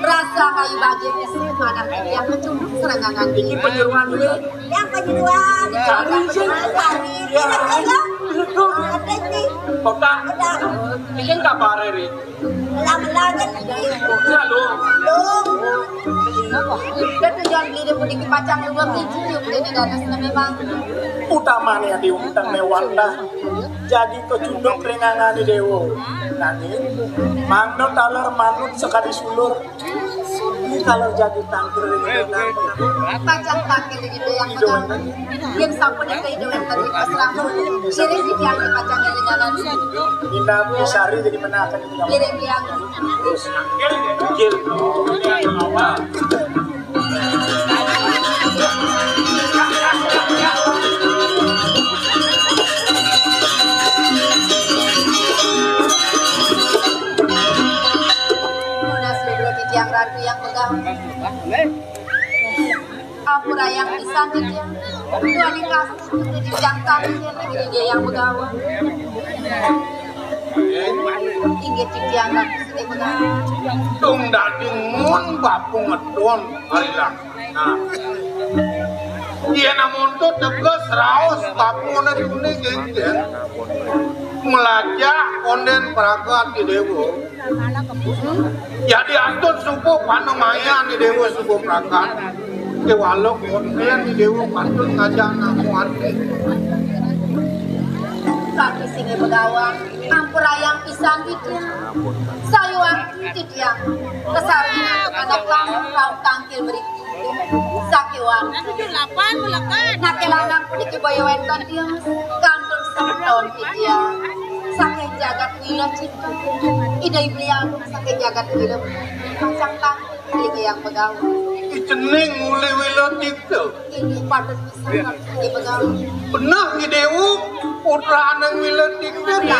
rasa kayu bagi manah yang kecunduk serangangan. Iki penyeruan duit. Yang penyeruan. Cari sih. Cari. Ya. Ada sih. Kota. Ada. Iki kabare, Ri? Melah-melah kan iki. Ya, lho. Lho. Kan tujuan beli dia puniki pacang luwih miji yuk dene dados neme bang. Utamane ati unteng mewantah. Jagi kecunduk ring angané Déwa. Nanging mangda taler manut sakadi sulur. Ini kalau jagi tangkil ring angané. Pacang tangkil ring yang pegang. Yén sampun ing kaiduan tadi pasrah. Sirih titiang dipacang élinganan. Inam Sari jadi menaken. Ngiring titiang. Terus. Gil. Nunas dulu titiang ratu yang pegang. Ampurayang pisan titiang. Tuan ikas titiang titiang yang begawa. Inggih titiang ratus begawa. Tung dadi mun bapu ngedon ari laksana. Yén amonto teges raos bapune tuni genggen. Melajah konden pragat di dewa. Jadi astun subuh panemayan di dewa subuh pragat. Kewala konden di dewa pantun ngajak namu ati. Kaki sini begawan, ampurayang pisan titiang. Sayuwaktu titiang kasarengin anak lanang rauh tangkil mriki. Sakéwan. Tujuh delapan melekat. Naké lanang puniki boya wénten tiang kantun semeton titiang. Saking jagat Wila Cita. Ida Ibu Liang saking jagat Wila. Pacang tangkil yang begawan. Icening muli Wila Cita. Inggih patut pisan di begawan. Bener di dewa putrane Wila Cita. Iya.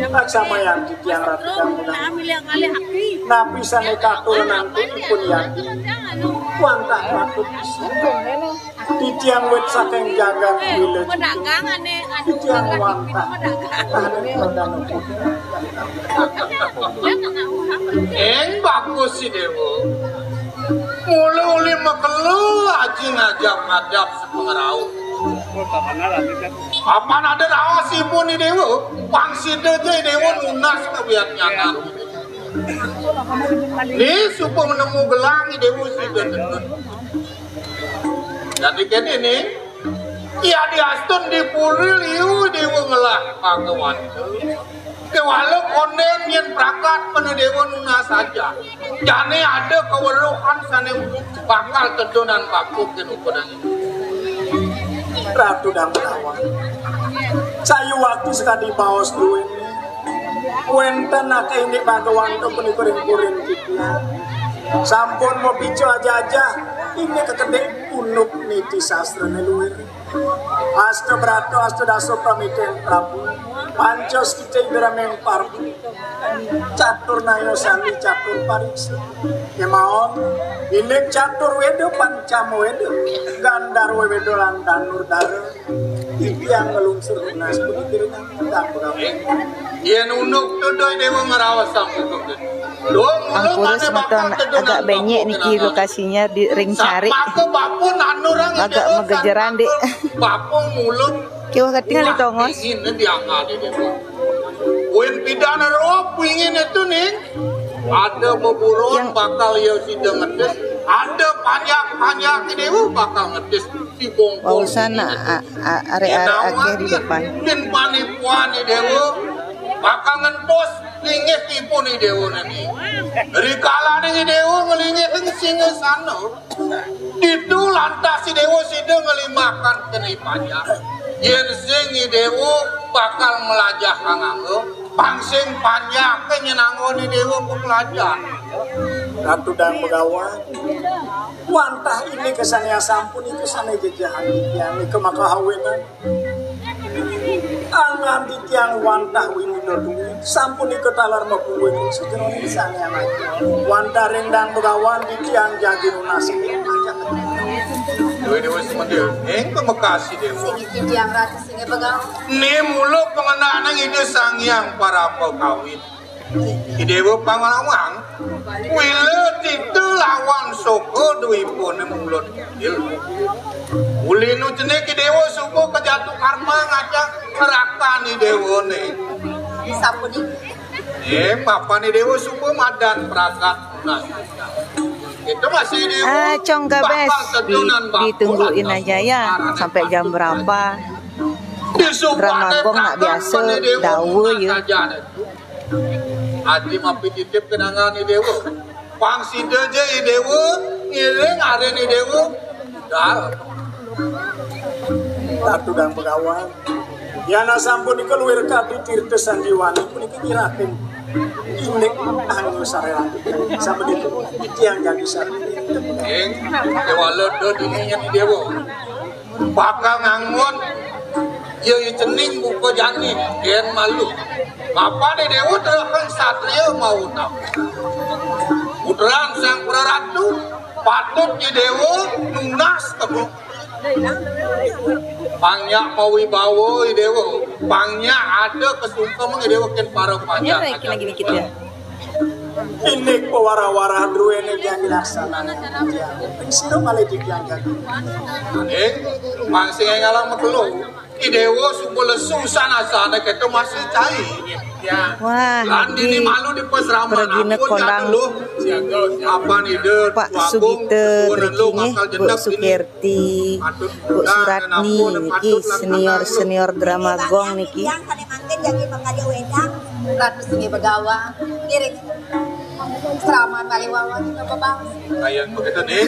Laksamayan titiang ratu kang muda. Napi sane katur nangtunipun yati. Wantah patut titiang wit saking jagat Wila. Titiang wantah. Ing bagus si dewa. Mula uli makelo aji ngajak ngadap sepengerau. Kapan ada raos ipun di dewa? Pang sida aja dewa nunas kawiat nyanan. Ni supa menemu gelang di dewa sida tenun. Jadi kene ni, ya diastun di puri liu dewa ngelah Bhagawan. Kewala konden yen prakat pene dewa nunas aja. Jane ada keweruhan sane bakal tedonan bakuk yen ukuran ini. Ratu dan Prawan. Sayu waktu sekadi baos duwe. Wenten ake indik Bhagawan to penipurin kurin kita. Sampun mau picu aja-aja. Inggih kekedhik unduk niti sastrane luir. Asta brata, asta dasa pramiten Prabu. Panca sthita Indra meng Prabu. Catur naya sandi catur pariksa. Kemawon, indik catur weda pancam weda. Gandharwa weda lan danur dara. Titiang nglungsur nunas puniki ring titiang pegawai. Yen unduk tuduh dewa ngerawas sampai tuduh. Ampura semeton, agak benyek niki lokasinya di ring carik. Agak megejeran, Dik. Bapun mulut. Kiwah ketingal di tongos. Ingin diangkat di dewa. Win pidana roh ingin itu nih. Ada beburon bakal ya sida ngetis. Ada panjak-panjak dewa bakal ngetis. Wausan a-, a-, arek-arek akeh di depan. Yen panipuan Dewa bakal ngentos linggih tipu ni Dewa niki. Rikalaning Dewa ngelinggih ing singgasana. Ditu lantas Dewa sida ngelimakan kene panjak. Yen sing Dewa bakal melajah kang anggo, pang sing panjake nyenangoni Dewa pemelajah. Ratu Dang Begawan. Wantah ini kesane asampun iku sane jejehan titiang nika maka awenan. Angan titiang wantah winina duwit sampun nika talar mapuwing sejeroning sane anak. Wantah ring Dang Begawan titiang jagi nunas. Dewa Dewa Semendil, ing pamekasi Dewa. Sing titiang Ratu Singa Begawan. Ne mula pengenane Ida Sang Hyang Parama Kawin. Ki Dewa Panglawang, wila tita lawan soka dwipane mulut. Ulinu cenik Ki Dewa suba kejatu karma ngajak rakan Dewane. Sapunika. Eh, papane Dewa suba madan pragat. Nah, itu masih Dewa. Ah, Cong Gabes, bakal di-, tedunan bakal ditungguin aja ya, sampai jam berapa. Drama gong nak biasa, dawa ya. Adi mapi titip kenangan ni Dewa. Pang sida je i Dewa, ngiring are ni Dewa. Dal. Ratu Dang Begawan. Yana sampun iku luwir kadi tirta sandiwani puniki nyiratin. Indik anu sarela. Sampun iku tiang jadi satu. Ing, Dewa Lodo dini yang Dewa. Bakal ngangon ya cening buka jani, gen malu. Bapane Dewa telah satria mau tau. Puteran Sang Praratu patut di Dewa nunas temu. Pangnya mau wibawa i Dewa, pangnya ada kesungkem i Dewa ken para panjang. Ini lagi dikit ya. Indik pawara-wara druwene jani laksana. Sira malih dipianjak. Ning, mangsing ngalang mekelo. I Dewa suba lesu sanasane keto masih cai. Ya. Wah, lan dini malu di pesraman regine ampun kondang. Apan ide Pak Sugite niki nggih, Bu Sukerti, Bu Suratni niki senior-senior drama gong niki. Yang kane mangkin jagi pangkaja wedang. Ratu Sini Begawa, ngiring Selamat kali wawan kita bebas. Kayak begitu nih.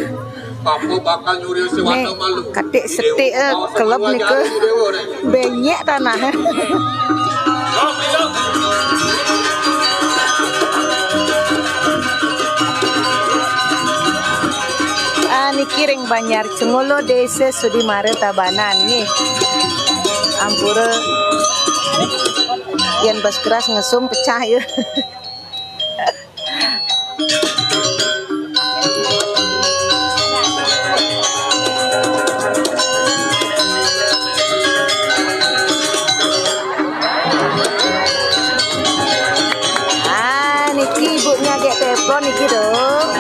Papu bakal nyuri si Wanda malu. Katik setik, eh, kelep nih ke. Banyak tanah. Ah, niki ring Banjar Cengolo, Desa Sudimara, Tabanan nih. Ampura. Yang bas keras ngesum pecah ya. Ah, niki ibunya gek telepon niki dong.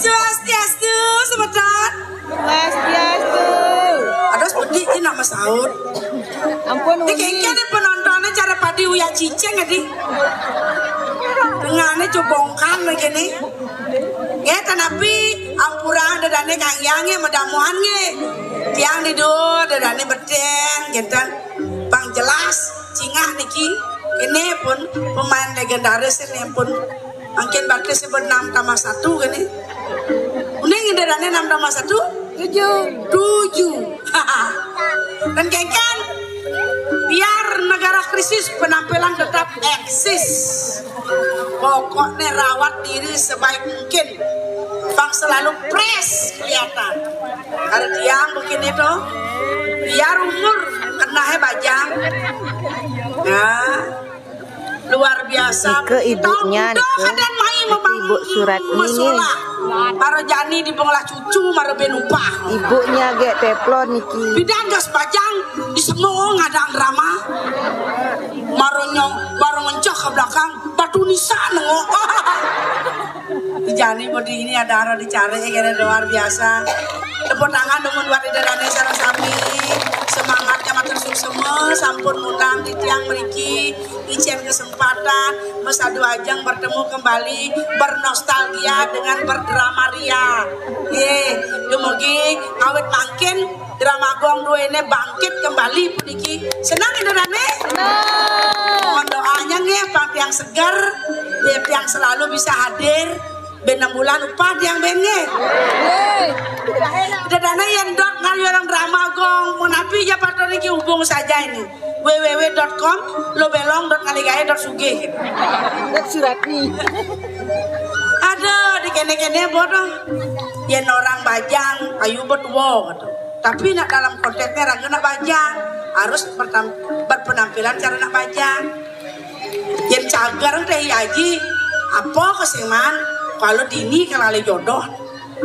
Swastiastu, semeton. Swastiastu. Aduh, seperti ini nama saut. Ampun, Umi. Iki kene penontonnya cara padi uya cicing, adi. Tengahnya cobongkan lagi nih. Nggih, tanapi ampura dedane Kang Yang nggih, medamuhan nggih. Tiang di dul dedane bedeng, ngenten. Bang jelas, cingak niki. Ini pun pemain legendaris ini pun. Mungkin berarti sebut enam tambah satu gini. Uning dedane enam tambah satu. Tujuh. Tujuh. Dan kengken, biar negara krisis, penampilan tetap eksis. Pokoknya rawat diri sebaik mungkin. Bang selalu fresh kelihatan. Ada tiang begini tuh. Biar umur kenahnya bajang. Nah, luar biasa. Ike ibunya, Ike. Kadang main ibu Suratni nih. Mara jani di pengolah cucu, mara ben upah. Ibunya gek teflon niki. Bidan gas bajang, di semua ngadang drama. Mara nyong, mara ngenceh ke belakang, batu nisan nengok. Di jani bodi ini ada arah dicari, kira luar biasa. Tepuk tangan dong buat Ida Dane sareng sami. Semangatnya makin suksema, sampun ngundang di tiang mriki. Icen kesempatan mesadu ajeng bertemu kembali, bernostalgia dengan berdrama ria. Ye, dumugi awit mangkin drama gong duene bangkit kembali puniki. Senang Ida Dane? Senang. Mohon doanya nggih, pang tiang seger, biar tiang selalu bisa hadir. Ben enam bulan upah tiang ben nggih. Ida Dane yen dot ngalih orang drama gong, menapi ya patut niki hubung saja ini. W W W dot com, lo belong dot ngaligae dot sugih. Dot Suratni. Aduh, di kene-kene bodoh. Yen orang bajang, ayu betua gitu. Tapi nak dalam konteksnya raga nak bajang, harus pertam-, berpenampilan cara nak bajang. Yen cagar teh aji, apa kesing man? Kalau dini kalau jodoh,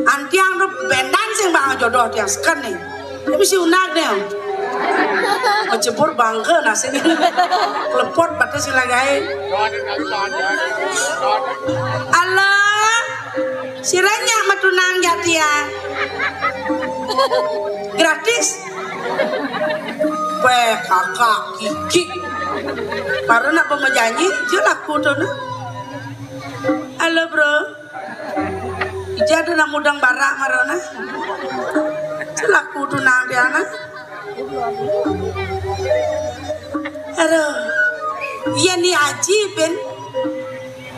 antiang tu bendan sing bang jodoh tiang seken nih. Tapi si unag nih. Kecebur bangke nasi. Klepot batu sing lagai. Alah, siranya matunang jatian. Gratis. Weh, kakak, kiki. Baru nak pemajanji, je laku tu nah. Halo, bro. Ija ada nak mudang barak marona. Je laku tu nang dia nah. Aduh. Iya ni aji, Ben.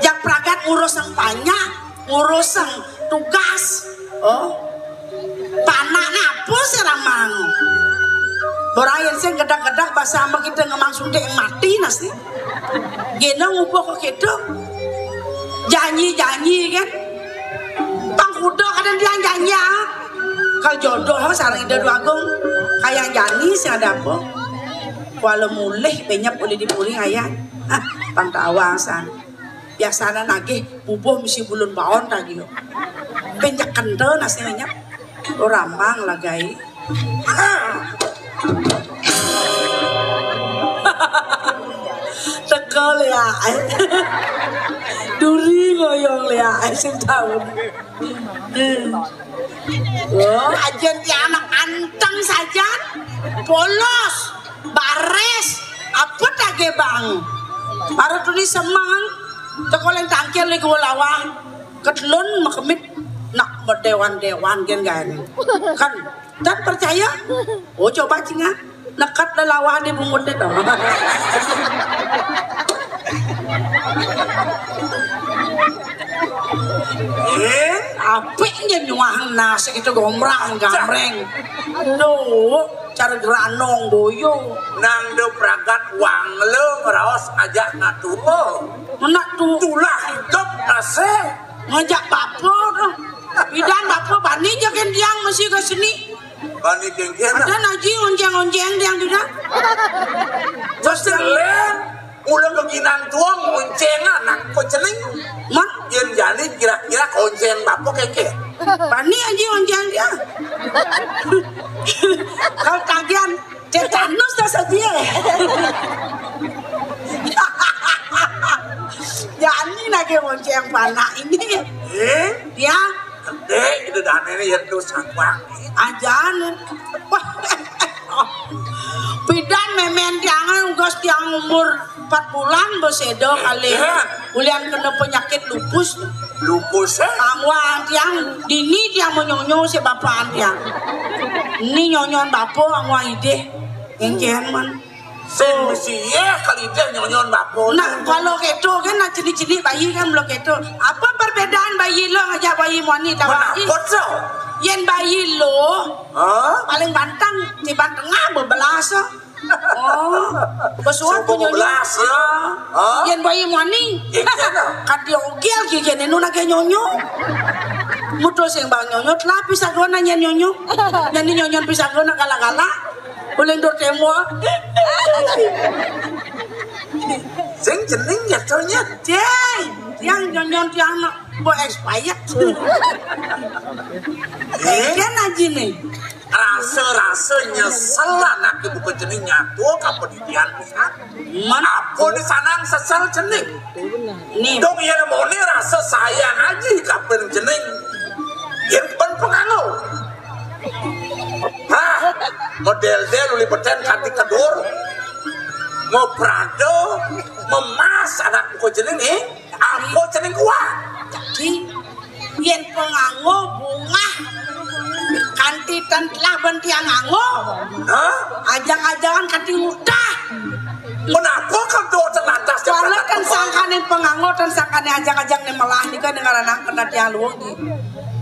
Jak pragat ngurus yang banyak, ngurus yang tugas. Oh. Panak napa sih ramang? Borayan sing gedang-gedang bahasa sama kita ngemang suntik mati nasi. Gena ngubuh kok gitu. Janji-janji kan. Pang kuda kadang dia janji ah. Kalau jodoh sareng Ida Dwagung, kayak janji sih ada apa? Kuala mulih benyap boleh dipuri ayah. Ah, pang tawasan. Biasana nagih bubuh misi bulun baon tadi yo. Penjak kentel nasi nyenyap. Lo ramang lah gai. Teka liak. Duri ngoyong liak sing taun. Hmm. Wah, ajen ti anak anteng sajan. Polos. Bares. Apa tage bang? Para tuni semang. Tekoleng tangkil ni kuwa lawang. Ketelun makemit nak berdewan-dewan gen kan. Kan, dan percaya? Oh, coba cinga. Nekat dah lawah di bungut dia tuh. Eh, apik je nyuahan nasi kita gombrang gamreng. Aduh, cara geranong boyo. Nang do pragat wang lo ngeraos ngajak ngatu. Menak tu. Tulah hidup nasi. Ngajak bapa tu. Bidan bapa bani je kan tiang mesti ke sini. Bani kengkeh. Ada naji onjeng-onjeng tiang bidan. Terus terleng. Mula beginan tuang onceng anak ko celing. Mak, yen jani kira-kira onceng bapa keke. Bani aji onceng dia. Kalau tagihan tetanus dah sedia. Jani lagi onceng panak ini. Eh? Ya. Dek, itu dana ini ya tuh sakwang. Ajan. Wah. Bidan memen tiangan unggas tiang umur empat bulan besedo kali. Ulian kena penyakit lupus. Lupus eh? Angwang tiang dini tiang menyonyo si bapaan tiang. Ini nyonyon bapo angwang idih. Enjen man. Sing mesti ye kali idih nyonyon bapo. Nah, kalau keto kan nak cili-cili bayi kan belum keto. Apa perbedaan bayi lo ngajak bayi moni tak bayi? Menakut so. Yén bayi lo, Hah? Paling bantang tiban tengah bebelas. Oh, besuat Suku punya bebelas, ya. Ah. Hah? Yén bayi mani. Iya, nah. Kan dia ogel gigi nenu nak nyonyo. Mutus yang bang nyonyo, telah pisagona nyén nyonyo. Nyén nyonyo pisagona gala-gala. Uling dur tembok. Sing jeneng ya, Tonya. Jeng, yang nyonyo tiang nak bo expired. Eh? Kan aji nih. Rasa-rasa nyesel anak ibu ke jeneng nyatu ka pendidian pisan. Man? Apa di sana sesel jeneng? Nih. Dong, iya, moni rasa sayang aji ka penjeneng. Yen pen pengango. Hah? Model dia luli beten kanti kedur. Mau prado, memas anak buku jeneng, eh? Apa jeneng kuat? Jadi, yen pengango bungah kanti ten telah benti angango. Hah? Ajang-ajangan kanti mudah. Kenapa kau tuh terlantas Soalnya kan sangkane pengango dan sangkane ajang-ajang ne melah nika dengan anak kena tiang luwung.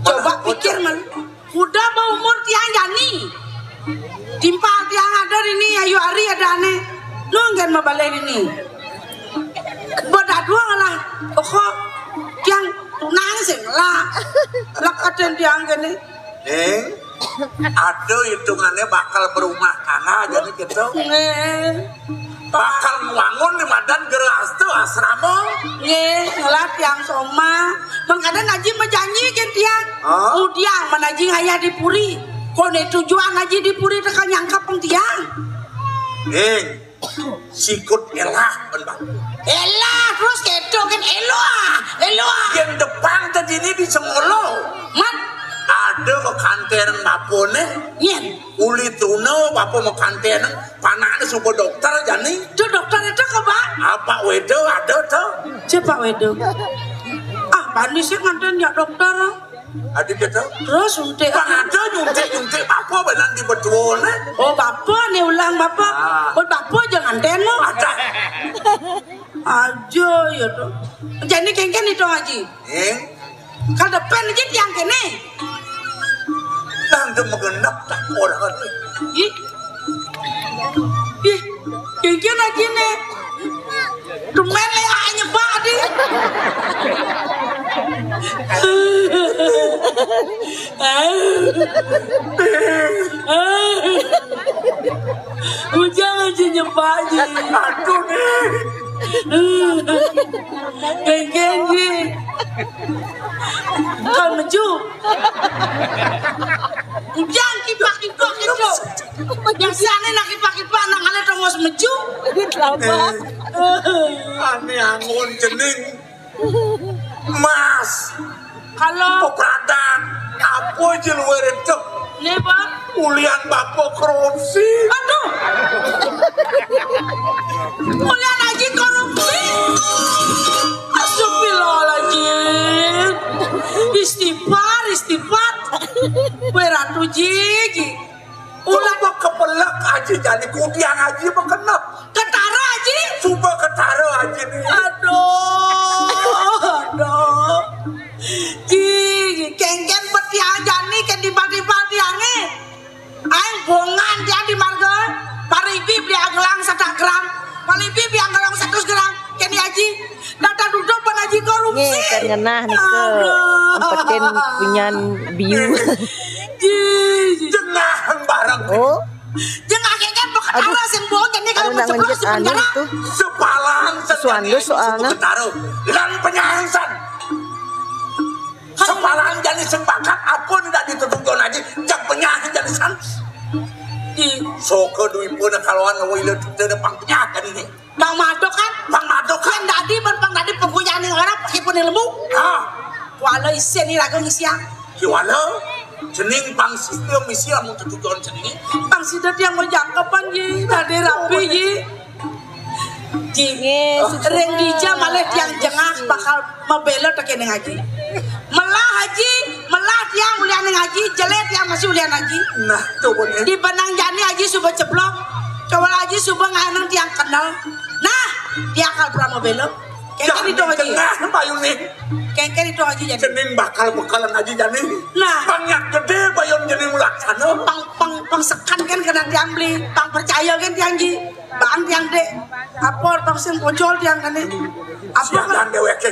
Coba pikir, man. Udah berumur tiang jani. Timpal tiang ada ini, ayu hari ada ane. Nunggen mabaleh ini. Bedadua lah. Kok tiang tunang sing lah. Lek aten tiang gini. Ning, ada hitungannya bakal berumah tangga jadi gitu. Nih. Bakal ngwangun di madan gerastu asrama. Nggih, ngelah tiang soma. Mengkadang Aji mejanji ke tiang. Hah? Udiang menaji ngayah di puri. Kone tujuan Aji di puri teka nyangkep pun tiang. Ning, sikut elah, ben, Bang. Elah, terus keto kan eloah, eloah. Yang depan tadi ini di Sengolo. Man? Ada ke kantor bapone. Yen. Uli Truno, bapak mau kantor. Panaknya suka dokter, jani. Itu dokter itu ke, Pak? Apa Wedo ada tuh? Siapa Wedo? Ah, Bani sih nganten ya dokter. Adi gitu. Terus suntik. Bang ada nyuntik-nyuntik bapak belan di betuone. Oh, bapak nih ulang bapak. Ah. Oh, bapak jangan teno. Ada. Aja ya tuh. Jadi kengken itu, Haji. Eng. Kalau depan aja tiang kene. Nang dia menggenap tak orang ini. Ih. Ih, kengken aja nih. Tumen le ae nyebak adi. Ujang aja nyebak ji. Aduh nih. Kengken ji. Kal meju. Ujang kipak-kipak itu. Yang siane nak kipak-kipak nak ngale tongos meju. Duit lama. Ane angon jeneng. Mas. Kalau Pepradan. Apa aja luar itu? Nih, Pak. Ulian bapak korupsi. Aduh. Ulian Aji korupsi. Astagfirullahaladzim. Istighfar, istighfar. Beratu jiji. Ulah kepelek aja jadi kudiang aja bekenep. Ketara aja. Suba ketara aja nih. Aduh, aduh. Ji, kengken petiang jani ke tiba-tiba tiange. Aing bongan dia di marga. Paribi beli agelang satu gram. Paribi beli agelang satu gram. Keni aji. Data duduk pan aji korupsi. Nih, kan ngenah nih ke. Aduh. Empetin punyan biu. Ji, ji. Jenah bareng. Oh. Jeung akhirnya beketara sing bohong jadi kalau aduh, nak menceplok ngencet di anu penjara. Itu. Sepalan Suando soalnya. Ketara. Lan penyahan san. Sepalan jadi sepakat apa tidak ditutup John Haji. Jak penyahan jadi san. Ih. Soke duit pun kaluan wile teu depan penyahan ini. Bang Madok kan? Bang Madok kan? Yang tadi, Bang, Bang tadi peguyanin orang pakai pun ilmu. Ah. Kuala isin ni raga ngisian. Kuala jening Bang Sisto misi amun tujuan jening. Bang Sisto tiang mau jangkepan ji, tadi rapi ji. Ji, ring dija malih tiang jengah bakal mabela tekening Haji. Melah Haji, melah tiang ulianing Haji, jelek tiang masih ulian Haji. Nah, tuh bener. Di benang jani Haji suba ceplok. Coba Haji suba ngaenang tiang kenal. Nah, tiang kal pramabela. Kéngkén itu, Haji. Nah, bayun nih. Kéngkén itu, Haji, jadi. Cening bakal bekalan Haji jani. Nah. Pang nyak gedé bayun jani mulaksana. Pang, pang, pang sekan kan kena tiang beli. Pang percaya kan tiang, Ji. Bang tiang, Dék. Apa pang sing pojol tiang kan nih? Apa, Bang? Siagan déwék.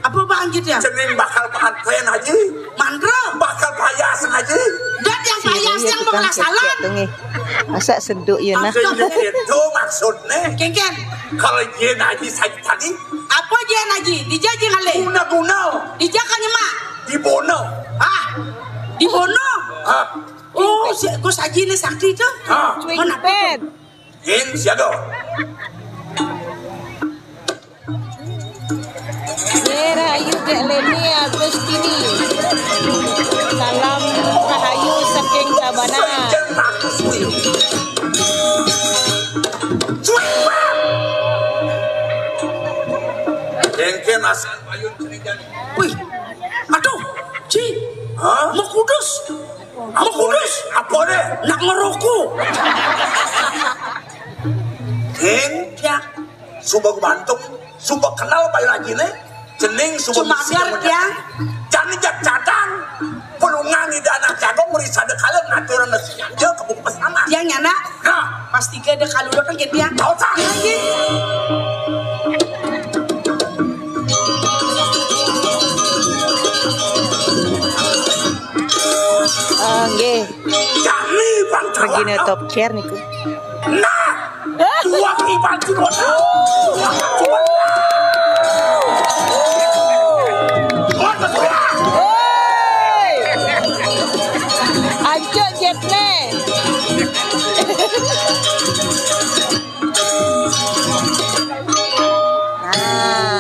Apa, Bang, Ji, tiang? Cening bakal pahat kén, Haji. Mantra. Bakal payas, Haji. Dan yang payas yang tukang mengelasalan. Masa seduk ya, nah. Itu maksudnya. Kéngkén. Kalau yén Haji saja tadi. Apa yén Haji? Dija Haji ngalih. Guna-guna. Dija ka nyemak. Di Bono. Ah. Di Bono. Ah. Oh, si Gus Haji ini sakti itu. Ah. Mana apa? Yén siaga. Yé, rahayu Dék Léni Agustini. Salam rahayu saking Tabanan. Kéngkén asal bayun curigan. Wih, aduh, Ji. Hah? Mau kudus. Mau kudus. Apa deh? Nak ngeruku. Kéngkén. Ya. Suba gumantung, suba kenal baé lagi né. Cening suba. Cuma bisi biar ya. Jani jak cadang. Pelungan ida anak jago meri sada kala ngaturan nasi aja ke buku pesanan. Yang nyana. Nah. Pasti ke ada kalau kan gitu ya. Tahu tak? Lagi. Eh, nggih. Jani bang. Regina Top Care niku. Nah. Dua kali bantu dua tahun. Ancuk jetné. Nah.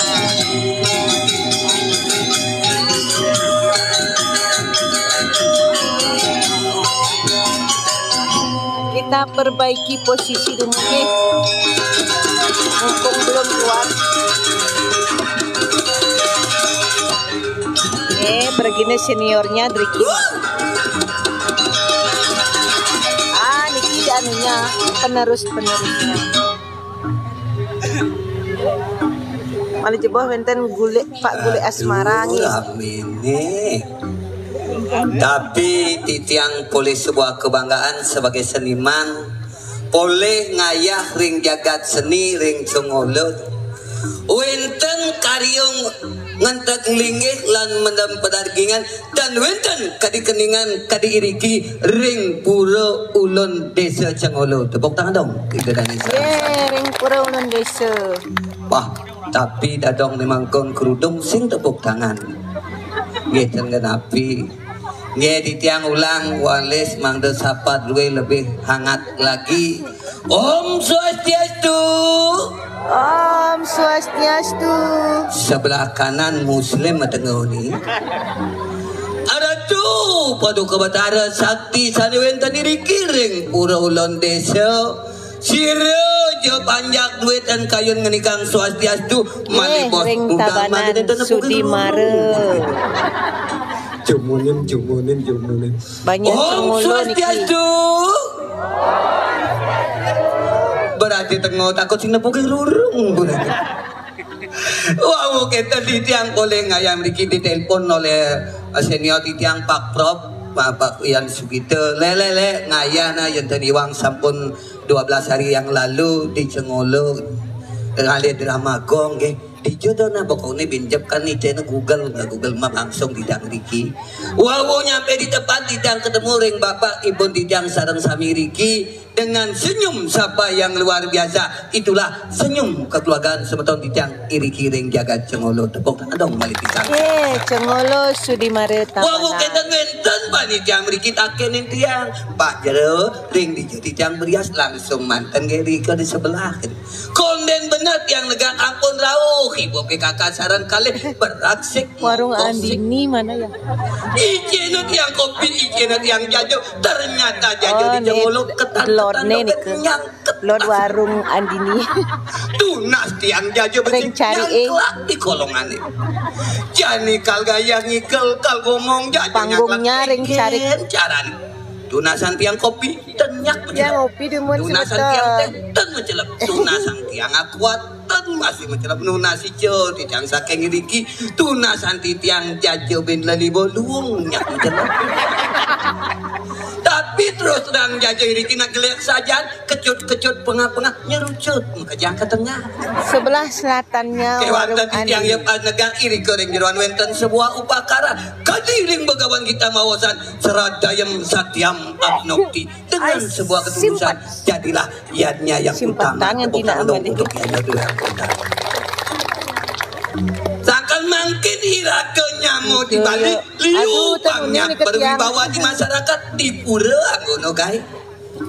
Kita perbaiki posisi dulu nih. Mumpung belum keluar. Eh, perginya seniornya Driki. Ah, niki anunya, penerus-penerusnya. Malih jebos wénten gulik, Pak Gulik Asmara nggih. Aduh, ramene. Tapi titiang polih sebuah kebanggaan sebagai seniman, polih ngayah ring jagat seni ring Cengolo. Wénten karya ngenteg linggih lan mendem pedargingan, tan wénten kadi keningan kadi iriki ring Pura Ulun Désa Cengolo. Tepuk tangan dong. Ida dané. Yé, ring Pura Ulun Désa. Wah, tapi dadong né mangkon kerudung sing tepuk tangan. Nggih, ten genapi. Nggih, titiang ulang walis mangda sapat luwih lebih hangat lagi. Om Swastiastu. Om Swastiastu. Sebelah kanan Muslim, tengah ni. Ratu Paduka Batara Sakti sané wénten iriki ring Pura Ulun Désa. Sira ja panjak duit dan kayun ngenikang Swastiastu. Malih bos ring budal Tabanan malih dan Sudi Mara. Jumunin, jumunin, jumunin. Banyak Om Cengolo niki. Swastiastu. Berarti tengok takut sing nepukin rurung. Wau, kita titiang polih ngayah mriki ditelepon oleh, eh, senior titiang Pak Prop, Pak, Pak Yan Sugita. Lé, lé, lé, ngayah nah yén ten iwang sampun dua belas hari yang lalu di Cengolo. Ngalih drama gong nggih. Dija to nah pokokné binjep kan icéné Google, nggak Google Map langsung titiang riki. Wau nyampe di tempat titiang ketemu ring bapak ibun titiang sareng sami riki. Dengan senyum sapa yang luar biasa, itulah senyum kekeluargaan semeton titiang iriki ring jagat Cengolo. Tepuk tangan dong malih pisan. Oke, Cengolo Sudi Mara Tabanan. Wau, kénten wénten panitia mriki takénin tiang. Pak Jero, ring dija titiang berias langsung manten nggih rika di sebelah. Kondén bener tiang negak ampun rauh, ibu P K K sareng kalih beraksik. Warung Andini mana ya? Icéna tiang kopi, icéna tiang jaja. Ternyata jaja di Cengolo ketan-ketan nika. Nyangkut. Lord warung Andini. Tunas tiang jaja becik ring cari, eh, nyangklak di kolongané. Jani kal gayah ngikel, kal ngomong jaja panggungnya nyangklak ring cari. Carané. Tunasan tiang kopi, ten nyak. Tiang kopi dumun. Tunasan semeton. Tiang téh, ten mecelep. Tunasan tiang akuat, Masih mencelep nunas ijo, titiang saking ngriki, tunasan titiang jajo ben lali bolung, nyak mencelep. Tapi terus terang jajo ngriki nak gelek sajan, kecut-kecut pengah-pengah nyerucut, mengejang ke tengah. Sebelah selatannya. Kewanten warung titiang Andi. Ya panegak iri kering jeroan wenten sebuah upakara, kadiring begawan kita mawasan, seradayem satyam abnokti. Dengan sebuah ketulusan, jadilah yadnya yang utama, tangan tepuk tangan dong untuk yang kedua. Sangkan mangkin iraga nyamo di Bali, liu pangnya berwibawa di masyarakat, di pura anggono gae.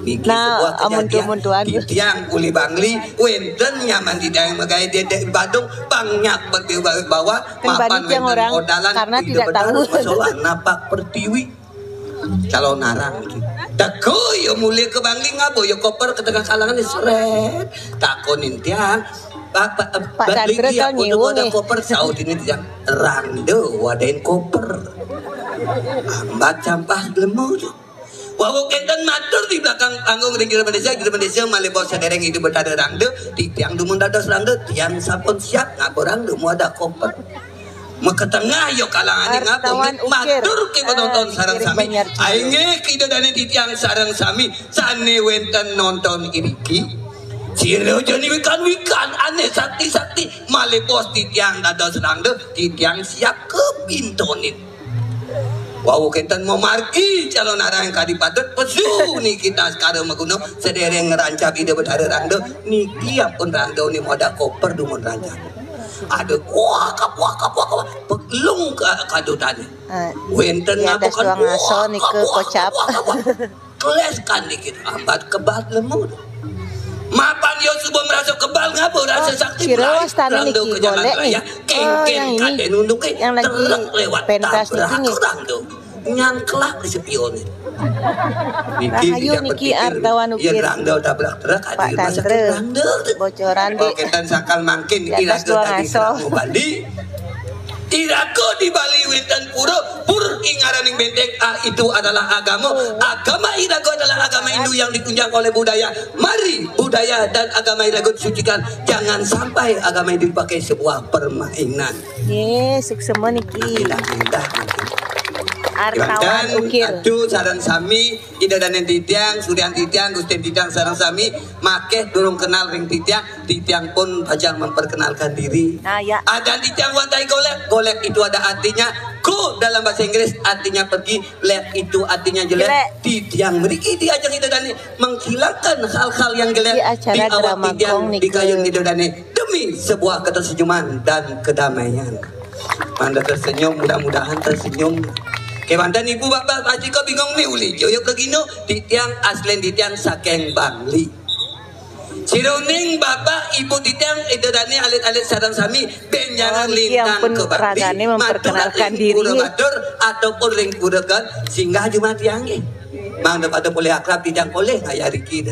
Niki sebuah kejadian. Titiang uli Bangli, wenten nyaman titiang megae dedek Badung, pangnya berwibawa, mapan wenten odalan, karena tidak tahu masalah napak pertiwi. Calon arang iki. Teko ya mulih ke Bangli, ngabo ya koper ke tengah kalangan, sret. Takonin tiang, "Pak, Pak, Pak Bangli Chandra iki to aku nyewa ada nih. Koper," saut ini tiang. "Rangdo wadain koper." Ambat campah lemu. Wau kenten matur di belakang panggung ring Jero Malaysia, Jero Malaysia malih bos sedereng Ida Betara Rangdo, titiang dumun dados Rangdo, tiang sampun siap ngabo Rangdo muada koper. Maketengah ya kalangane ngapung. Matur ke penonton sareng sami. Inggih, Ida dane titiang sareng sami sane wenten nonton iriki. Sira jani wikan-wikan ane sakti-sakti malih bos titiang dados Rangdo, titiang siap kebintonin. Wau kenten mamargi calon arang kadi patut, pesu niki taskara maguna sedereng ngrancap Ida Betara Rangdo, niki ampun Rangdo ni modak koper dumun rancap. Ada kuakap, kuakap, kuakap, peglung ka kadutane. Wenten ya, ngapa kan ngaso nika kocap. Keleskan dikit, ambat kebat lemur. Mapan yo suba merasa kebal, ngapa rasa sakti? Kira pelai wastane Rangdo niki ke jalan golek raya, nih. Kengken yang ini, kade nunduk ke yang lagi terlek lewat pentas tabrak niki nih. Rangdo. Nyangklak di sepione. Niki rahayu niki pikir-pikir, artawan ya ukir. Rangdo tabrak truk, Pak ada rumah sakit Tante. Rangdo. Bocoran, Dik. Oke, dan sakal mangkin niki ya, Rangdo dua tadi ngaso. Mau Bali. Iraga di Bali wenten pura, pur ing ngaraning benteng, ah, itu adalah agama. Agama iraga adalah agama Hindu yang ditunjang oleh budaya. Mari budaya dan agama iraga disucikan. Jangan sampai agama Hindu dipakai sebuah permainan. Ye, suksema niki. Indah, indah. Artawan ukir. Aduh, sareng sami Ida danen titiang, Suryan titiang, Gustin titiang, sareng sami makeh durung kenal ring titiang, titiang pun pacang memperkenalkan diri. Ah, ya. Adan titiang wantah golek, golek itu ada artinya go dalam bahasa Inggris, artinya pergi, lek itu artinya jelek. Jelek. Titiang mriki diajeng Ida dane menghilangkan hal-hal yang jelek di awak titiang, di kayun Ida dane demi sebuah ketersenyuman dan kedamaian. Mangda tersenyum, mudah-mudahan tersenyum. Kewanten ibu bapak, Pak Ciko bingung nih, uli joyo kegino, titiang aslen titiang saking Bangli. Siruning bapak ibu titiang Ida dane alit-alit sareng sami, benjangan lintang ke Bangli, matur ring pura Batur ataupun ring pura Gat, singgah jumah tiang nggih. Mangda pada polih akrab, titiang polih ngayah riki.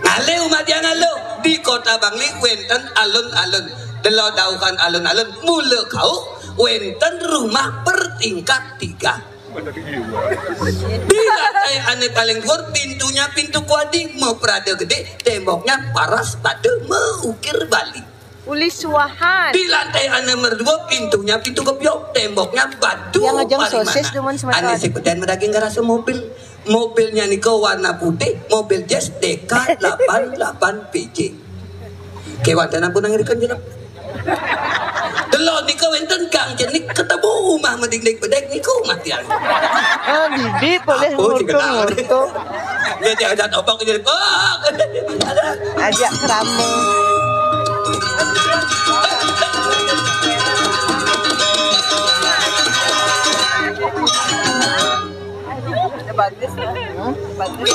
Ngalih umat tiang ngalih, di kota Bangli wenten alun-alun. Delo dauhan alun-alun, mula kauh wenten rumah bertingkat tiga. Di lantai ane paling dhuwur, pintunya pintu kuadi, maprada gede, temboknya paras pada maukir Bali. Uli suahan. Di lantai ane merdua, pintunya pintu gebyok, temboknya batu. Yang ngejeng sosis dumun semeton. Ane sik beden madaging ngarasa mobil. Mobilnya nika warna putih, mobil Jazz D K delapan delapan P J. Kewanten ampun nangrikan jelek. Delok nika wenten gang jenik ketemu umah madingding bedek niku umah tiang. Ah, bibi boleh ngurtu-ngurtu. Dia jangan datang apa ke jelek. Oh. Ajak kerama. Bagus. Bagus.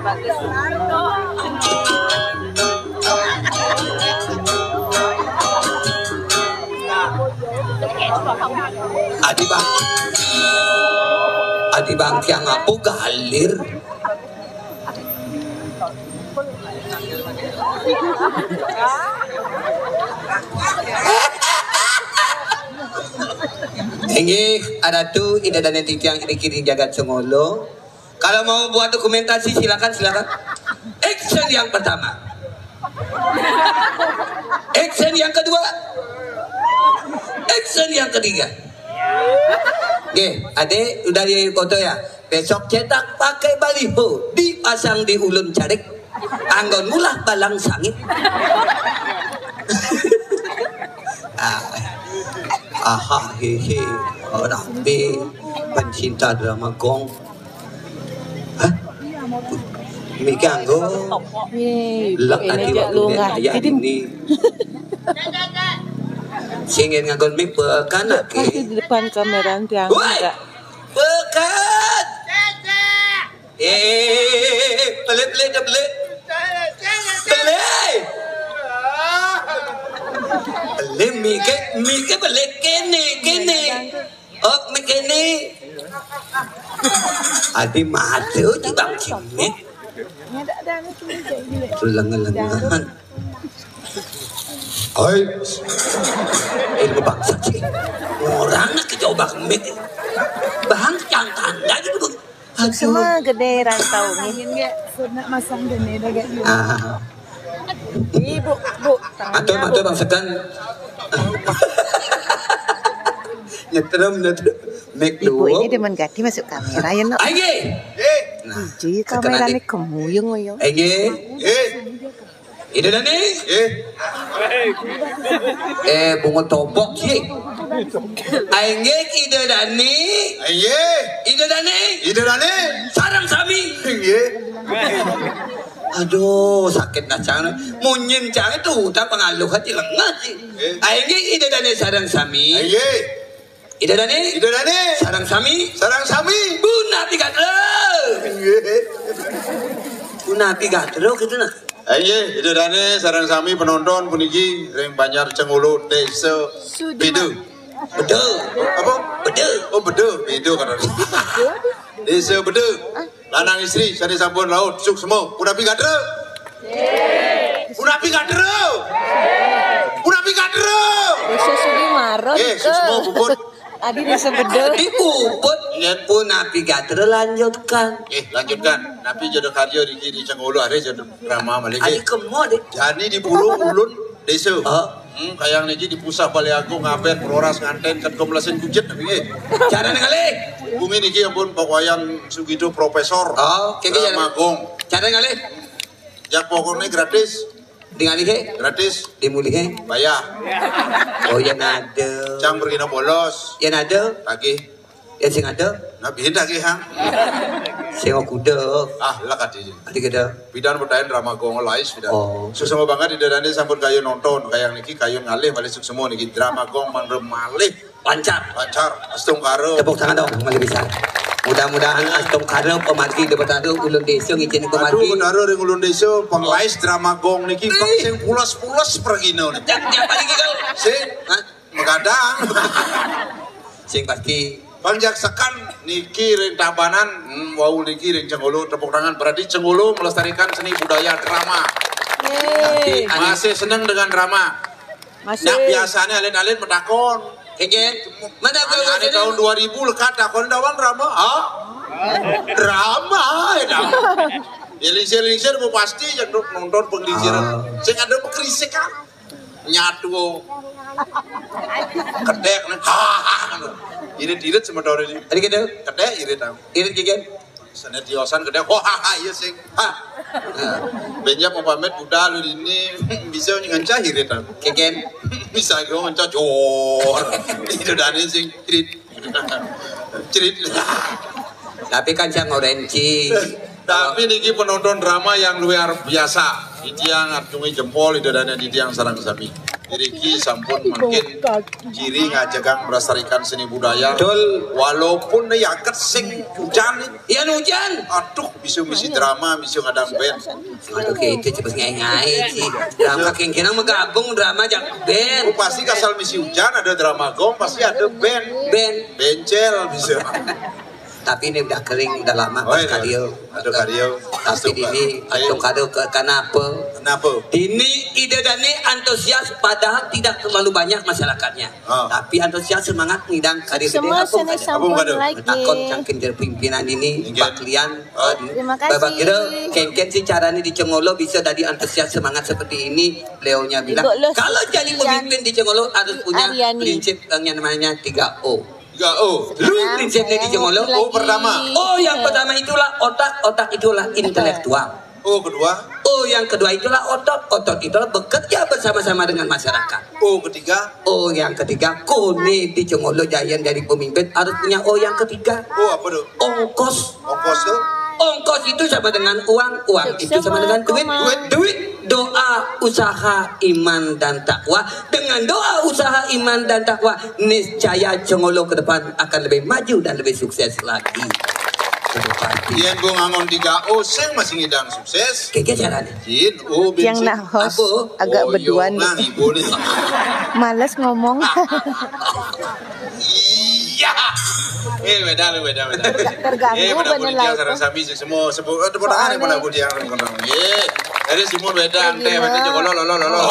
Bagus. Adi bang, adi bang tiang apa galir? Inggih, Ratu, Ida dan Titiang di kiri jagat Sengolo. Kalau mau buat dokumentasi, silakan, silakan. Action yang pertama. Action yang kedua. Action yang ketiga. Oke, Ade udah di foto ya. Besok cetak pakai baliho, dipasang di ulun carik. Anggon mulah balang sangit. Ah, aha, hehe. Oh, rapi. Pencinta drama gong. Hah? Mik anggo. Lek ati waktu ini. Singin nganggon mik pekan lagi. Pasti di depan kamera nanti anggo. Woi! Pekan! Eh, pelit, pelit, pelit. Pelit. Pelit, mik, mik, pelit, kene, kene. Oh, mik kene. Adi madu di bang cimik. Lengan-lengan. Oi. Ilmu bangsat sih. Orang nak coba mik. Bang, jangan tanda gitu, Bang. Cuma gede rantau nih. Nak masang gini dah gak. Ah. Ibu, bu, tangannya. Atau, atau bang sekan. Nyetrum, nyetrum. Make. Ibu ini demen gati masuk kamera ya, no. Ayo. Nah, kamera ini kemuyung, yo. Ayo. Ida Dani. Eh. Eh, bungut topok, ye. Ayo, Ida Dani. Ayo. Ida Dani. Ida Dani. Sarang sami. Aduh, sakit nah cang. Munyin cang itu udah pengaluh aja lengah sih. Ayo, Ida Dani sarang sami. Ayo. Ida Dani. Ida Dani. Sarang sami. Sarang sami. Pun api gatro. Pun api gatro gitu nah. Ayo, Ida Dani, sarang sami penonton puniki ring Banjar Cengulu, Desa Sudiman. Bedu. Bedu. Apa? Bedu. Oh, Bedu. Bedu kan. Desa Bedu. Lanang istri, sane sampun laut, suksma. Punapi gatra? Punapi gatra? Punapi gatra? Desa Sudimara. Eh, suksma puput. Adi desa Bedu. Dipuput. Yen punapi gatra, lanjutkan. Eh, lanjutkan. Napi jodoh karya di kiri cengolo, ada jodoh drama malih. Adi kemo, Dik. Jani di purung ulun desa. Oh. Hmm, kayang niki di pusat Balai Agung ngaben proras nganten kedom lesin kujet tapi nggih. Carane kalih. Bumi niki ampun Pak Wayan Sugito Profesor. Oh, kiki ya. Magong. Carane kalih. Jak pokoknya gratis. Di ngalihe? Gratis. Di mulihe? Bayar. Oh, yen ada. Cang bergina bolos. Yen ada. Lagi. Ya sing ada. Nah, beda ki, ha. Sing kuda. Ah, lah kadi. Adi kada. Pidan bedain drama gong lais pidan. Oh. Susah banget di dadane sampun kayu nonton, kayak niki kayu ngalih malih suksema niki drama gong mangre malih. Lancar. Lancar. Astungkara. Tepuk tangan dong, malih bisa. Mudah-mudahan astungkara pemargi de Betara ulun desa ngicin pemargi. Aduh, Betara ring ulun desa penglais drama gong niki pang sing pulas-pulas pergina niki. Jangan tiap hari gitu. Sing. Hah? Magadang. Sing pasti. Bang Jaksekan niki ring Tabanan, hmm, wau niki ring Cengolo, tepuk tangan. Berarti Cengolo melestarikan seni budaya drama. Yeay. Masih seneng dengan drama. Masih. Nah, biasanya alit-alit metakon. Kengken. Mana tahu ane tahun dua ribu lekat takon dawang drama. Ah? Drama ya. Ya lingsir-lingsir mau pasti ya nonton penglingsiran. Ah. Sing ada pekrisik kan. Nyatu. Kedek nih. Irit-irit sementara ini. Tadi gitu. Kedek irit tau. Irit gigi. Sana tiosan kedek. Wah, iya sing. Ha. Nah, Benjak mau pamit budal ini bisa ngencah irit tau. Keken. Bisa gua ngencah jor. Itu dane sing irit. Cerit. Tapi kan saya ngorenci. Tapi niki penonton drama yang luar biasa. Titiang acungi jempol, Ida Dani, titiang sareng sami. Iriki sampun mungkin ciri ngajegang melestarikan seni budaya. Betul. Walaupun nih yaket sing hujan nih. Iya, hujan. Aduh, bisa misi drama, bisa ngadang band. Aduh, kayak itu cepet ngai-ngai sih. Drama kengkenang menggabung drama jak band. Oh, pasti kasal misi hujan ada drama gong, pasti ada band. Band. Bencel bisa. Tapi ini udah kering, udah lama. Oh, pas iya. Kadio. Ada kadio. Tapi dini antuk kado ke kanapa? Kenapa? Dini Ida Dani antusias padahal tidak terlalu banyak masyarakatnya. Ah. Tapi antusias semangat ngidang kadi gede apa sanes kado? Apa kado? Takon cangkin dari pimpinan ini, Pak Lian. Oh. Terima kasih. Bapak kira kengken si caranya di Cengolo bisa jadi antusias semangat seperti ini. Leonya bilang, kalau jadi pemimpin di Cengolo harus punya prinsip yang namanya tiga O. Tiga O. Lu prinsipnya di Cengolo. O pertama. O yang pertama itulah otak, otak itulah intelektual. O kedua. O yang kedua itulah otot, otot itulah bekerja bersama-sama dengan masyarakat. O ketiga. O yang ketiga, kone di Cengolo Giant dari pemimpin harus punya O yang ketiga. O apa tuh? Ongkos. Ongkos tuh? Ongkos itu sama dengan uang, uang itu sama dengan duit. Duit, duit. Doa, usaha, iman, dan takwa. Dengan doa, usaha, iman, dan takwa, niscaya Cengolo ke depan akan lebih maju dan lebih sukses lagi. Ke depan. Yen mbok ngangon tiga O sing masih ngidang sukses. Keke caranya. Jin, oh, yang bensin. Nah, host agak beduan. Nah, ibu nih. Males ngomong. Iya. Eh, beda lu, beda, beda. Terganggu. Eh, bener lagi. Sareng sami sih semua, semua, eh, tepuk tangan yang pernah budi yang nonton. Iya. Jadi semua beda, teh, beda, lo, lo, lo, lo.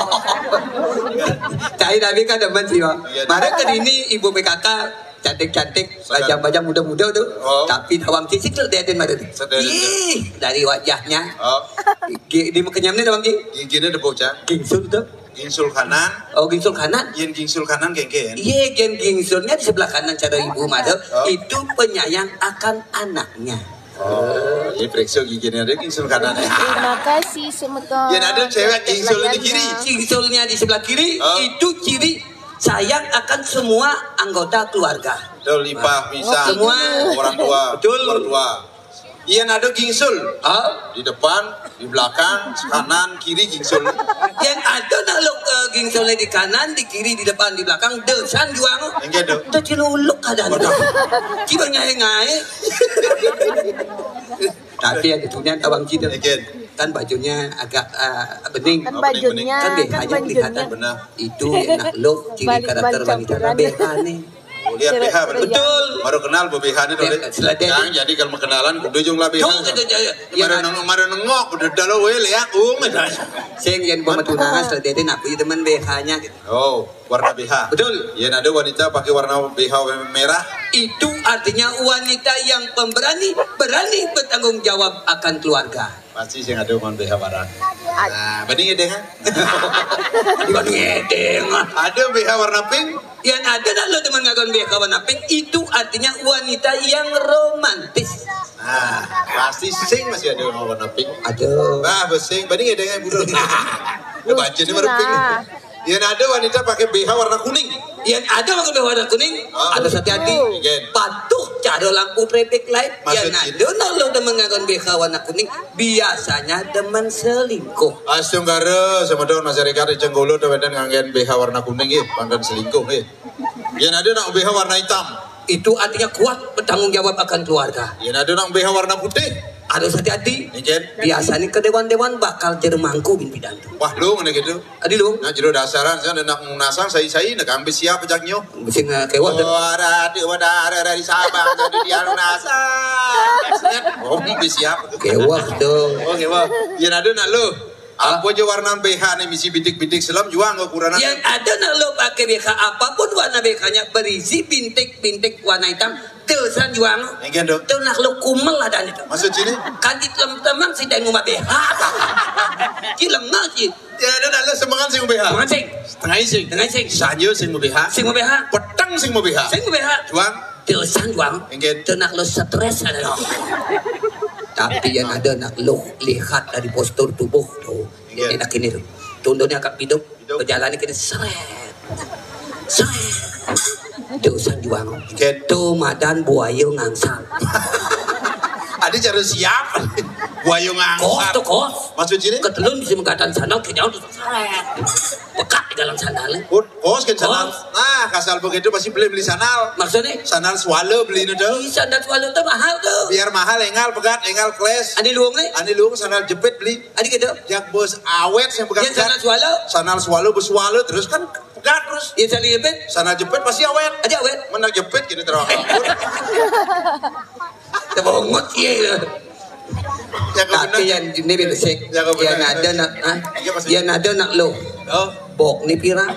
Tapi kan demen sih, Bang. Iya. Mare ke ini ibu P K K cantik-cantik, bajang-bajang muda-muda tuh. Oh. Tapi tawang cicik tuh diatin mare tuh. Ih, dari wajahnya. Oh. Di, di mukanya nih, Bang Ki. Giginya ada bocah. Gingsul tuh. Gingsul kanan. Oh, gingsul kanan. Yen gingsul kanan kengken. Iya, yen gingsulnya di sebelah kanan cara ibu mah tuh. Oh. Itu penyayang akan anaknya. Oh, ini periksa giginya ada gingsul kanan ya. Terima kasih semeton. Yen ada cewek gingsul di kiri. Gingsulnya di sebelah kiri, oh, itu ciri sayang akan semua anggota keluarga. Betul, ipah, misah, semua orang tua, betul, mertua. Yen ada gingsul, ah, di depan, di belakang, kanan, kiri gingsul. Yen ada nak luk, eh, gingsulnya di kanan, di kiri, di depan, di belakang, desan juang. Enggak, Dok. Itu ciluluk kadang. Waduh. Kita ngae-ngae. Tapi yang itunya tawang kita. Enggak. Kan bajunya agak, eh, bening. Kan bajunya, kan B H-nya kelihatan. Benar. Itu enak luk, ciri karakter wanita B H nih. Oh, lihat B H, betul. Baru kenal B H nih, Dok. Yang jadi kalau kenalan kudu jong lah B H. Jong, jong, jong, jong. Mare nengok, mare nengok, udah dalu we, lihat, um. Sing yen pematunangan setelah dia nak punya teman B H-nya gitu. Oh, warna B H. Betul. Yen ada wanita pakai warna B H merah. Itu artinya wanita yang pemberani, berani bertanggung jawab akan keluarga. Pasti sing ada warna B H warna. Nah, banding ya, Deng, ha? Banding ya, Deng. Ada B H warna pink? Yang ada nak lo teman ngagon B H warna pink, itu artinya wanita yang romantis. Nah, pasti sing masih ada warna pink. Ada. Nah, besing, banding ya, Deng, ha, budul. Baca ni baru pink. Yang ada wanita pakai B H warna kuning. Yang ada pakai B H warna kuning, ah, harus hati-hati. Patuh cara lampu traffic light. Yang ada nak lo demen ngagon B H warna kuning, biasanya demen selingkuh. Astungkara, semeton masyarakat di Cengolo tuh nganggen B H warna kuning, eh, pangkan selingkuh, eh. Yang ada nak B H warna hitam. Itu artinya kuat bertanggung jawab akan keluarga. Yang ada nak B H warna putih. Harus hati-hati. Biasanya ke dewan-dewan bakal jeremangku bin pidan tuh. Wah, lu ngene gitu. Adi lu. Nah, jero dasaran, saya nak ngunasang, sai-sai, nak ambil siap pejaknya. Sing, eh, kewah tuh. Oh, ada, ada, ada, ada dari Sabang, jadi dia ngunasang. Oh, ambil siap. Kewah tuh. Oh, kewah. Yang ada nak lu. Apa aja warna B H nih, misi bintik-bintik selam juang ke ukuran. Yang ada nak lo pakai B H apapun warna B H-nya berisi bintik-bintik warna hitam, desan juang. Enggak, Dok. Tuh nak lo kumel ada nih tuh. Maksud sini? Kan di temang si dan ngumah B H. Cileng sih. Ya ada nak lo semangat sih B H. Semangat sih. Setengah sih. Setengah sih. Sanyo sih B H. Sing B H. Petang sih B H. Sing B H. Juang. Desan juang. Enggak. Tuh nak lo stres ada lo. Tapi yang ada nak lo lihat dari postur tubuh tuh. Iya. Enak ini tuh. Tunduknya agak hidup. Hidup. Berjalan kita seret. Seret. Dosa juang. Ket. Tuh madan buaya ngangsal. Ada cara siap. Buaya ngangsal. Kos tuh, kos. Maksud sini? Ketelun bisa mengatakan sandal, kita tuh seret. Pekat di dalam sandalnya. Kos kan sandal. Kos. Nah, kasal begitu pasti beli, beli sandal. Maksudnya? Sandal swallow beli itu tuh. Ih, sandal swallow tuh mahal tuh. Biar mahal, engal pegat, engal kles. Ani luung nih? Ani luung sandal jepit beli. Adi gitu. Yang bos awet yang pegang. Yang sandal swallow. Sandal swallow, bos swallow terus kan pegang terus. Yang sandal jepit. Sandal jepit pasti awet. Adi awet. Mana jepit gini terus. Tebongot iya. Tapi yang ini beda sik. Yang ada nak, ah? Yang ada nak lo. Oh. Bok ni pirang.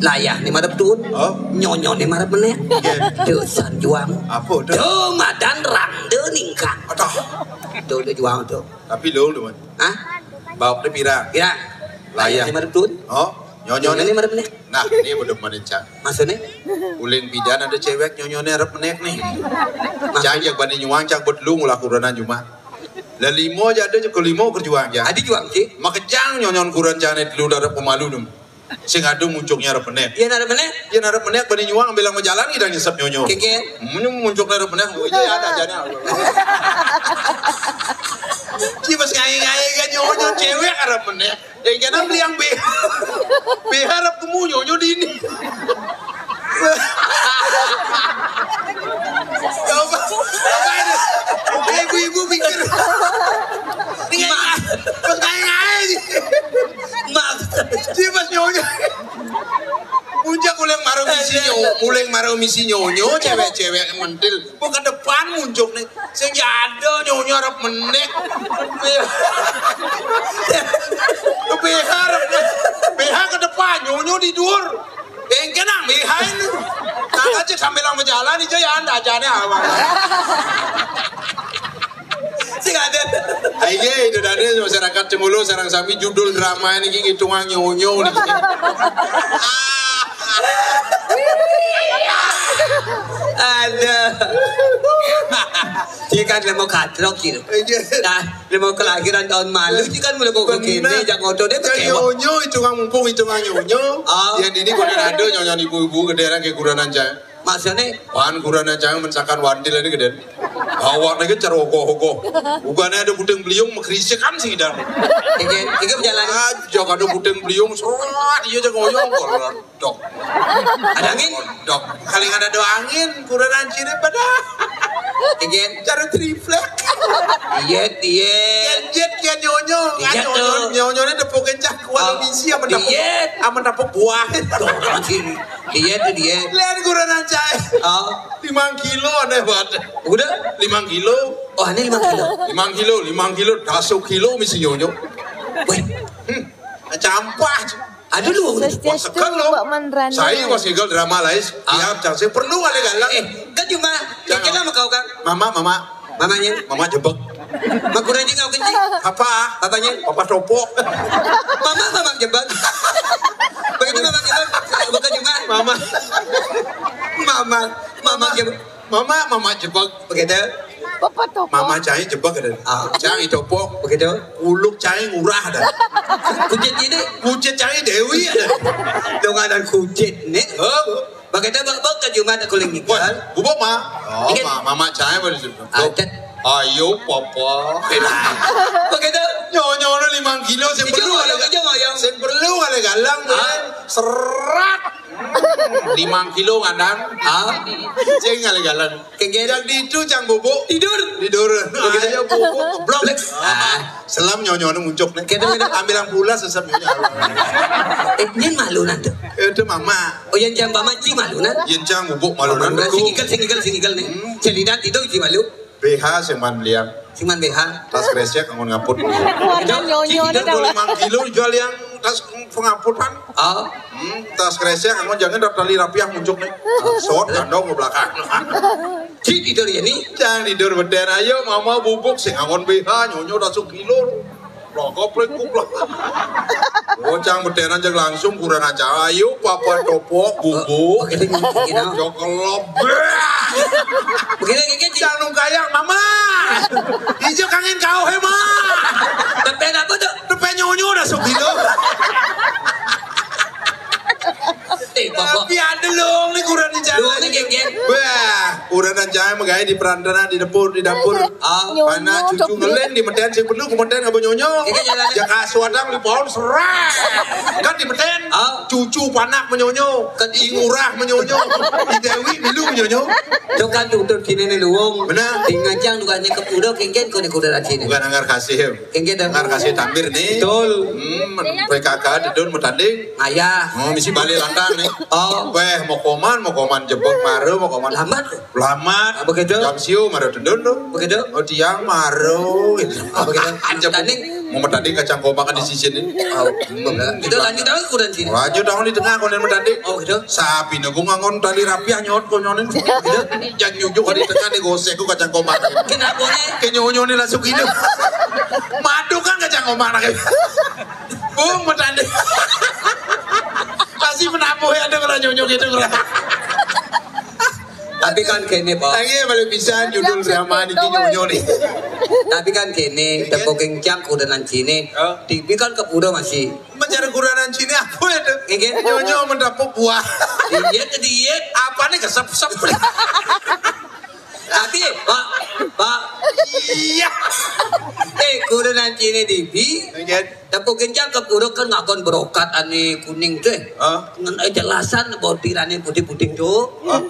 Layah ni marep tuun. Oh. Nyonyo ni marep menek. Iya. Dosan juang. Apa tu? Tuh madan rang de ningkang. Aduh. Tuh, tuh juang tuh. Tapi lo, lo. Hah? Bok ni pirang. Pirang. Layah ni marep tuun. Oh. Nyonyo ni marep menek. Nah, ni bodoh mana, Cang? Maksudnya? Uling bidan ada cewek nyonyone arep menek nih. Cang, jak bani nyuang, cang, buat lu ngulah kurenan cuma. Lah limo aja ada, ke limo kerjuang ya. Adi juang, Ci. Makejang nyonyon kurenan cang, lu darah pemalu dum. Sing adu muncuknya arep menek. Iya, arep menek. Iya, arep menek, bani nyuang ambil sama jalan kita nyesep nyonyo. Keke. Ini muncuknya arep menek, oh iya, ada aja nih. Ci, pas ngai-ngai kan nyonyo cewek arep menek. Eh, jangan beli yang B H. B H harap kemu nyonyo di ini. Coba, coba ini. Ibu-ibu pikir. Ini ngai-ngai. Maaf. Dia pas nyonyo. Puncak mulai marau misi nyonyo, mulai marau misi nyonyo, cewek-cewek mentil. Kok ke depan muncuk nih. Sing jado nyonyo arep menek. B H arep, B H ke depan, nyonyo di dur. Engke nang B H ini. Nah, aja sambil nang berjalan aja ya, anda aja nih awal. Sing ada. Aye, itu tadi masyarakat Cengulu sarang sami judul drama ini ki ngitungan nyonyo nih. Ada. Dia kan lemo katrok gitu. Iya. Nah, lemo kelahiran tahun malu, dia kan mulai kok kene, jangan ngotot deh, kecewa. Nyonyo itu kan mumpung itu kan nyonyo. Ah. Yang ini kok ada nyonyo ibu-ibu ke daerah ke Guranan Jaya. Maksudnya? Wan Guranan Jaya mensakan wandil ini gede. Awak lagi cerogoh-ogoh. Bukannya ada puting beliung, mengkrisik kan sih dan. Ini, ini berjalan. Ah, jangan ada puting beliung, serat, iya jangan ngoyong, dok. Ada angin? Dok. Kali ada doa angin, kurang anjir pada. Again. Cara triplek. Iya, iya. Kian jet, kian nyonyo. Iya, kan nyonyo, tuh. Nyonyo ini tepukin cah kuat. Oh, misi sama tepuk. Iya. Sama tepuk buah. Tuh, anjir. Iya, tuh dia. Lihat kurang anjay. Oh. Lima kilo aneh banget. Udah? Lima kilo. Oh, ini lima kilo. Lima kilo, lima kilo, daso kilo misi nyonyo. Wih. Hmm. Campah. Aduh, lu. Wah, segan lo. Saya masih gagal drama lain. Ah. Iya, cang, saya perlu kali galang. Eh, kan cuma, jangan. Kira sama kau, Kang. Mama, mama. Mamanya? Mama jebek. Mak kurang jengau kencing. Apa? Papanya? Papa topok. Mama, mama jebek. Begitu mama jebek, bukan cuma. Mama. Mama, mama jebek. Mama, mama jebek. Begitu. Papa topok. Mama cai jebek ada. Ah. Cai topok. Begitu. Uluk cai ngurah ada. Kucit ini. Kucit cai Dewi ada. Dong ada kucit nih. Oh. Begitu bak bak ke Jumat aku lagi. Wah, bubuk ma. Oh, ini. Ma, mama cai boleh sudah. Ada. Ayo papa. Begitu. Nyonyo lima kilo, sing perlu ada. Sing perlu ada galang. Ah. Serat. Lima kilo ngandang. Ah. Sing kali galang. Kengkeng. Yang di itu cang bubuk. Tidur. Tidur. Begitu. Ayo bubuk, blok. Blek. Ah. Selam nyonyo muncuk nih. Kita, kita. Ambil yang pula sesam nyonyo. Eh, nyen malu nanti. Itu mama. Oh, yang jam mama cing malu nanti. Yang cang bubuk malu nanti. Sing ikel, sing ikel, sing ikel nih. Hmm. Cerita itu cing malu. B H sing man beliang. Sing man B H. Tas kresek anggon ngaput. Waduh, nyonyo. Kita dah. Boleh mang kilo jual yang tas pengaputan. Oh. Hmm, tas kresek anggon jangan daftar tali rapiah muncuk nih. Sot kandong ke belakang. Cik tidur ya nih. Jangan tidur beden. Ayo mama bubuk sing anggon B H nyonyo dah sekilo. Lah koplek kuplek. Bocah beden aja langsung kurang aja. Ayo papa topok bubuk. Oke, ini gini. Jokelop. Begini gini. Jangan nung kayak mama. Ijo kangen kau he ma. Tepen apa tuh? Tepen nyonyo dah sok gitu. Eh, bapak. Tapi ada dong nih kurang di jalan. Lu nih, geng, geng. Wah, kurang aja megai di perantara, di dapur, di dapur. Ah. Mana nyonyo cucu ngeleng di meten sing perlu ku meten ngapa nyonyo. Iya, jalan. Ya kasuadang di pohon serak. Kan di meten. Ah. Cucu panak menyonyo. Kan ingurah menyonyo. Di Dewi milu menyonyo. Tuh kan tutur kini nih luwung. Benar. Di ngajang juga nih kepuro kengken kau nih kuda sini. Bukan anggar kasih. Kengke dah. Ngar kasih tambir nih. Betul. Hmm, men-, P K K didun metanding. Ayah. Oh, misi balik lantang nih. Oh. Weh, mau koman, mau koman jebok maru, mau koman. Lambat. Lambat. Begitu. Jam siu maro tendun tu. Begitu. Oh, tiang maro gitu. Oh, begitu. Jam tanding. Mau tanding kacang komakan di sisi ini. Oh, begitu. Kita lanjut aja kurang sini. Lanjut tahun di tengah konen mau tanding. Oh, gitu. Sapi nunggu ngangon tali rapi anyot konyonin. Begitu. Jangan nyujuk di tengah nih gosek ku kacang komakan. Kenapa nih? Kenyonyo nih langsung gitu. Madu kan kacang komakan. Bung mau tanding. Pasti menabuh ya tuh kalau nyonyo gitu kalau. Tapi kan kene, Pak. Lagi balik bisa judul drama di nyonyo nih. Tapi kan kene, tepuk kencang kuda nan cine. Oh. Tibi kan ke pura masih. Mencari kuda nan cine apa itu? Nggih. Nyonyo mendapuk buah. Diet, diet. Apa nih kesep-sep? Tapi, Pak, Pak. Iya. Eh, kuda nan cine dibi. Nggih. Tepuk kencang ke pura kan ngakon brokat ane kuning tuh. Hah? Ngen eh, jelasan bordirane putih-putih tuh. Hah?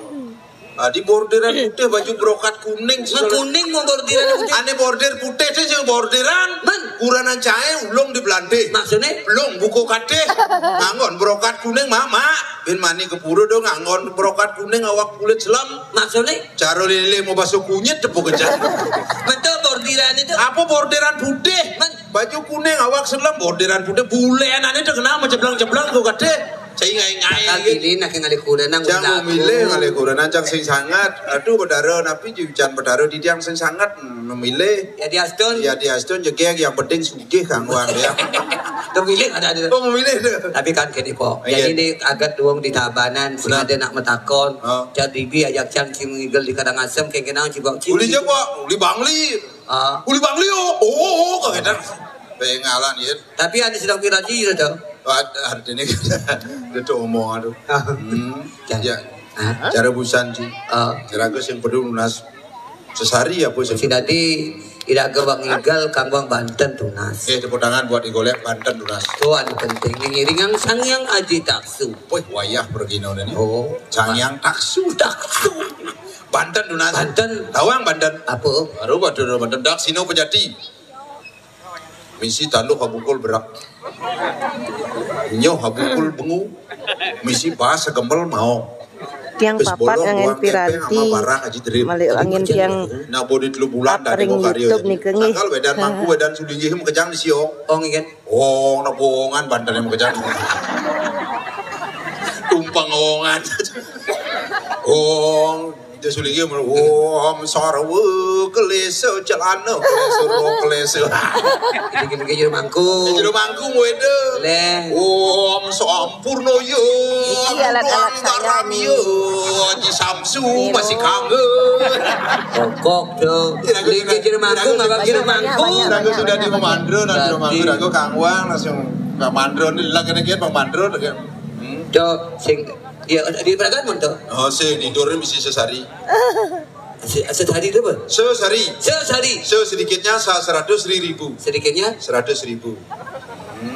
Ah, di bordiran putih baju brokat kuning. Nah, kuning mau bordiran putih. Ane bordir putih tuh sing bordiran. Men. Kuranan cahe ulung di belante. Maksudnya? Belum buku kadeh. Nganggon brokat kuning mama. Bin mani ke pura dong nganggon brokat kuning awak kulit selam. Maksudnya? Caro lele mau basuh kunyit tepuk kencang. Betul bordiran itu. Apa bordiran putih? Men. Baju kuning awak selam bordiran putih bulenan itu kenapa ceblang-ceblang kok kadeh. Saya ngai-ngai. Bakal pilih nak ngalih kuda nang. Cang mau milih ngalih kuda nang cang sing sangat. Aduh bedara napi jucan bedara di tiang sing sangat memilih. Ya di Aston. Ya di Aston jegeg yang penting sugih kang wang ya. Tuh milih ada ada. Oh memilih tuh. Tapi kan kene po. Iya. Jadi ini agak duong di Tabanan sing ada nak metakon. Oh. Jadi bi ajak cang cing ngigel di Karangasem kengkenang cibang cing. Uli jebak, uli bangli. Ah. Uli Bangli oh, oh, oh kagetan. Pengalan ya. Tapi ada sedang piraji ya tuh. Artinya itu omong aduh. Hmm. Ya. Cara busan sih. Ah. Cara gue yang perlu lunas sesari apa sih? Si tadi tidak gebang igal kambang Banten tunas. Eh tepuk tangan buat digolek Banten tunas. Tuh anu penting ngiringan sang yang aji taksu. Wih wayah pergi nona nih. Oh. Sang yang taksu taksu. Banten tunas. Banten. Tawang Banten. Apa? Baru Banten Banten dak sino pejati. Misi tanduk habukul berak. Nyoh habukul bengu. Misi bahas segembel mau. Tiang papat ngangen pirati malik angin tiang. Nah bodit lu bulan dari ring YouTube nih kengi. Tanggal wedan mangku wedan sulinggih mekejang di siong. Oh ngiken. Oh nak bohongan banten yang mekejang. Tumpang bohongan. Oh Dia sulingi mulu, "Om sarwa kelesa celana kelesa ro kelesa." Iki kene jero mangku. Jero mangku wede. Leh. Om sampurna ya. Iki alat-alat saya nih. Ya, Haji Samsu masih kangen. Pokok tuh. Iki jero mangku ngapa jero mangku? Lagu sudah di Pemandro, nah jero mangku lagu Kang Wang langsung Pemandro ini lagi nih Pemandro. Cok, sing Ya, di berapa mun to? Oh, sing tidur mesti sesari. Se- Sesari itu apa? Sesari. Sesari. Se sedikitnya sa seratus ri ribu. Sedikitnya? Seratus ribu.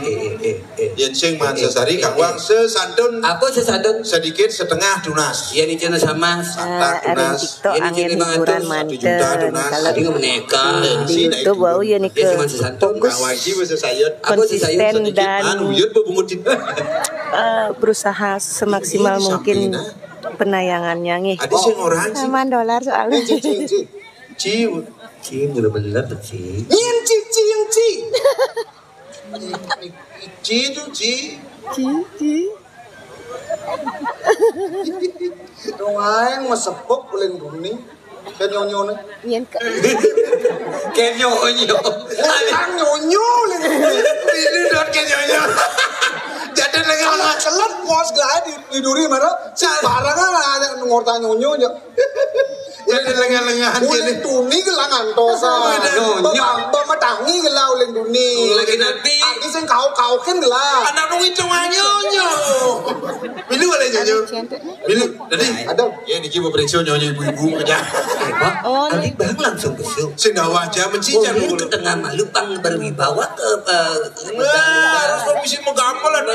Eh, eh, eh, eh. Yen sing man sesari kang wang sesantun. Apa sesantun? Sedikit setengah tunas. Ya ini channel sama. Santak tunas. Tok angin hiburan manten. Kalau di YouTube bau ya nih ke fokus konsisten dan berusaha semaksimal mungkin penayangannya nih. Ada sih orang sih. Saman dolar soalnya. Ci, ci, ci. Ci, ci, bener-bener ci. Nyin ci, ci, yang ci. Ci itu ci. Ci, ci. Dong aing mah sepuk paling bumi. Kan nyonyo nih. Nyen ke. Kan nyonyo. Kan nyonyo nih. Ini dot kan nyonyo. Jadi dengan anak celep pos gak di di duri mana? Sembarangan ada ngorta nyonyo nya. Jadi lengan-lengan uling tuni ke langan tosa. Nyonyo. Pemetangi ke lah uling tuni. Lagi nabi. Aku sing kau kau kan lah. Anak nung itu nyonyo. Milu ada nyonyo. Milu. Jadi ada. Ya niki mau periksa nyonyo ibu-ibu kerja. Oh, adik bang langsung besuk. Sing gak wajah mencicat. Ke tengah malu pang berwibawa ke. Harus bisa menggampel ada.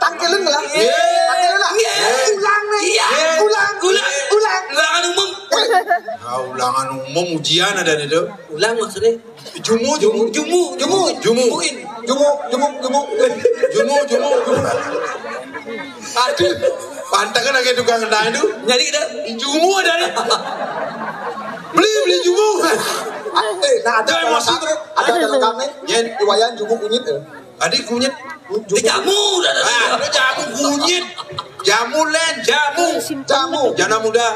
Tangkelin lah. Tangkelin lah. Ulang nih. Ulang. Ulang. Ulang. Ulangan umum. Nah, ulangan umum ujian ada nih tuh. Ulang maksudnya? Jumu, jumu, jumu, jumu, jumu, jumu, jumu, jumu, jumu, jumu. Aduh, pantangan lagi tukang kendang itu. Jadi kita jumu ada nih. Beli, beli jumu. Eh, nah, ada Jangan salah emosi satu, terus. Ada ada lengkap nih. Yen. Iwayan jumu kunyit, eh. Tadi kunyit. Jumu. Jamu dah. Ah, ada jamu kunyit. Jamu, Len, jamu. Jamu. Jana muda.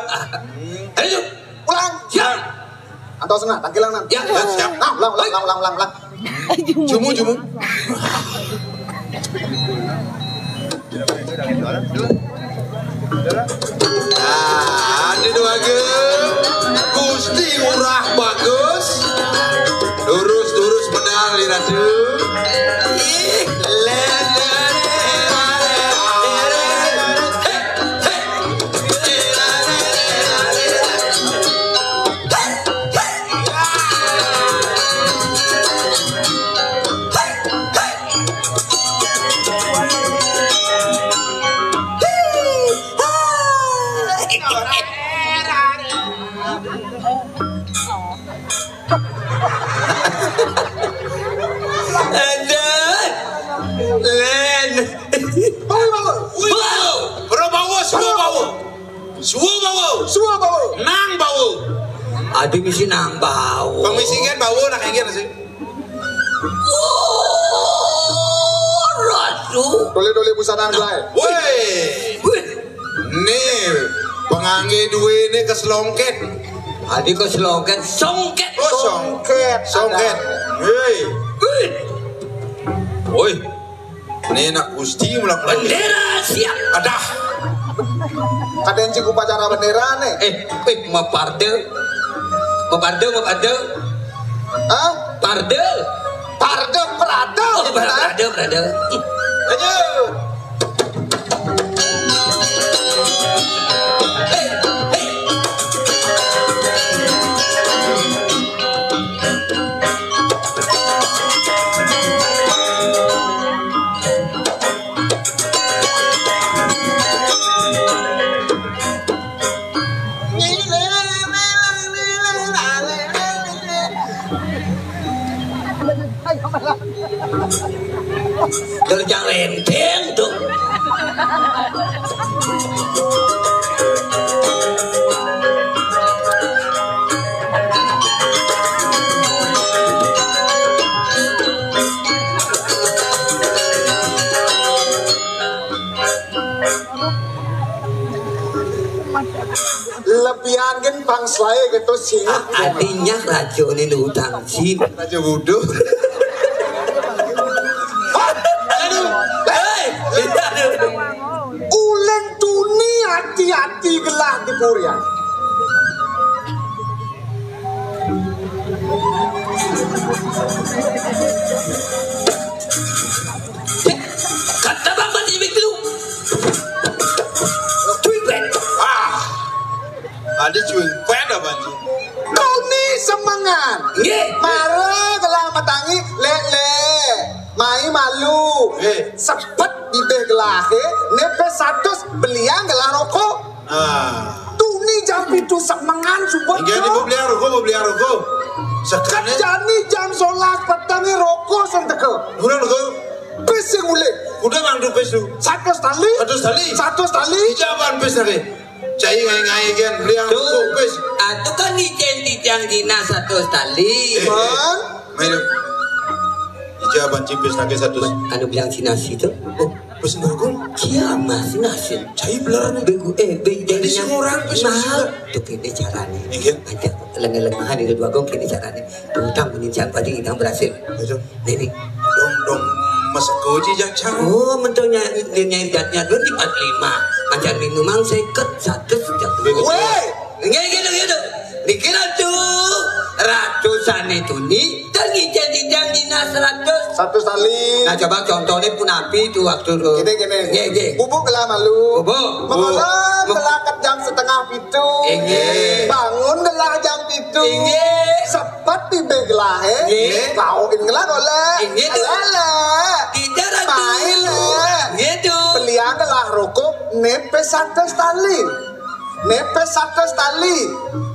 Ayo. Pulang. Siap. Antos nah, tangkilang nah. Ya, ya, siap. Nah, ulang, ulang, ulang, ulang, ulang, ulang. Jumu, jumu. Nah, ini dua ge. Gusti Ngurah Bagus. Lurus, lurus, medal, Ratu. Ih, lele. Aduh. Len. Bawa, bawa. Wih, bawa. Ro bawa, semua bawa. Suwo bawa. Suwo bawa. Nang bawa. Aduh, misi nang bawa. Pemisi kan bawa, nak engger sih. Oh, Ratu. Dole-dole busana nah, lae. Woi. Wih. Nih, pengangge duwe ne keselongket. Adi keselongket, songket. Oh, songket. Songket. Hei. Wih. Woi. Ini nak Gusti mulak lagi. Bendera siap. Adah. Kadang cik upacara bendera nih. Eh, eh, maparde. Maparde, maparde. Hah? Parde. Parde, parade. Oh, parade, parade. Ayo. Kerja renteng tuh. Lebihan gen bangsae gitu sih. Artinya raja ini utang sih. Raja bodoh. Aduh. Hei. Uleng tuni hati-hati gelah di purian. Kata bang mati bik lu. Cuy pet. Ah. Ada cuy pet apa anjing? Tuni semengan. Nggih. Mara gelah matangi lele. Mai malu. Eh. Sepet bibih gelahe, nepe satus beliang gelah rokok. Nah. Tuni jam pitu semengan subuh. Inggih, ibu beli rokok, ibu beli rokok. Sekane jani jam solas petenge rokok sing teka. Kurang rokok. Pis sing mulih. Udah mang pis lu. Satus tali. Satus tali. Satus tali. Ijaban pis lagi. Cai ngai-ngai gen beli rokok pis. Atuh kan icen titiang dina satus tali. Eh, eh. Bang. Main. Ijaban cipis lagi satus. Anu bilang si nasi tuh. Oh. Pesen barokon? Kiamat sih nasib. Cai beler nih. Begu, eh, be, jadi semua orang pesen mahal. Tuh kene carane. Iya. Aja lengan-lengan itu dua gong kene carane. Utang mending siang padi kita berhasil. Betul. Nih, nih. Dong, dong. Masa koji jacang. Oh, mentong nyai, nyai jatnya dua di empat lima. Macam minuman seket, satu sejak. Weh! Nggih, gitu, gitu. Niki Ratu, Ratu sane tuni, ten ngicen titiang dina seratus. Seratus tali. Nah, coba contohnya punapi itu waktu itu. Gini, gini. Nggih, nggih. Bubuk gelah malu. Bubuk. Mengolah gelah ke jam setengah pitu. Nggih. Bangun gelah jam pitu. Nggih. Sepet bibih gelah, eh. Nggih. Kauin gelah golek. Nggih, tuh. Lele. Tidak, Ratu. Main, eh. Nggih, tuh. Belian gelah rokok, nepe satus tali. Nepe satus tali.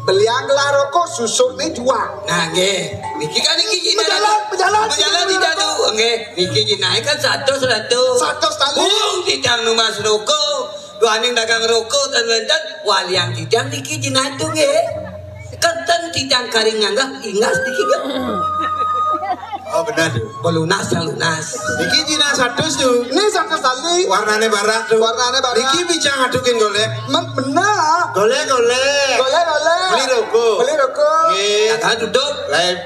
Beliang gelah rokok susuk ni juang. Nah, nggih. Niki kan niki gini. Bejalan, bejalan. Bejalan tidak tuh. Nggih. Niki gini kan satus, satus. Satus tali. Wong titiang numbas rokok. Duaning dagang rokok ten wenten. Walian titiang niki gini tuh nggih. Keten titiang kari nganggah inggas niki, Gung. Oh, bener, Duk. Belunas yang lunas. Niki jinah satus, Duk. Ini satus tali. Warnane barak, Duk. Warnane barak. Niki picang adukin golek. Mem-, bener. Golek, golek. Golek, golek. Beli rokok. Beli rokok. Nggih. Dagang tutup. Lain.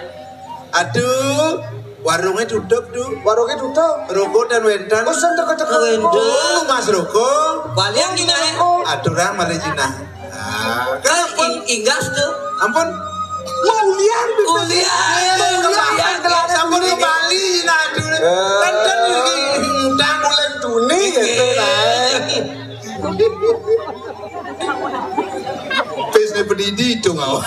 Aduh, warungnya tutup, Duk. Warungnya tutup. Rokok dan wénten. Oh, sen teka-teka. Wénten. Oh, Mas rokok. Balian gini, eh. Aturang malih jinah. Ah, kan ampun. In-, inggas tuh. Ampun. Ulian, ulian, ulian, ulian. Sampun kembali, nah, dulu. Eh. Kan, kan, utang. Ulian tuni, gitu, nah. Pes ne pedidi itu ngau.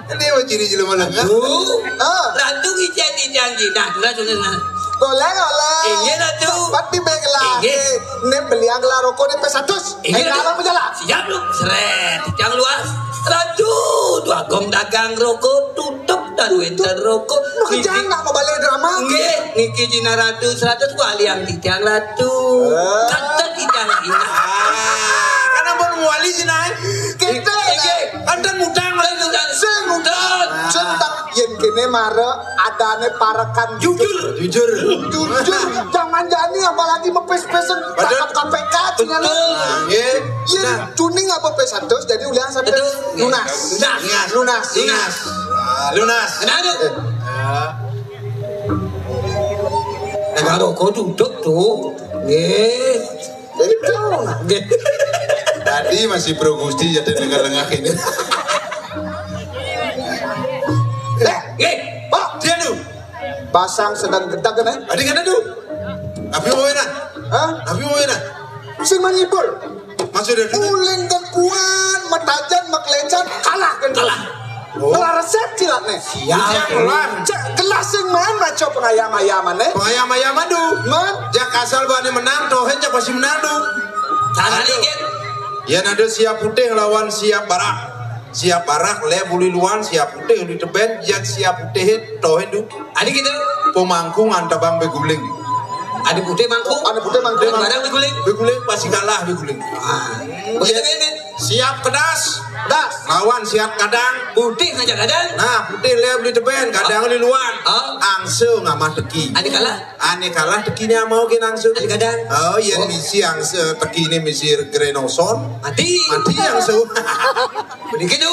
Ini apa ciri jelema lengah? Tuh. Ah. Ratu ijan-ijan jinah, nah, nah, nah. Boleh, boleh. Inggih, Ratu. Cepat di bengkel. Inggih. Ini belian gelar rokok di pes satus. Inggih, eh, Ratu. Kalau berjalan. Siap, Lu. Seret. Yang luas. Ratu, Dwagung dagang rokok, tutup dan wénten rokok. Mau kerjaan nggak mau balik drama? Nggih, niki jinah Ratu seratus, walian titiang Ratu. Eh. Kenten titiang jinah. Ah, kan ampun wali jinah. Kita, inggih. Kan dan mutang, lain mutang. Sing mutang. Sing tak yen kene mara adane parekan jujur. Jujur. Jujur. Jangan jani apalagi mepes-pesen. Betul. Tangkap K P K, betul. Nggih. Yen, nah, kuning apa pes satus, jadi ulian satus. Betul. Lunas. Lunas. Lunas. Lunas. Lunas. Ah, lunas. Kenapa? Eh. Ya. Nah, kalau kau duduk tuh. Nggih. Itu. Nggih. Tadi masih Pro Gusti ya, dan lengah-lengah ini. Eh, nggih. Pak, dia tuh. Basang sedang gedeg, kan, eh? Adi kan tuh. Tapi mau enak. Hah? Tapi mau enak. Sing menghibur. Maksudnya tuh? Uling kekuan, metajan, meklecan, kalah, kan? Kalah. Oh. Telah resep cilatne. Siap. Siap, keluar. Cek gelas sing main maco pengayam-ayaman, eh? Pengayam-ayaman tuh. Man? Jak asal bani menang, tohen jak pasti menang tuh. Tangan. Aduh. Dikit. Ya, ada siap putih lawan siap barak. Siap barak, le buli luan, siap putih di teben, jak siap putih, tohen tuh. Adi gitu. Pemangkung antabang beguling. Adi putih mangkung. Adi putih mangkung. Barang beguling. Beguling pasti kalah beguling. Ah. Begitu, ya, ini. Siap kedas. Kedas. Lawan siap kadang. Putih ngajak kadang. Nah, putih le buli teben, kadang, oh, di luan. Oh. Angse ngamah teki. Adi kalah. Ane kalah tekine mau ke langsung. Adi kadang. Oh, iya, oh, misi angse tekine misi grenoson. Mati. Mati angse. Begitu.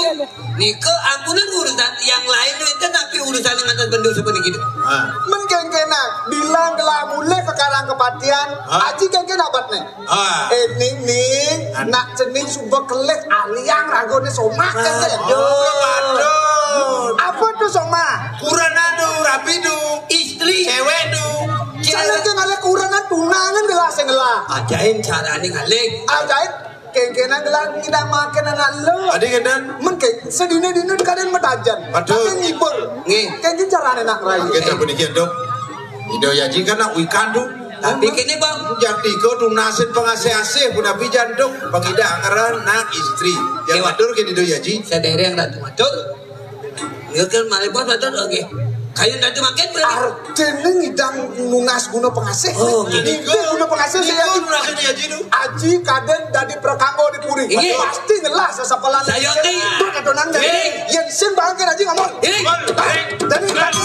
Nika ampunan urusan yang lain itu, tapi urusan yang atas bendu seperti gitu. Ah. Men kengkena bilang gelah mulai ke karang kepatian, ah, aji kengken abat nih. Ah. Eh, Ning, Ning, ah, nak cening suba kelih aliang ragone somah, ah, kengken. Oh, waduh. Apa tuh somah? Kuranan tuh, rabi tuh. Istri. Cewek tuh. Saya ke ngalih kuranan tunangan gelah sing ngelah. Ajain carane ngalih. Ajain. Kengkenan gelah ngidamaken anak lo. Adi ngeden. Men keng, sedina-dina kadang metajan. Aduh. Kadang ngibur. Nggih. Kengken carane nak rai. Nggih, sampun iki, Dok. Ido Yaji kan nak wikan tuh. Tapi kene, Bang. Yang tiga tuh nasib pengasih-asih, punapi janduk, pengida angeran, nak istri. Yang matur kene Ido Yaji. Sedereng Ratu matur. Ya kan, malih bos, betul, oke. Kayu nanti makin berarti. Artine ngidang nunas guna pengasih. Oh, oke. Ngidang guna pengasih, saya. Ngidang guna pengasih, Aji, lu. Aji kadang dadi prakanggo di puri. Ini. Pasti ngelah sesepelan. Saya ini. Itu adonan dari. Ini. Yang sing bangkit Aji ngomong. Ini. Jadi, Aji.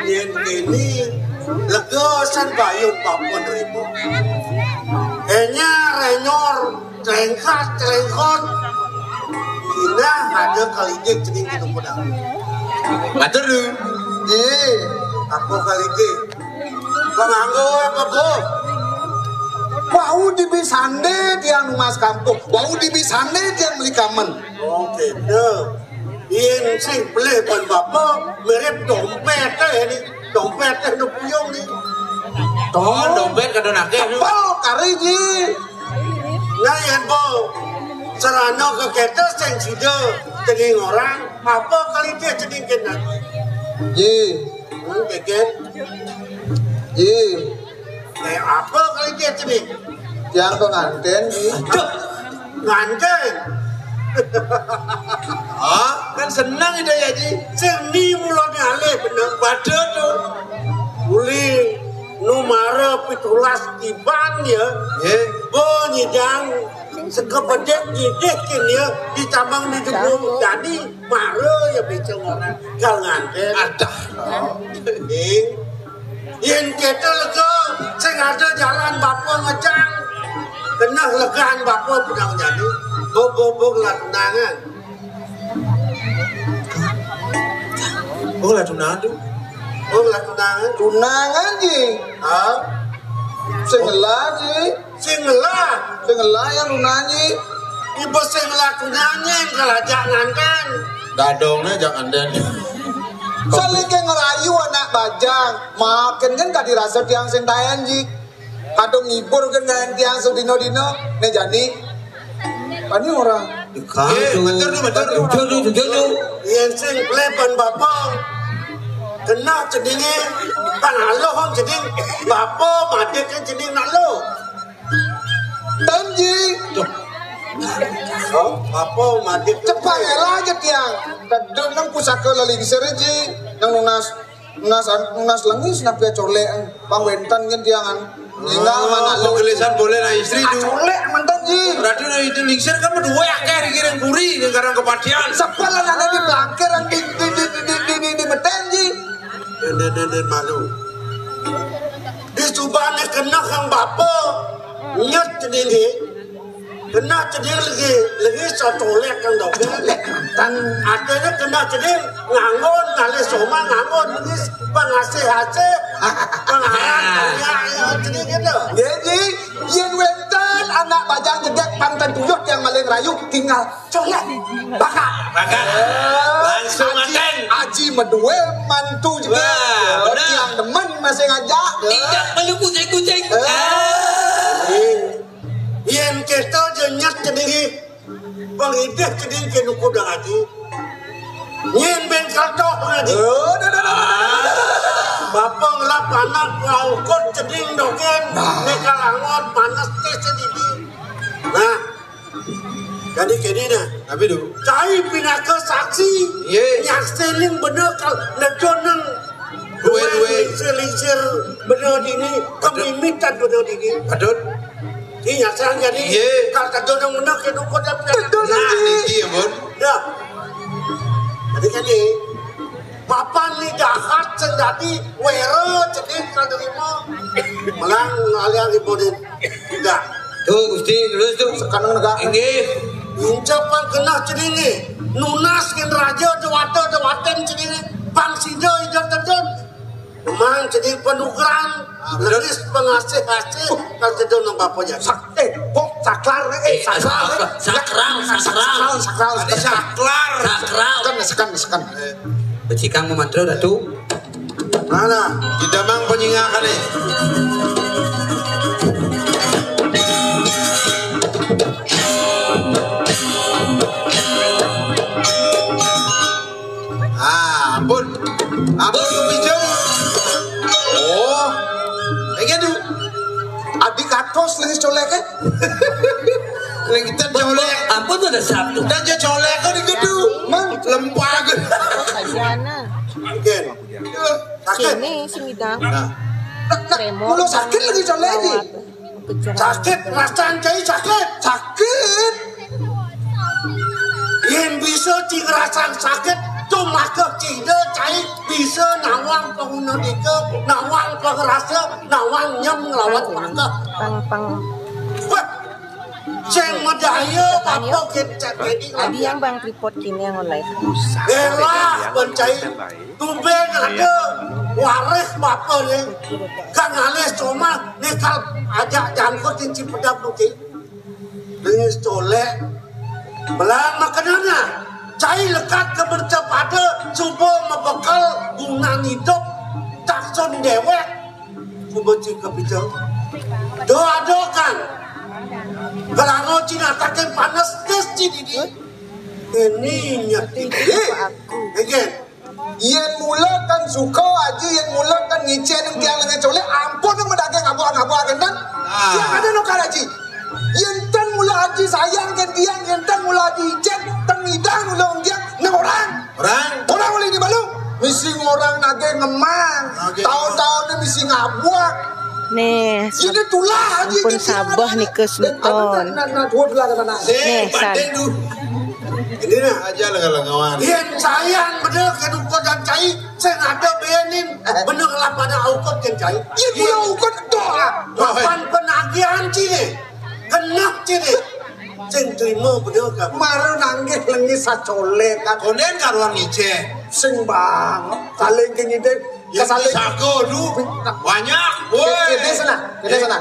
Yen kene lega san bayun papun ribu. Enyar enyor trengkat trengkot. Indah ada kalidik cening itu pedang. Matur lu. Eh, apa kalidik? Penganggo apa, Bu? Wau dibisande dia numas kampung. Wau dibisande dia beli kamen. Oke, deh. Yen sing pelih pan bapa mirip dompet, eh, ni. Dompet, eh, nu puyung ni. Oh, dompet kadon akeh, nu. Tepel kari, Ji. Nah, yen, Bu, sarana kekete sing sida cening orang, apa kali dia cening kena? Ji. Hmm, keket. Ji. Eh, apa kali dia cening? Tiang pengantin, Ji. Aduh, nganten. Ah, kan seneng Ida ya, Ji. Seni mula ngalih bener. Waduh tuh. Uli nu mara pitulas tiban ya. Nggih. Bo nyidang sekepedek nyidih kin ya, ditamang di jebul. Jadi mara ya beceng orang kal nganten. Adah. Ing. Yen kita lega, sing ada jalan bapa ngejang. Kenah legan bapa pedang jadi. Bog bog bog lah tunangan. Oh, lah tunangan tu. Oh, lah tunangan. Tunangan, Ji. Ha? Sing ngelah, Ji. Sing ngelah. Sing ngelah yang tunangan, Ji. Ibu sing ngelah tunangan kalau ajak nganten. Dadongnya jangan den. Saling ke ngerayu anak bajang. Makin kan gak dirasa tiang sing tayan, Ji. Kadung ngibur kan dengan tiang sedino-dino. Nih jani. Pani orang. Nggih, betul tu, betul tu. Betul tu, betul tu. Yen sing pleban bapa. Kena ceninge, pan aloh cening. Bapa madik kan cening nak lo. Tanji. Oh, bapa madik. Cepat elah aja tiang. Tedun nang pusaka lelingsir, Ji. Nang nunas, nunas, nunas lengis napi colek. Pang wentan kan tiangan. Tinggal mana lo? Pegelisan boleh lah istri tu. Colek mantan, Ji. Ratu na itu lingsir kan berdua akeh dikirim kuri ning karang kepatian. Sepel lah nana di pelangkir yang di, di, di, di, di, di, di meten, Ji. Den, den, den, den, malu. Disubane kena kang bapa. Nyet cening, Ji. Kena cening lagi, lagi satu lek kang dokel. Lek mantan. Artinya kena cening ngangon, ngalih soma ngangon, lagi pengasih hasil, pengarang, ya, ya, cening gitu. Nggih, Ji. Yen wenten anak bajang jedek panten tuyuh yang maling rayu, tinggal colek. Bakal. Bakal. Eh, langsung aji, makan. Aji medue mantu juga. Wah, bener. Tiang demen masih ngajak. Tidak perlu kucing-kucing. Eh. Ah. Yen kita je nyet cening, pengidih cening ke nuku dah aji. Nyen ben kaltoh ngaji. Oh, dah, dah, dah, dah, dah. Bapa ngelap anak laukon cening doken. Nah. Nekal angon panas teh sedidi. Nah. Jadi kini nah. Tapi tu. Cai pinaka saksi. Ye. Nyaksining bener kal nedon nang. Dua, dua. Lingsir-lingsir bener dini. Kemimitan bener dini. Patut. Iya, sang jadi. Iya. Kal kedonong meneh ke dukun dan pedang. Kedonong. Nah, iki ya, Bun. Dah. Jadi kan ni, papan ni dahat sing dadi wera cening kal nerima. Melang ngalian ibu ni. Dah. Tu, Gusti, terus tu. Sekarang negak. Inggih. Incapan kena cening ni. Nunas kin raja dewata dewaten cening ni. Bang sida ida tedun. Memang jadi penukaran, leris pengasih hasil, kalau tidak nang bapa jadi. Sak-, eh, kok saklar, eh, eh, saklar, apa? Eh. Sakral, sakral. Sakral, sakral. Ada saklar. Sakral. Sekan, sekan, sekan. Eh. Becikang memantra, Datu. Mana? Kita mang penyingakan, eh. Ah, ampun. Ampun, Kang Bijou. Oh. Iki tu. Adi katos lagi colek kan? Lagi kita colek. Ampun tu ada Sabtu. Dan dia colek kan itu tu. Mang. Lempar ke. Kasiana. Oke. Sakit. Sini, sini dah. Nah. Tremor. Mula sakit lagi colek ni. Sakit, rasaan cai sakit. Sakit. Yen bisa ci ngrasang sakit, tumaka cida cai bisa nawang panguna dika, nawang pangrasa, nawang nyem nglawan pakeh. Pang, pang. Wah, sing madaya apa kin cak ini. Adi yang bang tripod kini yang online. Elah, ben cai. Tumbén ada waris bapa ni. Kang alis cuma ni kal ajak jangkut di Cipedap mungkin. Dengan colek. Belang makanannya. Cai lekat ke bercepada, cuba mebekal guna hidup. Taksun dewek. Kuba cika pica. Doa-doa kan. Kelama Cina takin panas tes cini di. Ini nyati. Eh, again. Yen mula kan suka aja, yen mula kan ngicen yang tiang lengan colek, ampun yang medaging abang-abang kan. Ah. Tiang ada nukar aja. Yen tan mula aja sayang kan Tiang énten mula dicén, teng idang mula unjang, neng orang. Orang. Orang oleh di Balu. Misi ngorang nagih ngemang. Nagih. Taun-taun ini misi ngabuak. Nih, jadi tulah aja ampun, sabeh nika semeton. Nah, nah, nah, dua belah mana? Nih, san. Ini nah aja lah kalau ngawan. Yén sayan bener kan ukut dan cai, sing ada benin bener lah pada ukut kan cai. Iya, dia ukut doa. Kapan penagihan cini? Genah cini. Sing trima bener kan? Mara nanggih lengi sacolek kan. Konen karuan ngiceh. Sing bang, saling ke ngidih. Ya, saling sago lu. Banyak, woi. Kita sana, kita sana.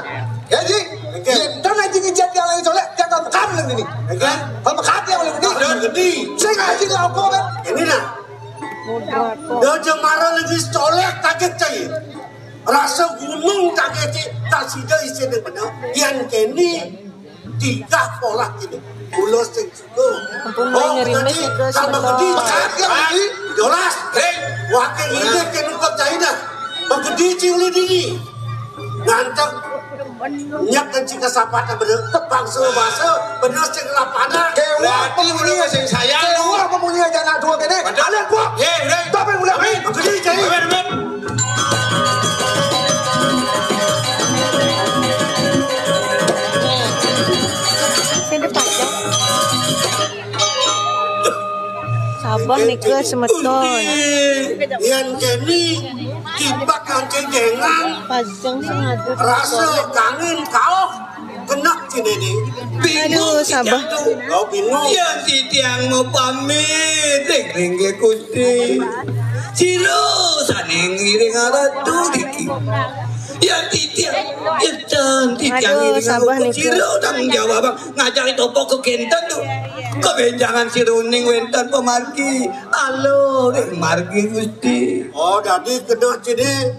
Ya, Ji. Oke. Ya, dan aja ngiceh yang lagi colek, dia kan bekam lagi ini. Oke. Kan bekam yang lagi ini. Ada gede. Sing aja lah aku kan. Ini nah. Moderator. Dia jemara lagi colek kaget cai. Rasa gunung kaget cai. Tak sida isi bener. Yang kene tiga pola kene. Ulos sing suka. Ampun, oh, ngerimis tadi, ika sama semeton. Gede, kan, kan, gede. Jolas. Hei. Wakil ini kene kok cai dah. Begede cili dini. Nganteng. Nyak kan cika sapata bener. Bangsa basa bener sing lapanan. Berarti udah sing sayang. Kewa pemunyi aja anak dua kene. Bener. Anak gua. Hei, hei. Tapi mulai. Amin. Begede cai. Amin, amin. Sing dipajang. Sabeh nika semeton. Yan kene kipak kangkeng jengang. Pajang sing ada. Rasa kangen kauh kena cine ni. Aduh, sabeh. Oh, bingung. Ya, titiang mau pamit, ring, ring, Gusti. Sira saning ngiring aratu iki. Ya titiang, ya dan titiang. Aduh, ngiring sabeh aratu nika. Sira tanggung jawab, Bang. Ngajari topo kegenten tuh. Kebenjangan siruning wenten pemargi. Alo, ring margi Gusti. Oh, dadi kedok cini.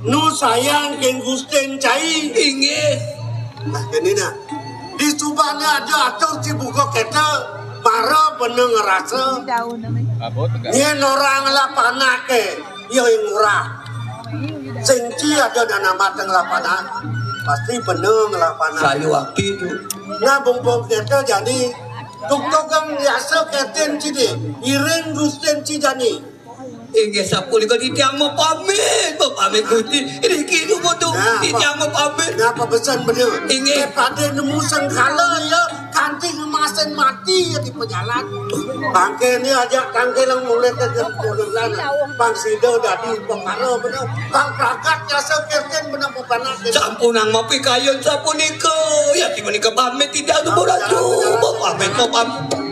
Nu sayang keng Gusten cai. Inggih. Nah, kene nah. Di subane aja atur ci buka keta, para beneng ngerasa. Yen orang lapanake, ya yang murah. Sing ci ada dana mateng lapanan, pasti beneng lapanan. Sayu waktu itu. Nah, bungkung keta jadi tukang biasa keten ci di, iring Gusten ci jani. Inggih sapunika titiang mapamit, mapamit Gusti. Niki nuwun. Nah, titiang mapamit. Nah, pepesan bener. Inggih. Pada nemu sengkala ya, kanti ngemasin mati ya di pejalan. Bangkene aja tangkilang mulai ke keturunan. Bang Sido dadi pemara bener. Bang Pragat jasa kerten bener pepanas. Sampunang mapikayun sapunika. Ya, timenika pamit titiang nuwun ratu. Mapamit, mapamit.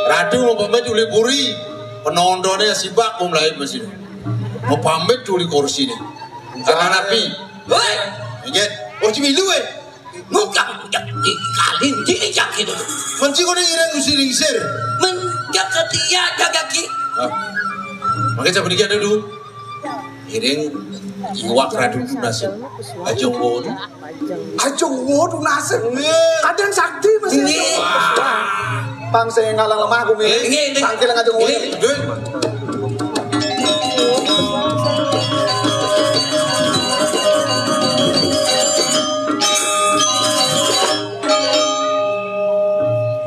Ratu mau pamit uli puri, penontonnya sibak mau mulai mesin. Mau pamit uli kursi nih. Karena nabi. Woi. Ingat. Kursi milu eh. Ngukak, ngukak, di kalin, di ijak gitu. Menci kau nih ireng usi lingsir. Menjak setia jaga ki. Ah. Makanya saya berikan dulu. Iring iwak radu nasib. Aja ngono. Aja ngono nasib. Kadang sakti masih. Ini. Wah. Pang sing ngalang lemah aku milih. Ini, ini. Tangkil aja ngono. Ini.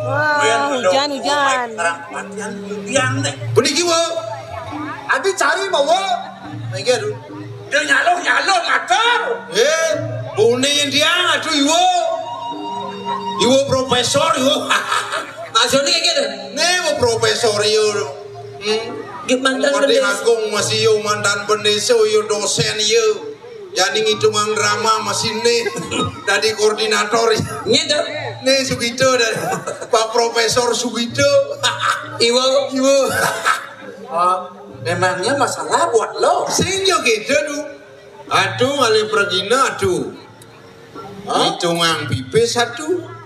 Wah, hujan, hujan. Puniki, Wo. Ati cari mau, Wo. Iki, aduh. Dia nyaloh-nyaloh matur. Eh, puni dia, aduh, Iwo. Iwo profesor, Iwo. Maksudnya kayak gitu. Nih, Iwo profesor, Iwo. Hmm. Gimana? Agung masih yo mantan pendesa, yo dosen, yo. Jadi ngitungan drama masih nih. Dari koordinator. Gitu. Nih, Sugito dan Pak Profesor Sugito. Iwo. Iwo. Oh, memangnya masalah buat lo? Sing yo gitu, duh. Aduh, ngalih pragina, aduh. Hah? Hitungan pipis satu.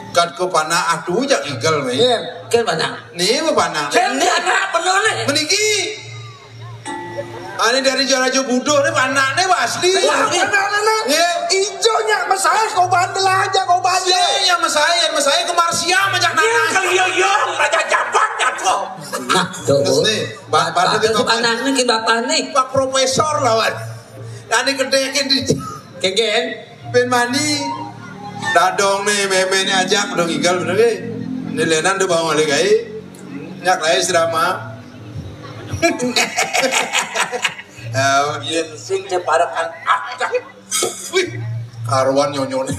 Kat ke panah, aduh, jak igel, weh. Iya. Ke panah. Nih, ke panah. Sing dia anak bener nih. Meniki. Ane dari Jaraja Budo, nih panah, nih asli. Wah, bener, bener. Iya. Ijo nyak mesai, kau bandel aja, kau bandel. Iya, iya, mesai, mesai ke Marsia, majak nanah. Iya, iya, iya, raja jabat. Tuh, Bu. Terus nih, ba- Bapak, bapak tuh itu anaknya ke bapak nih. Pak Profesor lawan. Ane gedhe iki ndi? Kengken. Ben mani. Dadong nih, memene ajak udah gigal bener deh. Ini lenan udah bawa balik aja. Nyak lae sirama. Ya, yen sing ceparekan akeh. Wih, karuan nyonyone.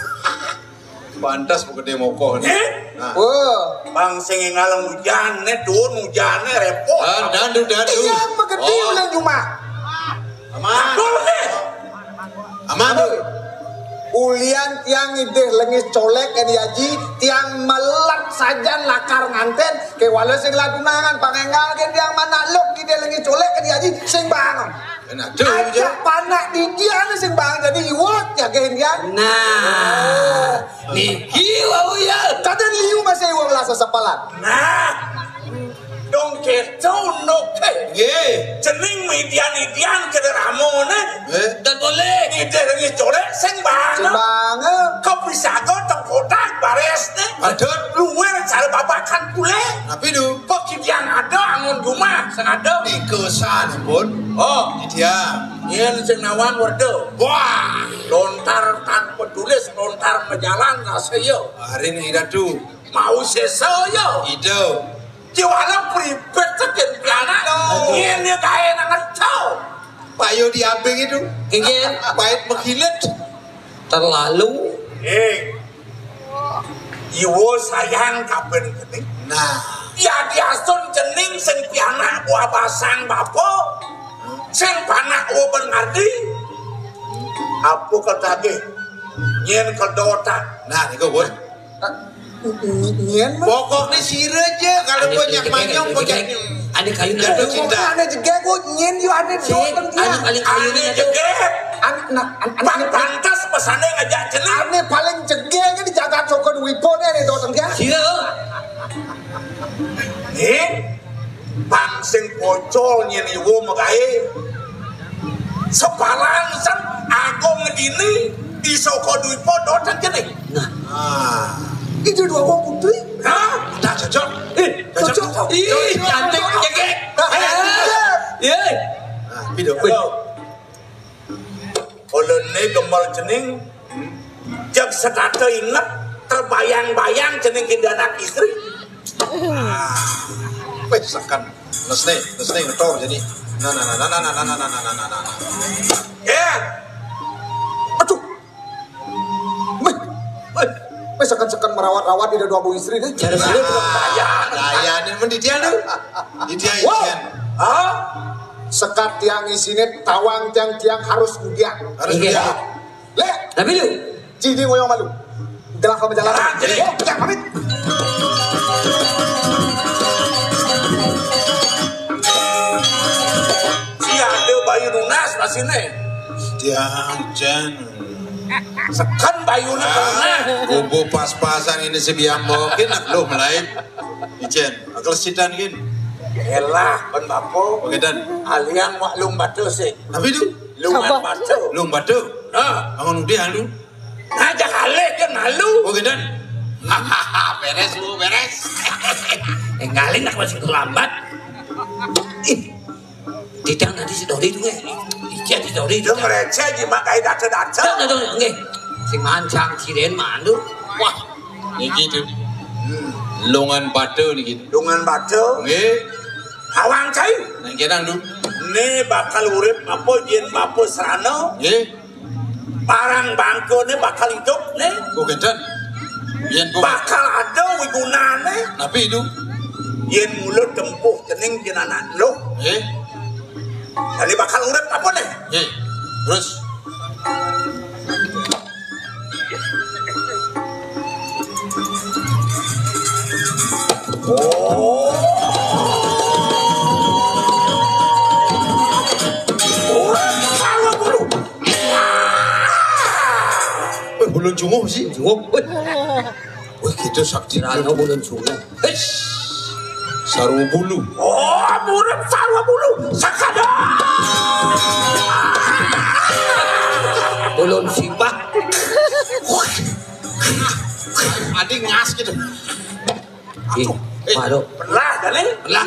Pantas bu gedhe moko nih. Eh? Nah. Wah. Bang sing ngalem hujan, nek turun hujannya repot. Ah, dandu, dandu. Iya, megedhe. Oh. Ulian jumah. Aman. Aduh, nih. Aman. Ulian tiang idih lengis colek kan Haji, tiang melet sajan lakar nganten, ke wala sing latunangan, pangenggal ke tiang manak luk idih lengis colek kan Haji, sing bangun. Enak tuh, aja ya. Panak di dia nih sing bangun, jadi iwak ya ke dia. Nah. Oh. Niki wau ya. Kadang liu masih iwak lasa sepalan. Nah. Dong keto nok. Nggih. Jeneng midian-midian kederamone. Nggih. Dan boleh. Ngidih ngecore sing banget. Sing banget. Kepisaga tengkotak bares nih. Aduh. Luwer cara babakan pule. Tapi du. Pekidian ada angon rumah sing ada. Nika sanipun. Oh. Iya. Yen sing nawang werda. Wah. Lontar tanpa tulis, lontar majalan rasa ya. Hari ini Ratu. Mau sesa ya. Ida. Jiwala pribet seken pianak. Aduh. Ngene kae nang ngeco. Payo diamping itu. Nggih. Pahit menghilit. Terlalu. Eh. Iwo sayang kaben geni. Nah. Ya diasun jeneng sing pianak buah basang bapa. Sing panak wo ben ngerti. Apa ketake? Nyen kedotak. Nah, niku, Bun. Nyen, Mas. Pokoknya sira aja kalau banyak manyong, banyak. Ane kayu nado cinta. Ane jegek, Bu. Nyen yo ane doten dia. Ane paling kayu nado. Ane, nah, ane, ane, pantas pesane ngajak jeneng. Ane paling jegek di jagat Soko Dwipo ne, ane doten dia. Sira. Nih, pang sing pocol nyen iwo megae. Sepalan sen agung dini di Soko Dwipo doten kene. Nah. Ah. Itu dua wong putri. Hah? Dah cocok. Eh, cocok. Cocok. Ih, cantik, cekek. Nah, iya. Nah, pido. Wih. Ulune gembel cening, jeg setata inget, terbayang-bayang cening kinde anak istri. Ah, wis seken. Lesne, lesne ngetor jadi. Nah, nah, nah. Ya. Aduh. Wih, wih, wih, seken-seken merawat-rawat di dua istri deh. Cara sulit. Daya, daya ini mendidian tuh. Didian, wow. Hah? Sekat tiang isine tawang tiang-tiang harus mudian. Harus mudian. Lek. Tapi lu. Cidi ngoyong malu. Gelah sama jalan. Ah, jadi. Oh, ya, pamit. Si ada bayu nunas masih nih. Tiang jen. Seken bayune pernah. Kubu pas-pasan ini si biang bokin lu mulai. Ijen, akel sidan gin. Elah, ben bapo. Oke, dan. Alian maklum batu sih. Tapi itu. Lungan batu. Lung batu. Nah. Bangun udah lu. Ngajak alih ke malu. Oke, dan. Beres lu, beres. Enggalin aku masih terlambat. Ih. Tidak nanti si Dori itu, eh. Iya, si Dori itu. Lu mereceh gimana kayak dace-dace. Dong, dong, dong, nggih. Sing mancang, siren mandu. Wah, niki tuh. Lungan batu niki. Lungan batu. Nggih. Awang cai. Nang kena lu. Ne bakal urip apa yen bapa serana? Nggih. Parang bangkone bakal idup ne. Oh, kenten. Yen bu- bakal ada wigunane. Tapi itu. Yen mulut tempuh cening yen anak lu. Eh. Jadi bakal urip apa ne? Eh. Terus. Oh. Urip sarwa bulu. Weh, bulun junguh sih. Junguh. Weh. Weh, gitu sakti. Rano bulun junguh. Hei. Sarwa bulu. Oh, bulun sarwa bulu. Sakada. Bulun sipah. Adi ngas gitu. Ih, aduh. Eh, belah, kan, eh? Belah.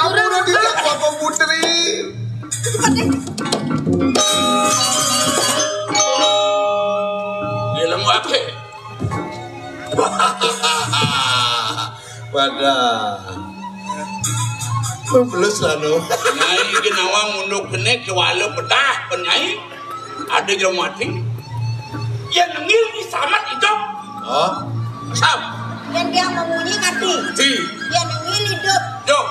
Ampun, Agung Putri. Ilmu apa? Wadah. Belus lah, no. Nyai genawa ngunduk kene kewala pedah, penyai. Ada yang mati. Yang nengil di samat hidup. Oh. Sam. Yang dia memunyi mati. Mati. Yang nengil hidup. Hidup.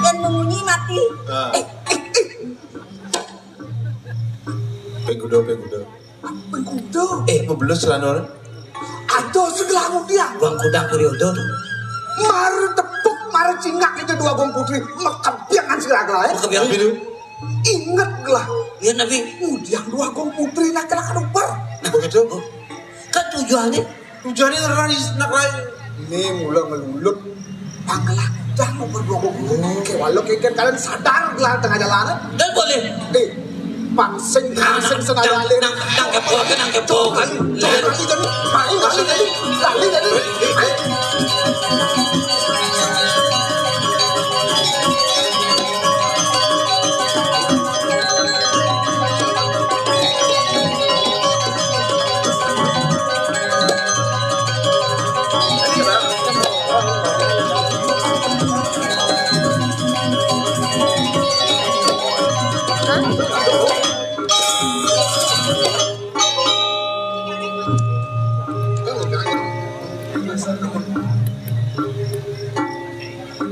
Yang memunyi mati. Ah. Eh, eh, eh. Pegudo, pegudo. Pegudo. Eh, bebelus lah, Nur. Aduh, segelah mudian. Bang Kudang Kuriodo tuh. Mar tepuk, mar cingak itu dua gong putri. Mekebiangan segala-galanya. Mekebiangan. Tapi lu inget gelah. Ya, Nabi. Mudian dua gong putri nak kena kaluper. Nah, begitu. Kan tujuannya. Tujuannya ngerai, nak rai. Ini mula ngelulut. Panggelah kudang nomor dua puluh. Kayak walau kayak kalian sadar lah tengah jalan. Dan boleh. Eh, pangsing, pangsing senada alir. Nang, nang kepo, nang kepo. Cok lali, cok lali, jadi. Lali, lali, jadi. Lali, jadi.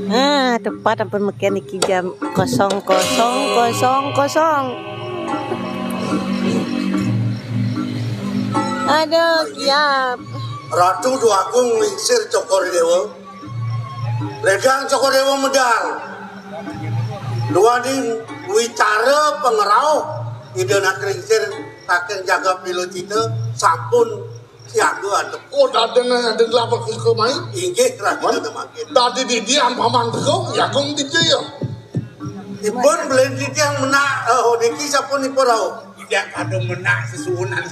Ah, tepat ampun meken iki jam kosong kosong kosong kosong. Aduh, kiap. Ratu Dwagung lingsir Cokor Dewa. Ledang Cokor Dewa medal. Duaning wicara pangrauh Ida Nak Lingsir saking jagat Pilacita sampun siaga adep. Oh, dadene aden lapor ke kemai? Inggih, Raden Wan. Mangkin. Dadi didian paman teko, ya kong titi ya. Ipun belen titiang menak, eh, oh, niki sampun ipun rauh. Tidak ada menak sesuunan.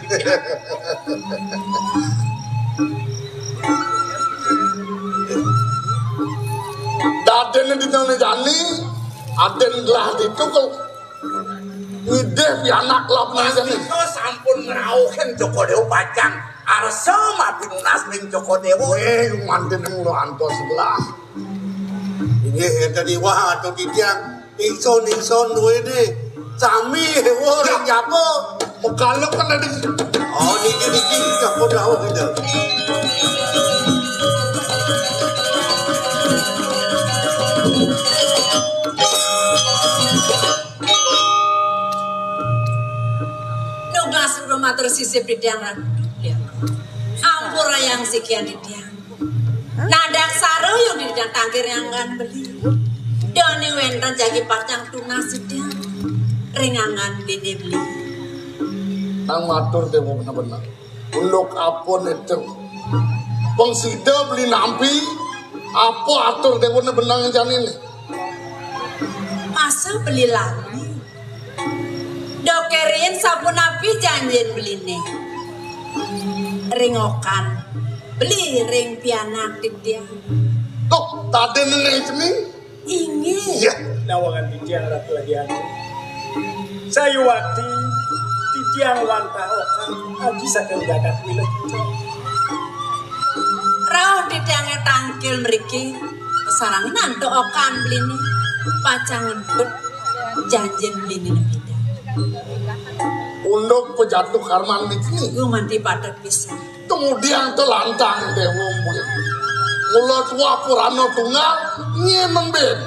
Dadene di tengah jani, aden gelah ditu kok. Ngidih pianak lap nang jani. Itu sampun ngrauhin Joko Dewa pacang. Arsa mapi nunas ning Joko Dewa. Weh, manten lo antos sebelah. Inggih, enten iwah atau titiang. Ingsun, ingsun duwene. Sami hewa ring jaba. Mekalep kan ada. Oh, niki, niki, jaba dawuh gitu. Nugas kula matur sisip titiang Ratu. Ya. Ampura Yang sikian titiang. Nadak sareng ring titiang tangkil ring anggan beli. Dene wenten jagi pacang tunas titiang ring anggan dene beli. Nang matur Déwa bener-bener. Unduk apa nénten? Pang sida beli nampi, apa atur Déwa né benang janiné? Masa beli lali? Dok riin sapunapi janjin beliné? Ring okan, beli ring pianak titiang. Tuh, tadi nenek seni. Inggih. Iya. Nawangan titiang Ratu Aji Agung. Sayuwakti titiang wantah okan aji saking jagat Wilujeng. Rauh titiangé tangkil mriki, sareng antuk okan beliné, pacang ngentut janjin beliné nembe. Unduk pejatuh karman beliné. Gumanti patut pisan. Kemudian telantang Déwa mbuin. Mula tuah purana tunggal, nyén nembén.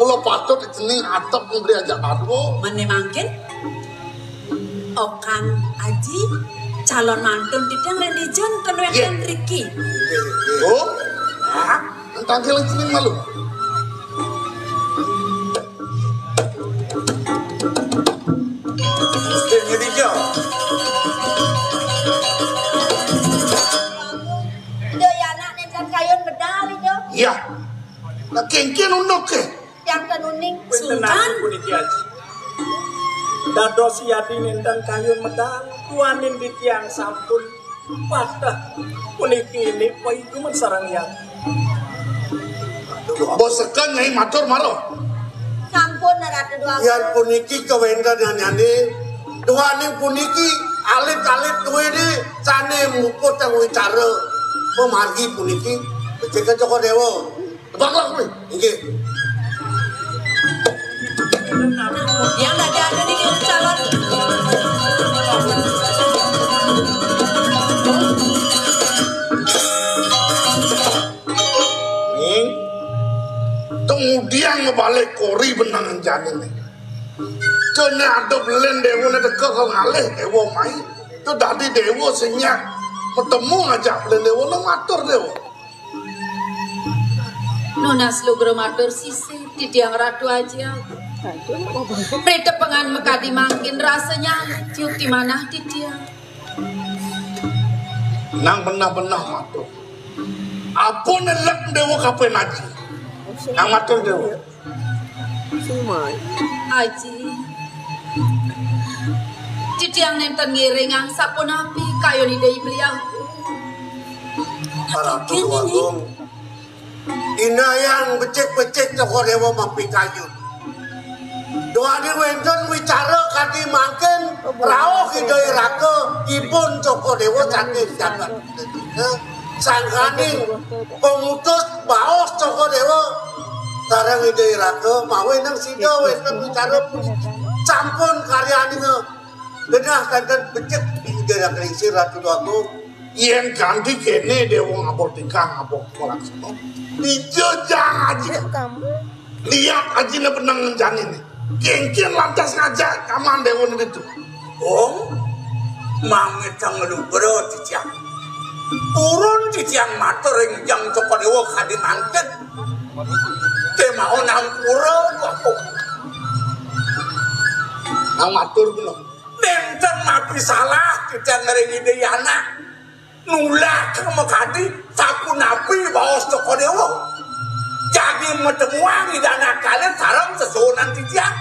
Mula patut cening atep nembé ajak adua. Mené mangkin, okan aji, calon mantun titiang ring dija ten wénten riki. Oh, ah, tangkil cening malu. Mesti ngerti jo. Daya anak nénten kayun medal, Ijo. Iya. Nah, kéngkén unduk ké. Yang tenuning. Wénten Sultan. Puniki aji. Dados yadi nénten kayun medal, duaning titiang sampun pateh. Puniki ini paiduman sareng yadi. Bos sekan Nyai matur maro. Sampun, Ratu Déwa Agung. Yan puniki kawéntenan nyané, duaning puniki alit-alit duwéné sané muput wicara pamargi puniki. Becik Cokor Déwa. Tebaklah kuwi. Inggih. Yang lagi ada di calon. Ning, kemudian ngebalik kori benang jani nih. Cene ada belen Déwa né teka ka ngalih Déwa mai. Tu dadi Déwa sing nyak petemu ngajak belen Déwa né matur Déwa. Nunas lugra matur sisih, titiang Ratu Aji. Pritepengan makadi mangkin rasanya, tiup timanah titiang. Nang benah-benah matur. Apa nelek Déwa kapen aji? Nang matur Déwa. Aji. Titiang nénten ngiringang sapunapi kayun Ida I Beli Agung. Paratu Agung. Inayang becik-becik Cokor Déwa mapikayun. Duaning wénten wicara kadi mangkin rauh Ida I Raka ipun Cokor Déwa saking jagat. Sangkaning pemutus baos Cokor Déwa sareng Ida I Raka mawi nang sida wénten wicara puniki. Sampun karyaning genah kanten becik Ida Hyang Lingsir Ratu Déwa Agung. Yén kanti kéné Déwa ngabot tingkah ngabot polaksana. Dija jang aji. Liat aji né benang jani né. Kéngkén lantas ngajak kaman Déwa né ditu. Oh, mamitang lugra titiang. Purun titiang matur ring Jang Cokor Déwa kadi mangkin. Kémaon ampura, Déwa Agung. Nang matur kula. Nénten napi salah titiang ring Ida I Anak. Nulak makadi sapunapi baos Cokor Déwa. Jagi matemuang Ida Anak kalih sareng sesuunan titiang.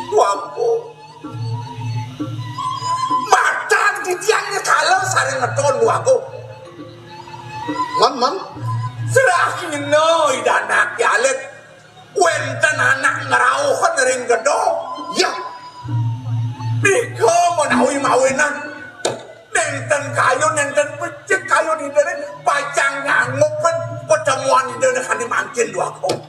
Déwa Agung. Matan titiang nyekala sareng ngeton, Déwa Agung. Man, man. Serahina Ida Anak alit. Wénten anak ngrauhang ring gedong. Ya. Nika menawi mawinan. Nénten kayun, nénten becik kayun Idané pacang nganggupin patemuan Idané kadi mangkin, Déwa Agung.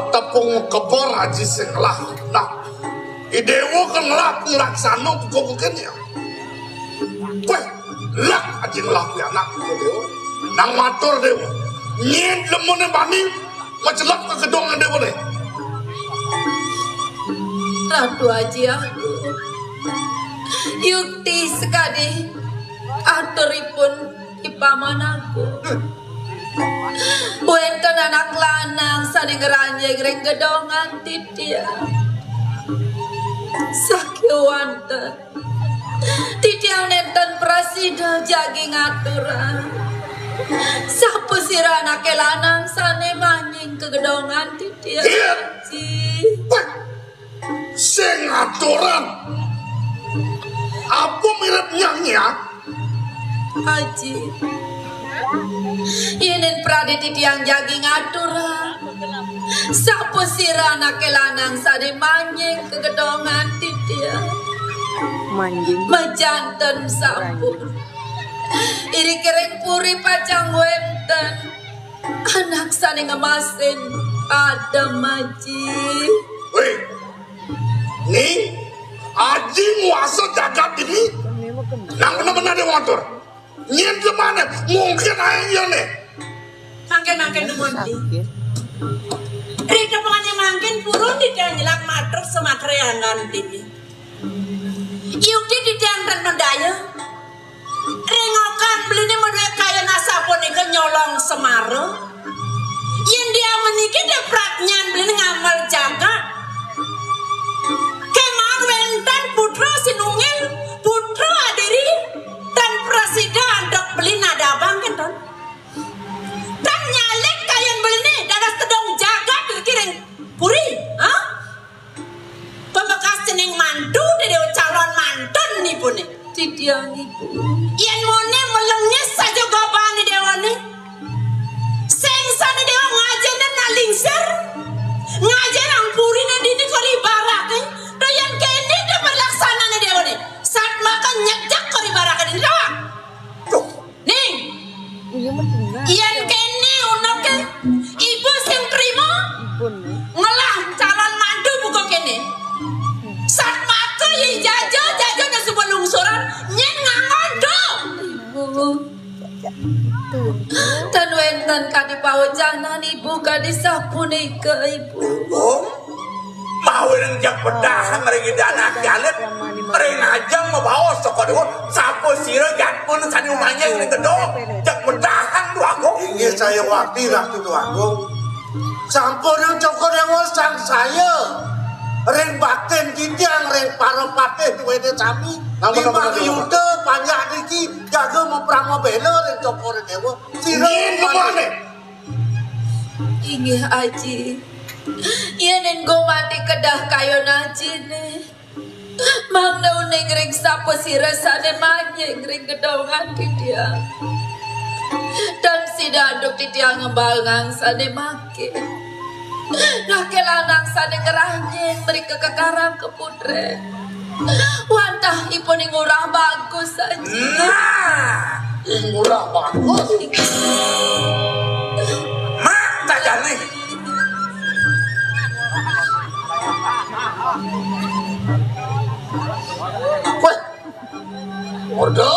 Tepung keber aji sing lah. Nah, I Déwa kan ngelah pelaksana pokok-pokoknya. Wéh, lah aji ngelah kuwi anak kuwi Déwa. Nang matur Déwa. Nyén lemune bani Macelak ka gedong ande boleh. Ratu Aji Agung. Yukti sekadi aturipun I Paman Agung. Wénten anak lanang sané ngranjing ring gedongan titiang. Sakéwanten titiang nénten prasida jagi ngaturang. Sapasira anaké lanang sané manjing ka gedongan titiang? Iya. Aji. Wah, sing ngaturang. Apa mirip nyanyi, ah? Aji. Yéning pradé titiang jagi ngaturang. Sapasira anaké lanang sané manjing ka gedongan titiang? Manjing. Majanten sampun. Irikiring puri pacang wénten anak sané ngemasin adem, Aji. Wéh, Ning, Aji nguasa jagat ini. Nang bener-bener ada ngatur. Nyén di mana? Mungkin aja nih. Mangkin, mangkin dumun di. Rita pokoknya mangkin purun di dia nyelak matruk sematrianan dini. Yukti di dia enten medaya. Ring okan beliné madué kayun asapunika nyolong semara. Yén dia meniki dia pratnyan beliné ngamel jagat. Kémaon wénten putra sinunggil, putra adiri, tan prasida antuk beli nadabang kénten. Tan nyalin kayun beliné dados tedung jagat irikiring puri, ha? Pamekas cening mantu, Déwa calon mantun ibuné. Titiang ibu. Yén moné melengis saja gobané Déwané. Sing sané Déwa ngajénin nak lingsir. Ngajénin puriné dini kori baraké. To yén kéné to palaksanané Déwané. Satmaka nyejek kori baraké dini, Déwa. Duh. Ning. Iya, mah tinggal. Yén kéné unaké, ibu sing trima. Ibu nih. Ngelah calon mantu buka kéné. Satmaka ya jaja, jaja dan suba lungsuran, nyén ngangon, duh. Ibu. Tan wénten kadi pawecanan ibu kadi sapunika, ibu. Oh, mawinan jak pedahang ring ida anaké alit, ring ajeng mabaos saka déwa, sapasira jatmana sané umanjing ring gedong, jak pedahang Déwa Agung. Inggih sayawakti Ratu Déwa Agung. Sampun Cokor Déwa sangsaya ring baktin titiang ring para patih duéné sami. Namun, namun, namun, namun. Lima yuta panjak niki jaga maprama béla ring Cokor Déwa. Sira. Nggih, Paman. Inggih, Aji. Yén énggo mati kedah kayun Ajiné, mangda uning ring sapasira sané manjing ring gedongan titiang. Tan sida antuk titiang ngembangang sané mangkin. Anaké lanang sané ngranjing mrika ka karang kaputrén. Wantah ipun ing Ngurah Bagus, Aji. Nah, ing Ngurah Bagus. Mak tajane. Wéh, Warda.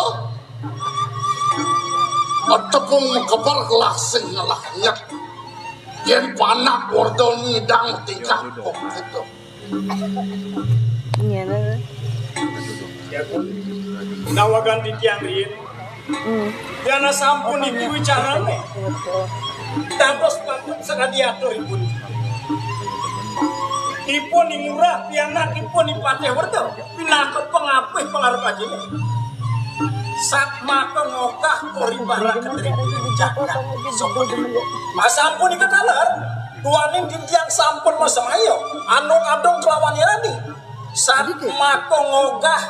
Tepung keber gelah sing ngelah nyek. Yén panak Warda ngidang tingkah kok gitu. Iya, nah. Nawagan titiang riin. Hmm. Yana sampun iki wicarane. Betul. Dados patut sakadi aturipun. Ipun ing Ngurah, pianakipun I Patih Werda, pinaka pangapih pangarep ajine. Satmaka ngogah kori para kendri jagat. Sampun iki taler. Duaning titiang sampun masemaya, anung adung kelawan iradi. Satmaka ngogah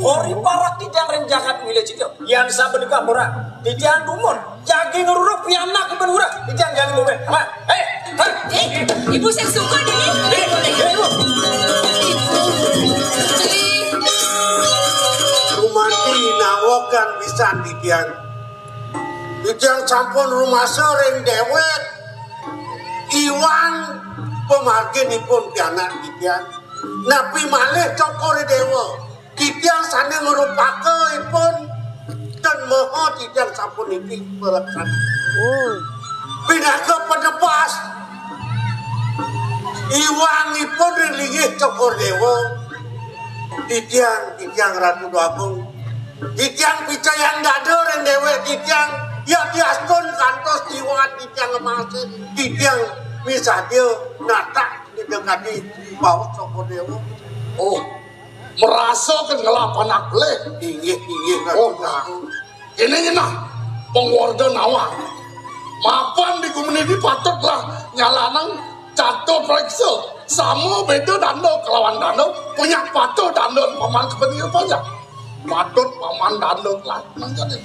kori parak titiang ring jagat milih cicil. Yan sabenika murah, titiang dumun, jagi ngruruk pianak iben murah, titiang jagi ngomel. Wah, hei, hei. Eh, ibu sing suka dini. Eh, eh, ibu. Ibu. Sri. Rumati nawogan pisan titiang. Titiang sampun rumasa ring dewek. Iwang pamarginipun pianak titiang. Napi malih Cokor Dewa. Titiang sane ngrupaka ipun ten maha titiang sampun niki palaksana. Oh. Pinaka penebas. Iwangipun ring linggih Cokor Dewa. Titiang, titiang Ratu Agung. Titiang picayang dada ring déwék titiang. Ya diastun kantos jiwa titiang emasin. Titiang misadia natak nidekati pauh Cokor Dewa. Oh, merasa ké ngelah panak belih. Inggih, inggih, Ratu Agung. Ini ngenah pengorda nawang. Mapan di gumini di patutlah nyalanang catur preksa. Sama beda danda kelawan danda, punya patuh danda paman kepentingan pajak. Patut paman danda lah nang jadi.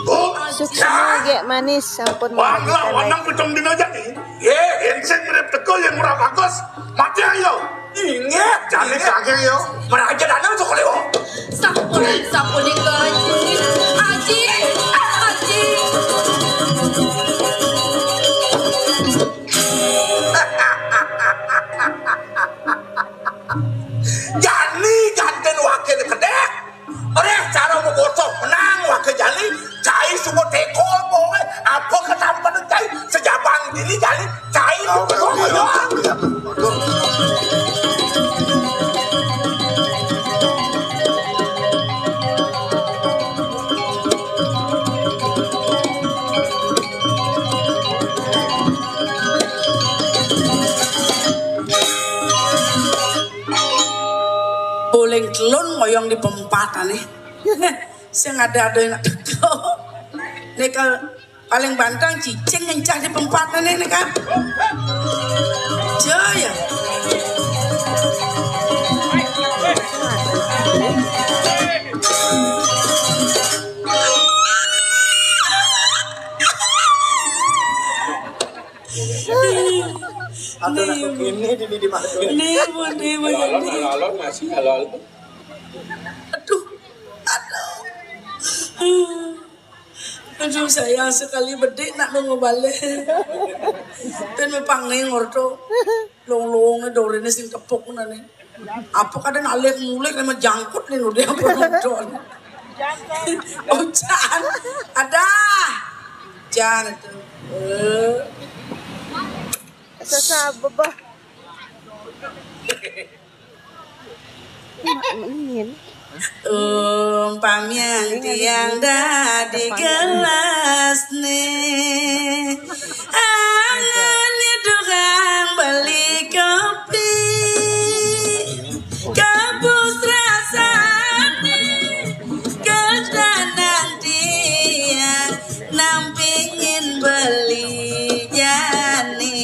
Oh, suksma ya. Gek manis, sampun. Bangla wanang pitung dina jani. Ye, insik mirip teka yang murah bagus. Mati ayo. Inggih, jani kagir yo. Meraja dana tu keliwa. Sampun, sampun nika, Aji. Aji, ah, Aji. Jani janten wakil kedek. Oreh cara bobotoh menang wakil jani. Cai suba tekol boy. Apa ketampan cai sejabang dini jani. Cai suba bobotoh. Uling telun ngoyong di pempatan nih. Sing ada-ada nak teka. Nika paling bantang cicing ngencah di pempatan nih nika. Jaya. Atau nak begini di di mata. Nih, Bu, nih, Bu, nih. Alon, alon, masih alon. Aduh. Aduh. Aduh, sayang sekali bedik nak nunggu balik. Dan mepang nih ngorto. Long-long dorene sing tepuk nane. Apa kadang alik mulik sama jangkut nih udah apa nonton. Ojan. Ada. Jan itu. Eh. Sasa bebah. Mak, mak, ingin. Umpamiang tiang dadi gelas nih, angan nyedugang beli kopi, kapus rasane, kedanan tiang nampingin beli jani.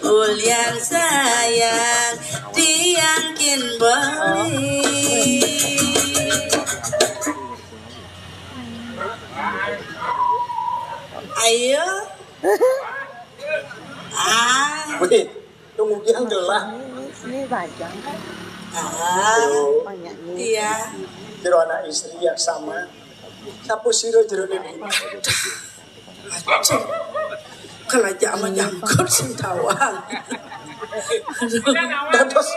Ulian sayang tiang kin beli. Ayo. Ah. Wih, tunggu dia gelah. Ini bajang kan? Ah. Tuh. Banyak nih. Iya. Jero anak istri ya sama. Sapu siro jero ini. Aceh. Kalaja ama jangkut sing tawang. Aduh. Dados.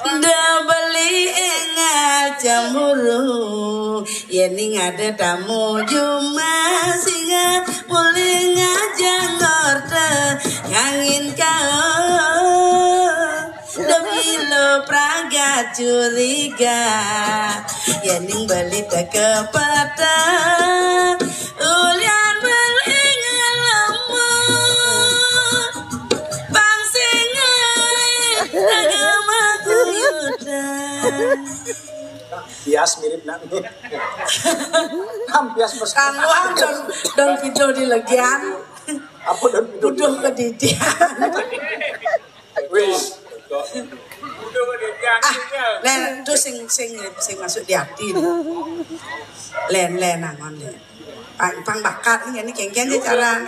Da beli engal cemburu, yening ada tamu jumah singa, mulih ngajang orta ngangin kaon. Da bilo pragat curiga, yening beli teka pata, ulian beli ngelemu, pang singa, agama kuyudan. Bias mirip nak. Kam bias pas. Kang Wang don, don pido di legian. Apa don pido? Buduh kedidian. Wis. Ah, len, tu sing, sing, sing masuk di hati nih. Len, len, angon, len. Pang, pang bakat nih, ini kengken aja cara.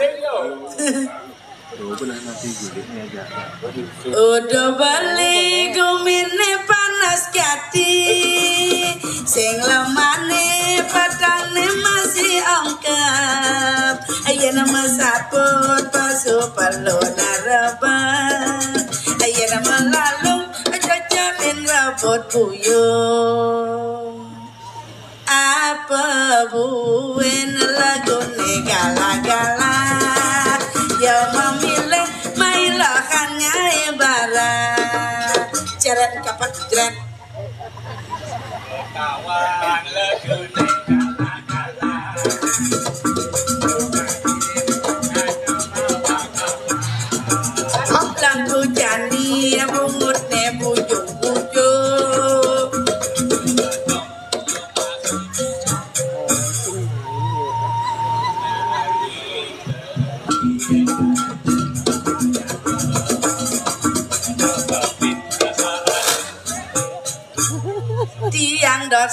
Udah beli gumine panas kati, sing lemane patangne masih ongkep. Ayo nama saput pasu perlu naraba. Ayo nama lalu jajanin rabut buyung. Apa buin lagune gala-gala? Ya memilih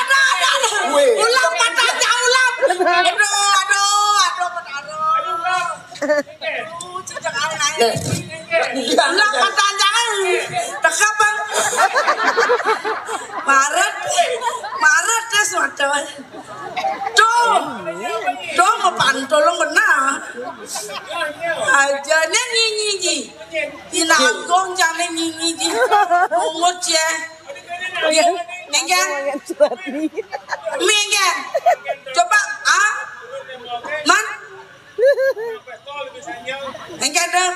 aduh, aduh, aduh. Weh. Ulang patah jauh, ulang. Aduh, aduh, aduh, aduh. Aduh, cedek ae. Eh. Ulang patah jauh. Tekap, Bang. Maret. Maret deh, suatu. Tuh. Tuh, mau pantolong benar. Aja nih, nyi, nyi, nyi. Inangkong jane nyi, nyi, nyi. Mungut ya. Iya. Nengken. Nengken. Coba, ah. Man. Nengken dong.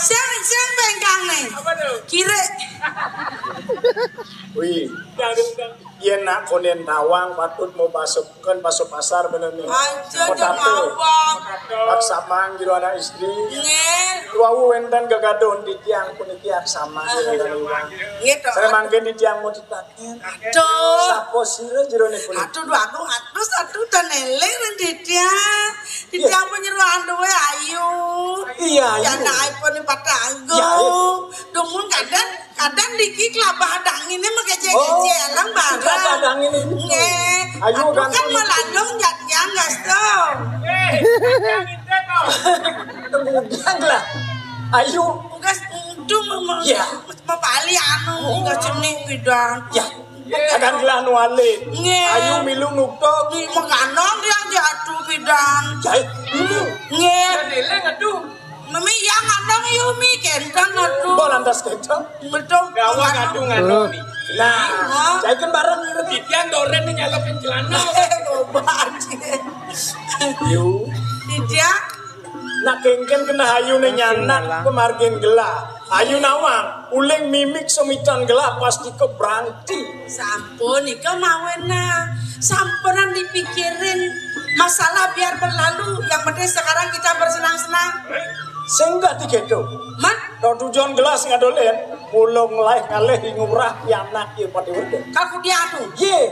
Siang, siang bengkang nih. Kiri. Wih. Yen nak konen tawang patut mau masuk, kan masuk pasar bener nih. Aja. Mau jam tato. Awang. Ak samang jero anak istri. Nggih. Wau wenten gegaduhan titiang puniki ak samang. Ah. Jero anak istri. Nggih, to. Saya mangkin titiang mau ditaken. Aduh. Sapa sira jerone puniki? Aduh, duh, aku aduh satu dan eling ning titiang. Titiang penyeruan duwe ayu. Iya, ya, ayu. Nah, iPhone patanggo. Ya, iya. Dumun kadang Kadang niki kelabah dangine mekece-kece. Oh, elang barang. Kelabah dangine. Nggih. Ayo, aduh, kan, kan malandung jatian, Gas, to. Kemudian lah. Ayo. Gas, itu mem-, ya, mepali anu, Gas, cening bidang. Ya. Kadang gelah nu alit. Nggih. Ayo milu nuktok. Nggih, meganong dia jatuh bidang. Jahit. Ini. Nggih. Aduh. Mami yang ngandong Yumi kenten, aduh. Kok lantas kenten? Betul. Gawang aduh ngandong nih. Nah, hah? Saya kan bareng ngirit. Titian doren nih nyalokin celana. Coba aja. Yu. Titian. Nak kengken kena ayu nih nyanak pemargin gelah. Ayu nawang, uling mimik semitan gelah pasti kebranti. Sampun, nika mawena. Sampenan dipikirin masalah biar berlalu. Yang penting sekarang kita bersenang-senang. Sing gak digedo. Man? Kau tujuan gelas ngadolen, mulung laih kalih ngurah pianak ya pati urip. Kaku dia tuh. Ye.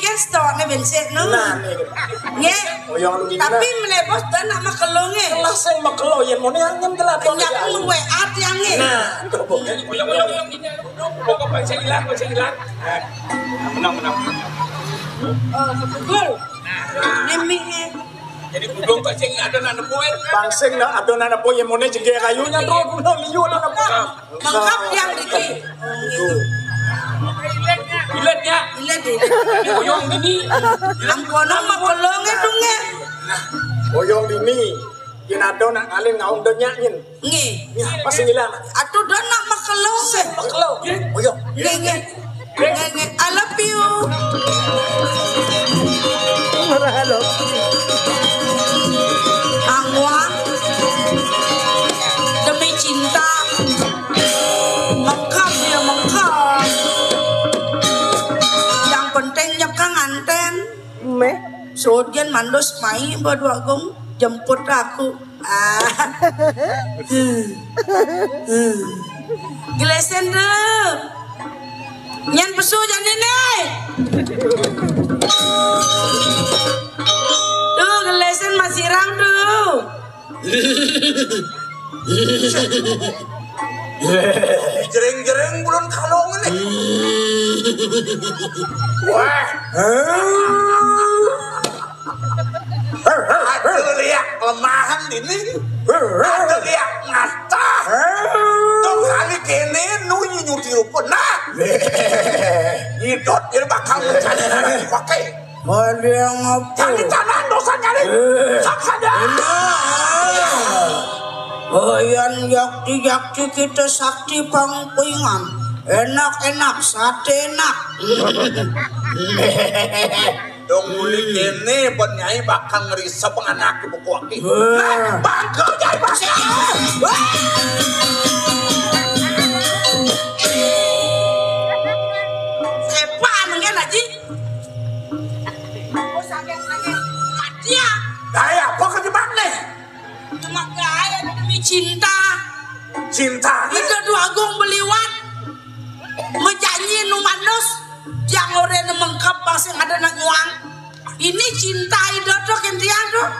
kan stokne bencet no. Nah, nih. Nggih. Oyong lu gini. Tapi melebos dan nak makelo nggih. Lah sing makelo yen mone angin telat. Nyak luwe ati angin. Nah, coba. Oyong, oyong, oyong gini. Pokok baca hilang, baca hilang. Nah, menang, menang. Oh, betul. Nah. Ini. Jadi budung kok sing ada nak nepuin. Bang sing nak ada nak nepuin yen mone jengke kayune terus guna liyu nak nepuin. Lengkap yang iki. Biletnya. Bilet, bilet. Ini oyong dini. Ampono makelonge dunge. Oyong dini. Yen ada nak ngalih ngaung denyak yen. Nggih. Ya, pasti ngilang. Aduh, dah nak makelong. Sing makelong. Oyong. Nggih, nggih. Nggih, nggih. I love you. Ora halo. Angwa. Demi cinta. Mengkam ya mengkam. Yang penting nyekang anten. Meh. Sodien mandus mai badua gong jemput aku. Ah. Hmm. Hmm. Gelesen tuh. Nyen pesu jane ne. Tuh gelesen masih rang tuh. Jering-jering belum kalong nih. Wah. Aduh liak lemahan ini. Aduh liak ngatah. Tuh kali kene nunyu nyuti rupa. Nah. Nyidot ini bakal mencari pakai. Ada yang apa? Cari tanah dosa cari. Eh. Sok saja. Enak. Oh, yang yakti-yakti kita sakti pangkuingan. Enak-enak, sate enak. Dong muli kene, ben Nyai bakal ngerisep anak ibu kuaki. Wah. Bangkel Nyai pasti. Wah. Sepan kan, Haji? Aku sakit-sakit. Mati ya? Gaya apa kejebak nih? Cuma gaya demi cinta. Cinta nih? Itu dua agung beliwat. Mejanji nu manus, yang ore nu mengkep masih ada nak nyuang. Ini cinta itu tuh kintian tuh.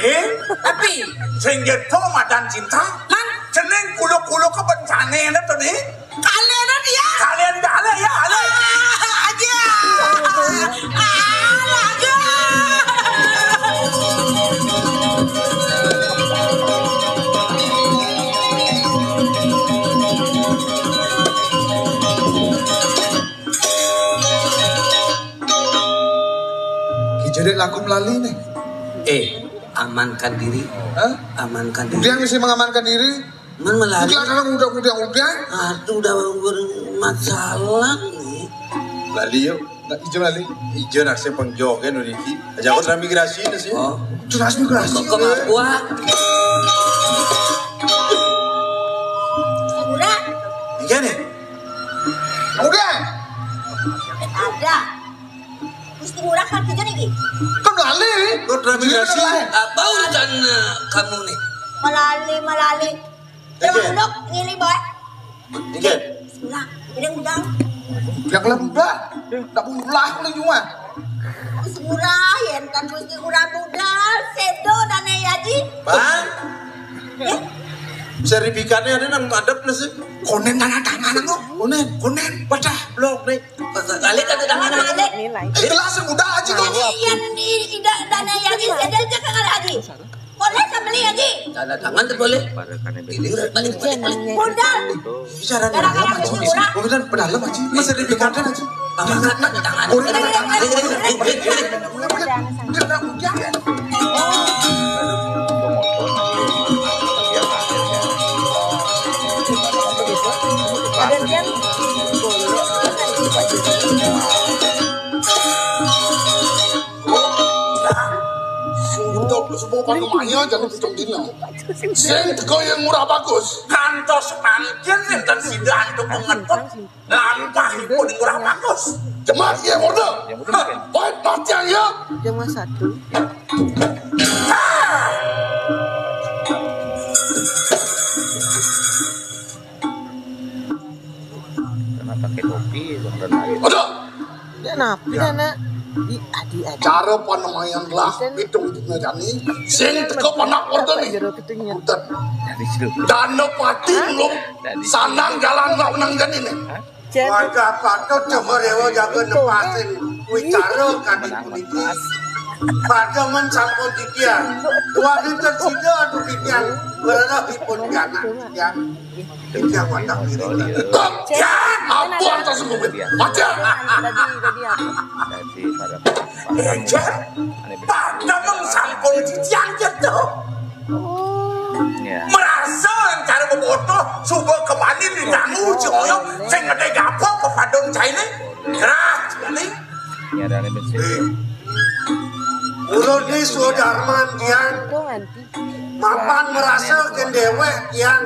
Eh? Tapi sing gitu madan cinta? Man? Cening kulo-kulo ke bencane tuh nih. Kalian dia. Kalian dah ale ya, ale. Ah, aja. Ah, aja. Ki Jodek laku melali nih. Eh, amankan diri. Hah? Amankan diri. Dia mesti mengamankan diri. Man melali. Udah, sekarang udah, udah, udah. Aduh, udah bermasalah nih. Lali yuk. Nak ijo lali. Ijo nak saya pengjok kan udah iki. Aja aku transmigrasi nih sih. Oh. Transmigrasi. Kok ke Papua? Murah? Iya nih. Udah. Ada. Gusti Ngurah kan kerja nih. Kan lali. Kok transmigrasi? Iya, lali. Apa urusan eh, kamu nih? Melali, melali. Coba duduk, ngili boy. Dikit. Bismillah. Ini udah. Yang lembah. Tak punya ulah lu cuma. Gusti Ngurah, ya kan Gusti Ngurah budal, sedo dan ya ji. Bang. Sertifikatnya ada nang madep nih sih. Konen tanda tangan kok. Konen, konen, pecah blok nih. Kali tanda tangan. Ada. Eh, gelas yang udah aja kok. Iya nih, tidak dan ya ji, sedo aja kan ada ji. Konen sama beli ya ji. Tanda tangan tuh boleh. Ini balik balik balik. Budal. Bicara gara-gara Gusti Ngurah. Bukan pedalem aja. Masa di pikiran aja. Tangan tangan. Konen tanda tangan. Kena hujan. Suntuk lu semua pada maya jangan pitung dino. Sing teko yang murah bagus. Kantos mangkin enten sida antuk pengetut. Lampahipun Ngurah Bagus. Cemas ya murda. Hah, baik matian ya. Cuma satu. Karena pakai topi, bang dan lain. Aduh. Dia napi dana? Di adi adi. Cara panamayan lah pitung dina jani. Sing teko panak murda nih. Jero ketinggian. Punten. Dana pati belum sanang jalan lah menang jani nih. Wajah patut coba rewa jaga nepasin wicara kadi puniki. Pada men sampun titian. Wanita sida anu titian. Bererah ipun pianak titian. Titian wadah diri. Titian apa antar sembunyi? Baca. Tadi tadi apa? Eja, pada men sampun titian jatuh. Merasa cara bebotoh suba kembali ditanggu Joyo sing ngedé gapo kepadung caine. Gerah sekali. Nyarane mesti. Ulun ni swadarman tiang mapan merasa ken dewek tiang.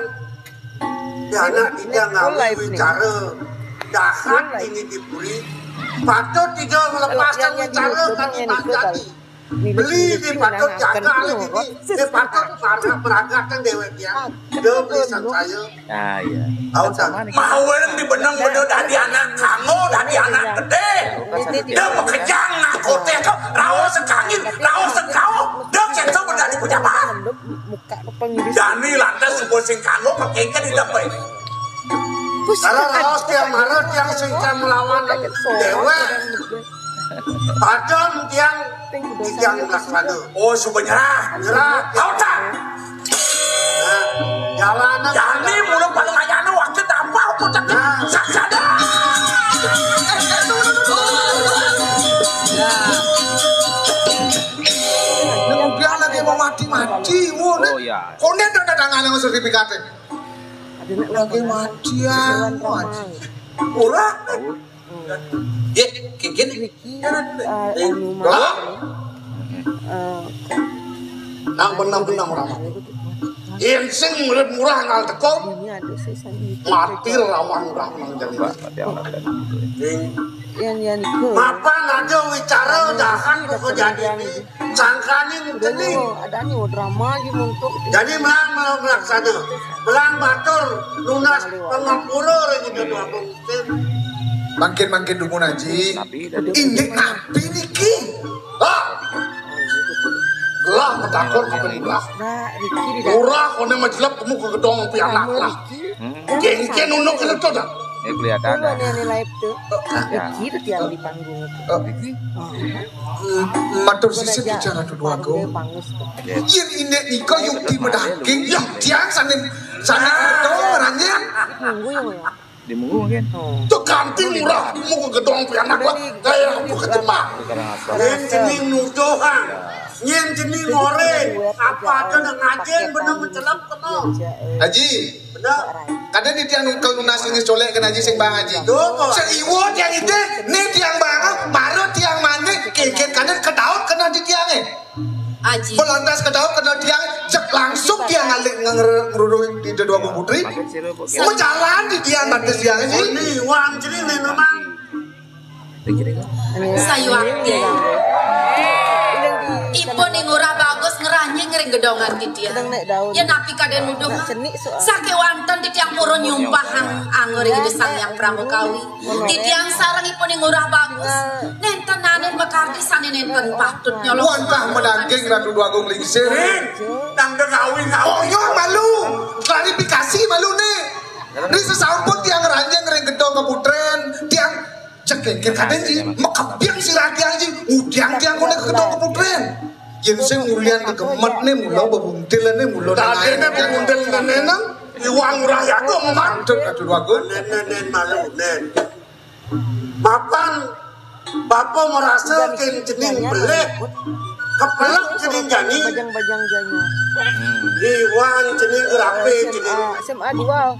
Ya anak tiang ngawi wicara dahat ini di puri. Patut tiga melepaskan wicara kami tadi. Beli di patut jaga lagi di patut para peragatan dewek ya. Dia beli saya. Ah iya. Tahu tak? Mau orang di benang bener dari anak kamu, dari anak gede. Dia mekejang nak kote ke rawa sekangin, rawa sekau. Dia kecil bener di pejabat. Jani lantas sebuah sing kamu pakai ke di tempat. Karena raos tiang mana tiang sing melawan dewek. Padahal tiang tiang belas pada. Oh, suba nyerah. Nyerah. Tahu tak? Nah, jalanan. Jani mulu paling ayana waktu tampah aku tak. Nah. Saksada. Ya. Koné tanda tangan yang sertifikat. Lagi mati ya. Ora. Ya, kayak gini. Hah? Nang benang-benang orang. Yén sing urip murah ngal teko, mati lawan urah nang jero. Mapan aja wicara dahan kok jadi ini. Sangkane ngenteni. Ada nih drama aja untuk. Jadi melang melang sana. Melang batur nunas pangapura ring Ida Dwagung. Mangkin-mangkin dumun Aji. Indik napi niki? Ah. Gelah matakon kabeh murah. Murah koné majelep kemu ke gedong pianak lah. Kéngkén unuk kene to dah. Ini kelihatan dah. Ini live tuh. Iki tuh tiang di panggung. Matur sisip bicara Ratu Dwagung. Yén indik nika yukti medaging, ya tiang sané sané betul ngeranjing. Nunggu ya, ya. Di munggu mungkin. Tuh kanti murah, mau ke gedong pianak lah. Kayak aku ke Jepang. Yén jening nuduhan, yén jening orén, apa ada nang ngajin bener mencelap kena. Haji, bener. Kadén di tiang nungkel nunas ini colek kena Haji sing Bang Haji. Tuh, kok. Sing iwo tiang itu, nih tiang Bang, baru tiang mandi, kikit kadén kedaut kena di tiangnya. Aji. Belantas kedaung kena tiang, cek langsung tiang alik ngerudui di Ida Dwagung Putri. Makin sirup, oke. Menjalan di tiang batis tiang ini. Ini wan jadi ini memang. Sayuwakti. Ipun ing Ngurah Bagus ngeranjing ring gedongan titiang. Ya napi kadén nuduh. Sakéwanten titiang purun nyumpahang anggur ing Sang Hyang Prabu Kawi. Titiang sareng ipun ing Ngurah Bagus. Nénten anin makardi sané nénten patut nyolong. Wantah madaging Ratu Dwagung Lingsir. Rin, tang dekawi kau. Koyong malu. Klarifikasi malu né. Ri sesampun tiang ranjing ring gedong kaputrén, tiang cekengkir kadén ji, makebyang sirah tiang ji, ngudiang tiang koné ka gedong kaputrén. Yén sing ulian kegemet né mula bebuntil né mula. Dadéné bebuntil né nang iwang Ngurah Yagung, Mang. Ratu Dwagung. Nén, nén, nén, malu, nén. Mapan bapa marasa kén jening pelih, kepelek jening jani. Bajang-bajang jani. Iwan jening gerape jening. S M A dua.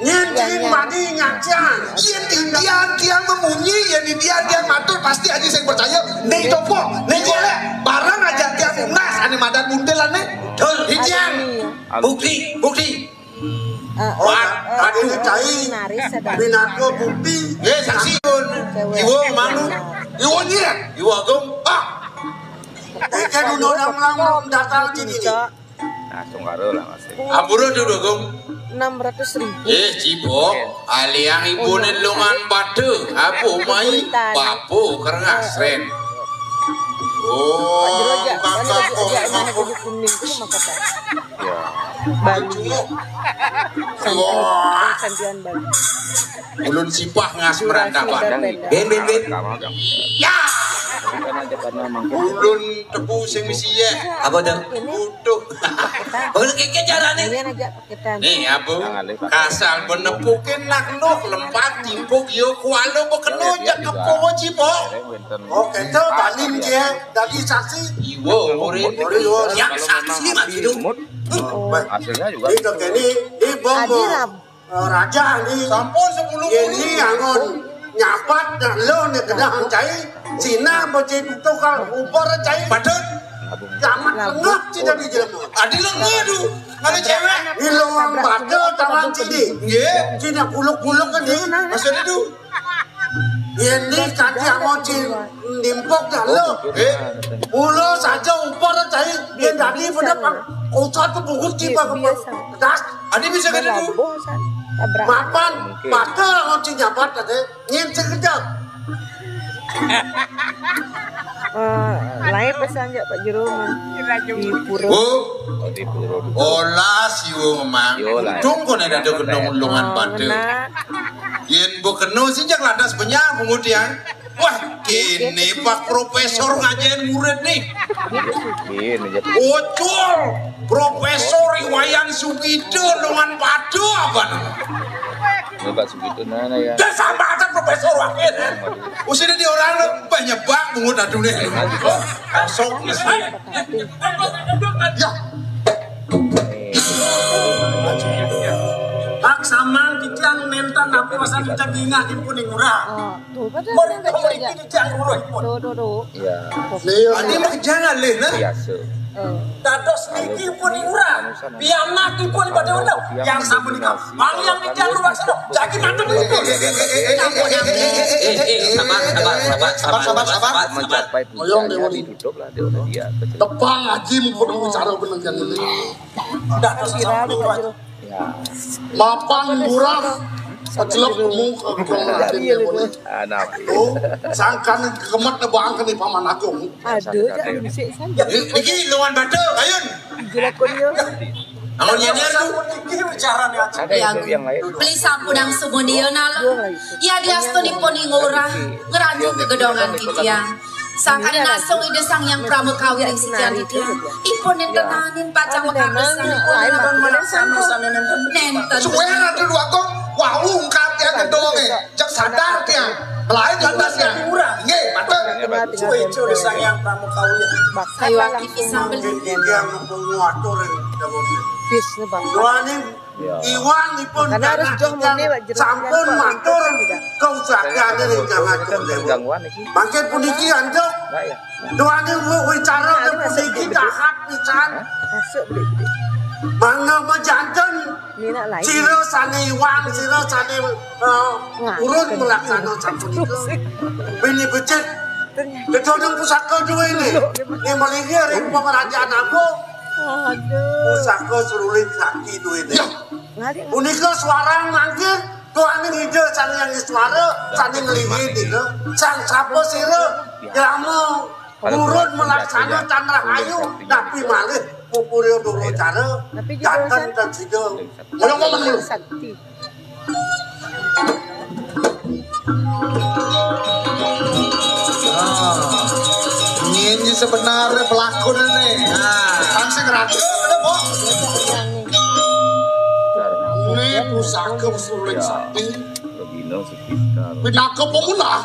Nyén jening mani nyacan. Yén titiang tiang memunyi, yén titiang tiang matur, pasti Aji sing percaya. Né topo, né golek, bareng aja tiang tunas, ané madan buntilané. Tur. Titiang. Bukti, bukti. Wah, aduh, cai. Pinaka bukti. Eh, saksi. Iwa malu. Iwa nyir. Iwa agung. Ah. Eka dulu orang melang datang sini. Nah, sungkara lah, Mas. Ampura dulu, Gung. Enam ratus ribu. Eh, cibok. Aliang ibuné lungan pada. Apa mai? Papu kerengas, Ren. Oh, kakak kok. Kuning itu mah kata. Ya. Bali. Santian, Santian Bali. Ulun sipah ngas merantapan. Ben, ben, ben. Ya. Ulun tebu sing misi ya. Apa tuh? Butuh. Ulun kiki carane. Nih, apa? Kasal benepukin nak nuh lempat timpuk yo kuala bekeno jak kepo cipok. Oke, coba lim dia. Dadi saksi. Iwo, murid. Yang saksi mah gitu. Hasilnya juga. Ini, ini bom. Raja ni. Sampun sepuluh. Ini angon nyapat dan lo ni kenang cai. Cina bocil tukang ubor cai. Patut. Jamat lengah cina di jelema. Adi lengah tu. Ada cewek. Ni lo baca tangan cini. Nggih. Cina buluk-buluk kan ni. Maksudnya tu. Yén ni kati angon cin nimpok dah lo. Eh. Mula saja ubor cai. Yén dadi bener pang. Kocot tu bungut tiba ke pedas. Adi bisa kan itu. Mapan, mata lawan sing jabat tadi, nyén sekejap. Eh, lain pesan jak Pak Jero mah. Di pura. Oh, di pura. Olah siwa memang. Yo, lah. Untung kok nek ada kena ulungan pada. Yén mbok kena sing jak lantas benyah bungut ya. Wah, kene Pak Profesor ngajen murid nih. Iya, iya. Ucul, Profesor Iwayan Sugito dengan padu apa nama? Ini Pak Sugito mana ya? Dah sama aja Profesor wakil. Usine di orang lu banyak bak bungut aduh nih. Kosong mesti. Ya. Nénten aku masa dingah ipun ing urah. Oh, tuh, padahal mriki dijang urah ipun. Tuh, tuh, tuh. Iya. Adi mah jangan lih, nah. Biasa. Dados niki ipun ing urah. Pianak ipun pada urah. Yang sampun nikah. Bang yang dijang urah sana. Jagi mantep itu. Eh, eh, eh, eh, eh, eh, eh, eh, eh, eh, sabar, sabar, sabar, sabar, sabar, sabar, sabar. Mencapai puncaknya ditutup lah dia udah dia. Tepang aji ipun cara bener yang ini. Dados sampun nikah. Mapan murah, kecelok kamu ke kurang raden ya boleh. Anak. Oh, sangkan kemet nebang ke nih paman agung. Aduh, jangan bisik saja. Niki luan batu, kayun. Jelakon yo. Amun nyender tuh. Sampun niki bicarane aja. Ada itu yang lain. Beli sampun ang sumuni yo nalo. Ya diastunipun ing urah ngranjing gegedongan titiang. Sangkane nasung Ida Sang Hyang Pramakawi ring sitian titiang. Ipun nénten anin pacang mekapisan ipun nénten. Nénten. Suwe ada dua kok, wau ungkap ya gedonge. Cek sadar tiang. Lain lantas tiang. Nggih, matur. Suwe Ida Sang Hyang Pramakawi. Sayuwakti pisang beli. Tiang mumpung ngatur ing dawuh. Bis nih bang. Doaning iwang ipun Karena harus tanah joh tiang muni, Pak, jeruk sampun tiang, Pak, matur itu tidak. Kausahané ring Kang Agung Kan Dewa. gangguan iki. Mangke puniki antuk Enggak ya? doane wicara puniki dahat pisan. Masuk beli. Mangga majanten Ini nak lain. sira sane iwang, sira sane eh, urun melaksana sapunika. Bini becik dedoneng pusaka duwe ini. Ini mligi ring pemerajan agung. Aduh. Pusaka seruling sakti duwe ini. Ngalih. Punika suarang mangke Tuhan Ida Sang Hyang Iswara sane nglingin nika. Sang sapa sira? Yama urun melaksana tan rahayu tapi malih pupurya doro cara janten dan sida. Ngono ngomong dulu. Sakti. Nyen iki sebenarnya pelakon ini. Nah, kan sing ragu ada kok. Ini pusaka suruling sakti. Regina sekitar. Pinaka pemunah.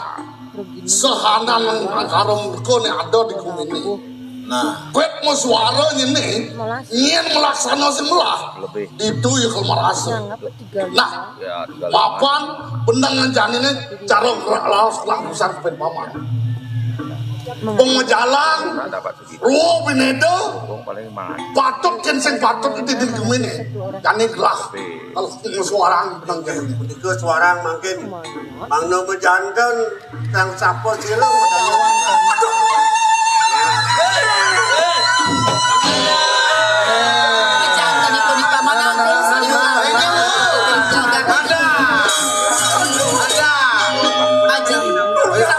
Sehanan angkara murka nek ada di gumine. Nah, kowe mau suara ngene, yen melaksana sing melah. Lebih. Itu ya kalau merasa. Nah, Ya, tinggal papan benang janine cara laos lapisan kepen paman. Pengejalan Nah, dapat segitu. Ruh bineda Wong paling mangan. patut ken sing patut itu di gumine. Jane gelah. Kalau suarang benang janine. Punika suarang mangkin mangno bejanten sang sapa sira. Janten ipun paman agung sane jagat. Aji.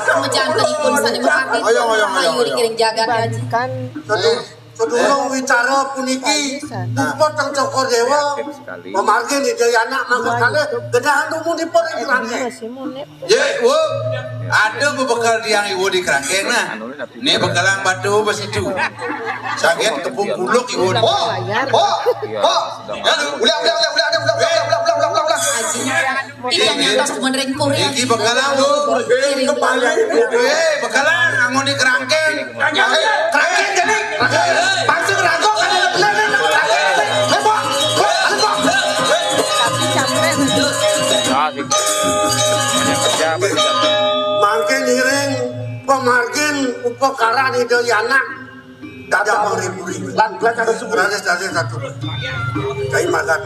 Sampun janten ipun sane mekati. Ayo, ayo, ayo, Ayo ayo. dikiring jagat aji. Kan Sedurung wicara puniki, puput teng Cokor Dewa, pemargin ida anak mangga kalih, gedahan dumun dipun ing langit. Masih munik. Ya, wo. Ada bebekel tiang iwo di kerangkeng nah. Ini bekelang batu bes itu. Sakit tepung buluk iwo. Oh, oh, oh. Ya, ulah, ulah, ulah, ulah, ulah, ulah, ulah, ulah, ulah, ulah, ulah. Aji. Iki yang nyantos temen ring puri. Iki bekelang wo. Eh, bekelang anggon di kerangkeng. Kerangkeng jadi. Pasti kerangkeng kan ada benar nih. Kerangkeng. Heboh. Heboh. Tapi capek. Nah, sih. Banyak kerja apa sih? Mangkin ngiring pemargin upakaran ida anak. Dadamel ring puri. Lan lan ada syukur. Raris raris satu. Kai makan.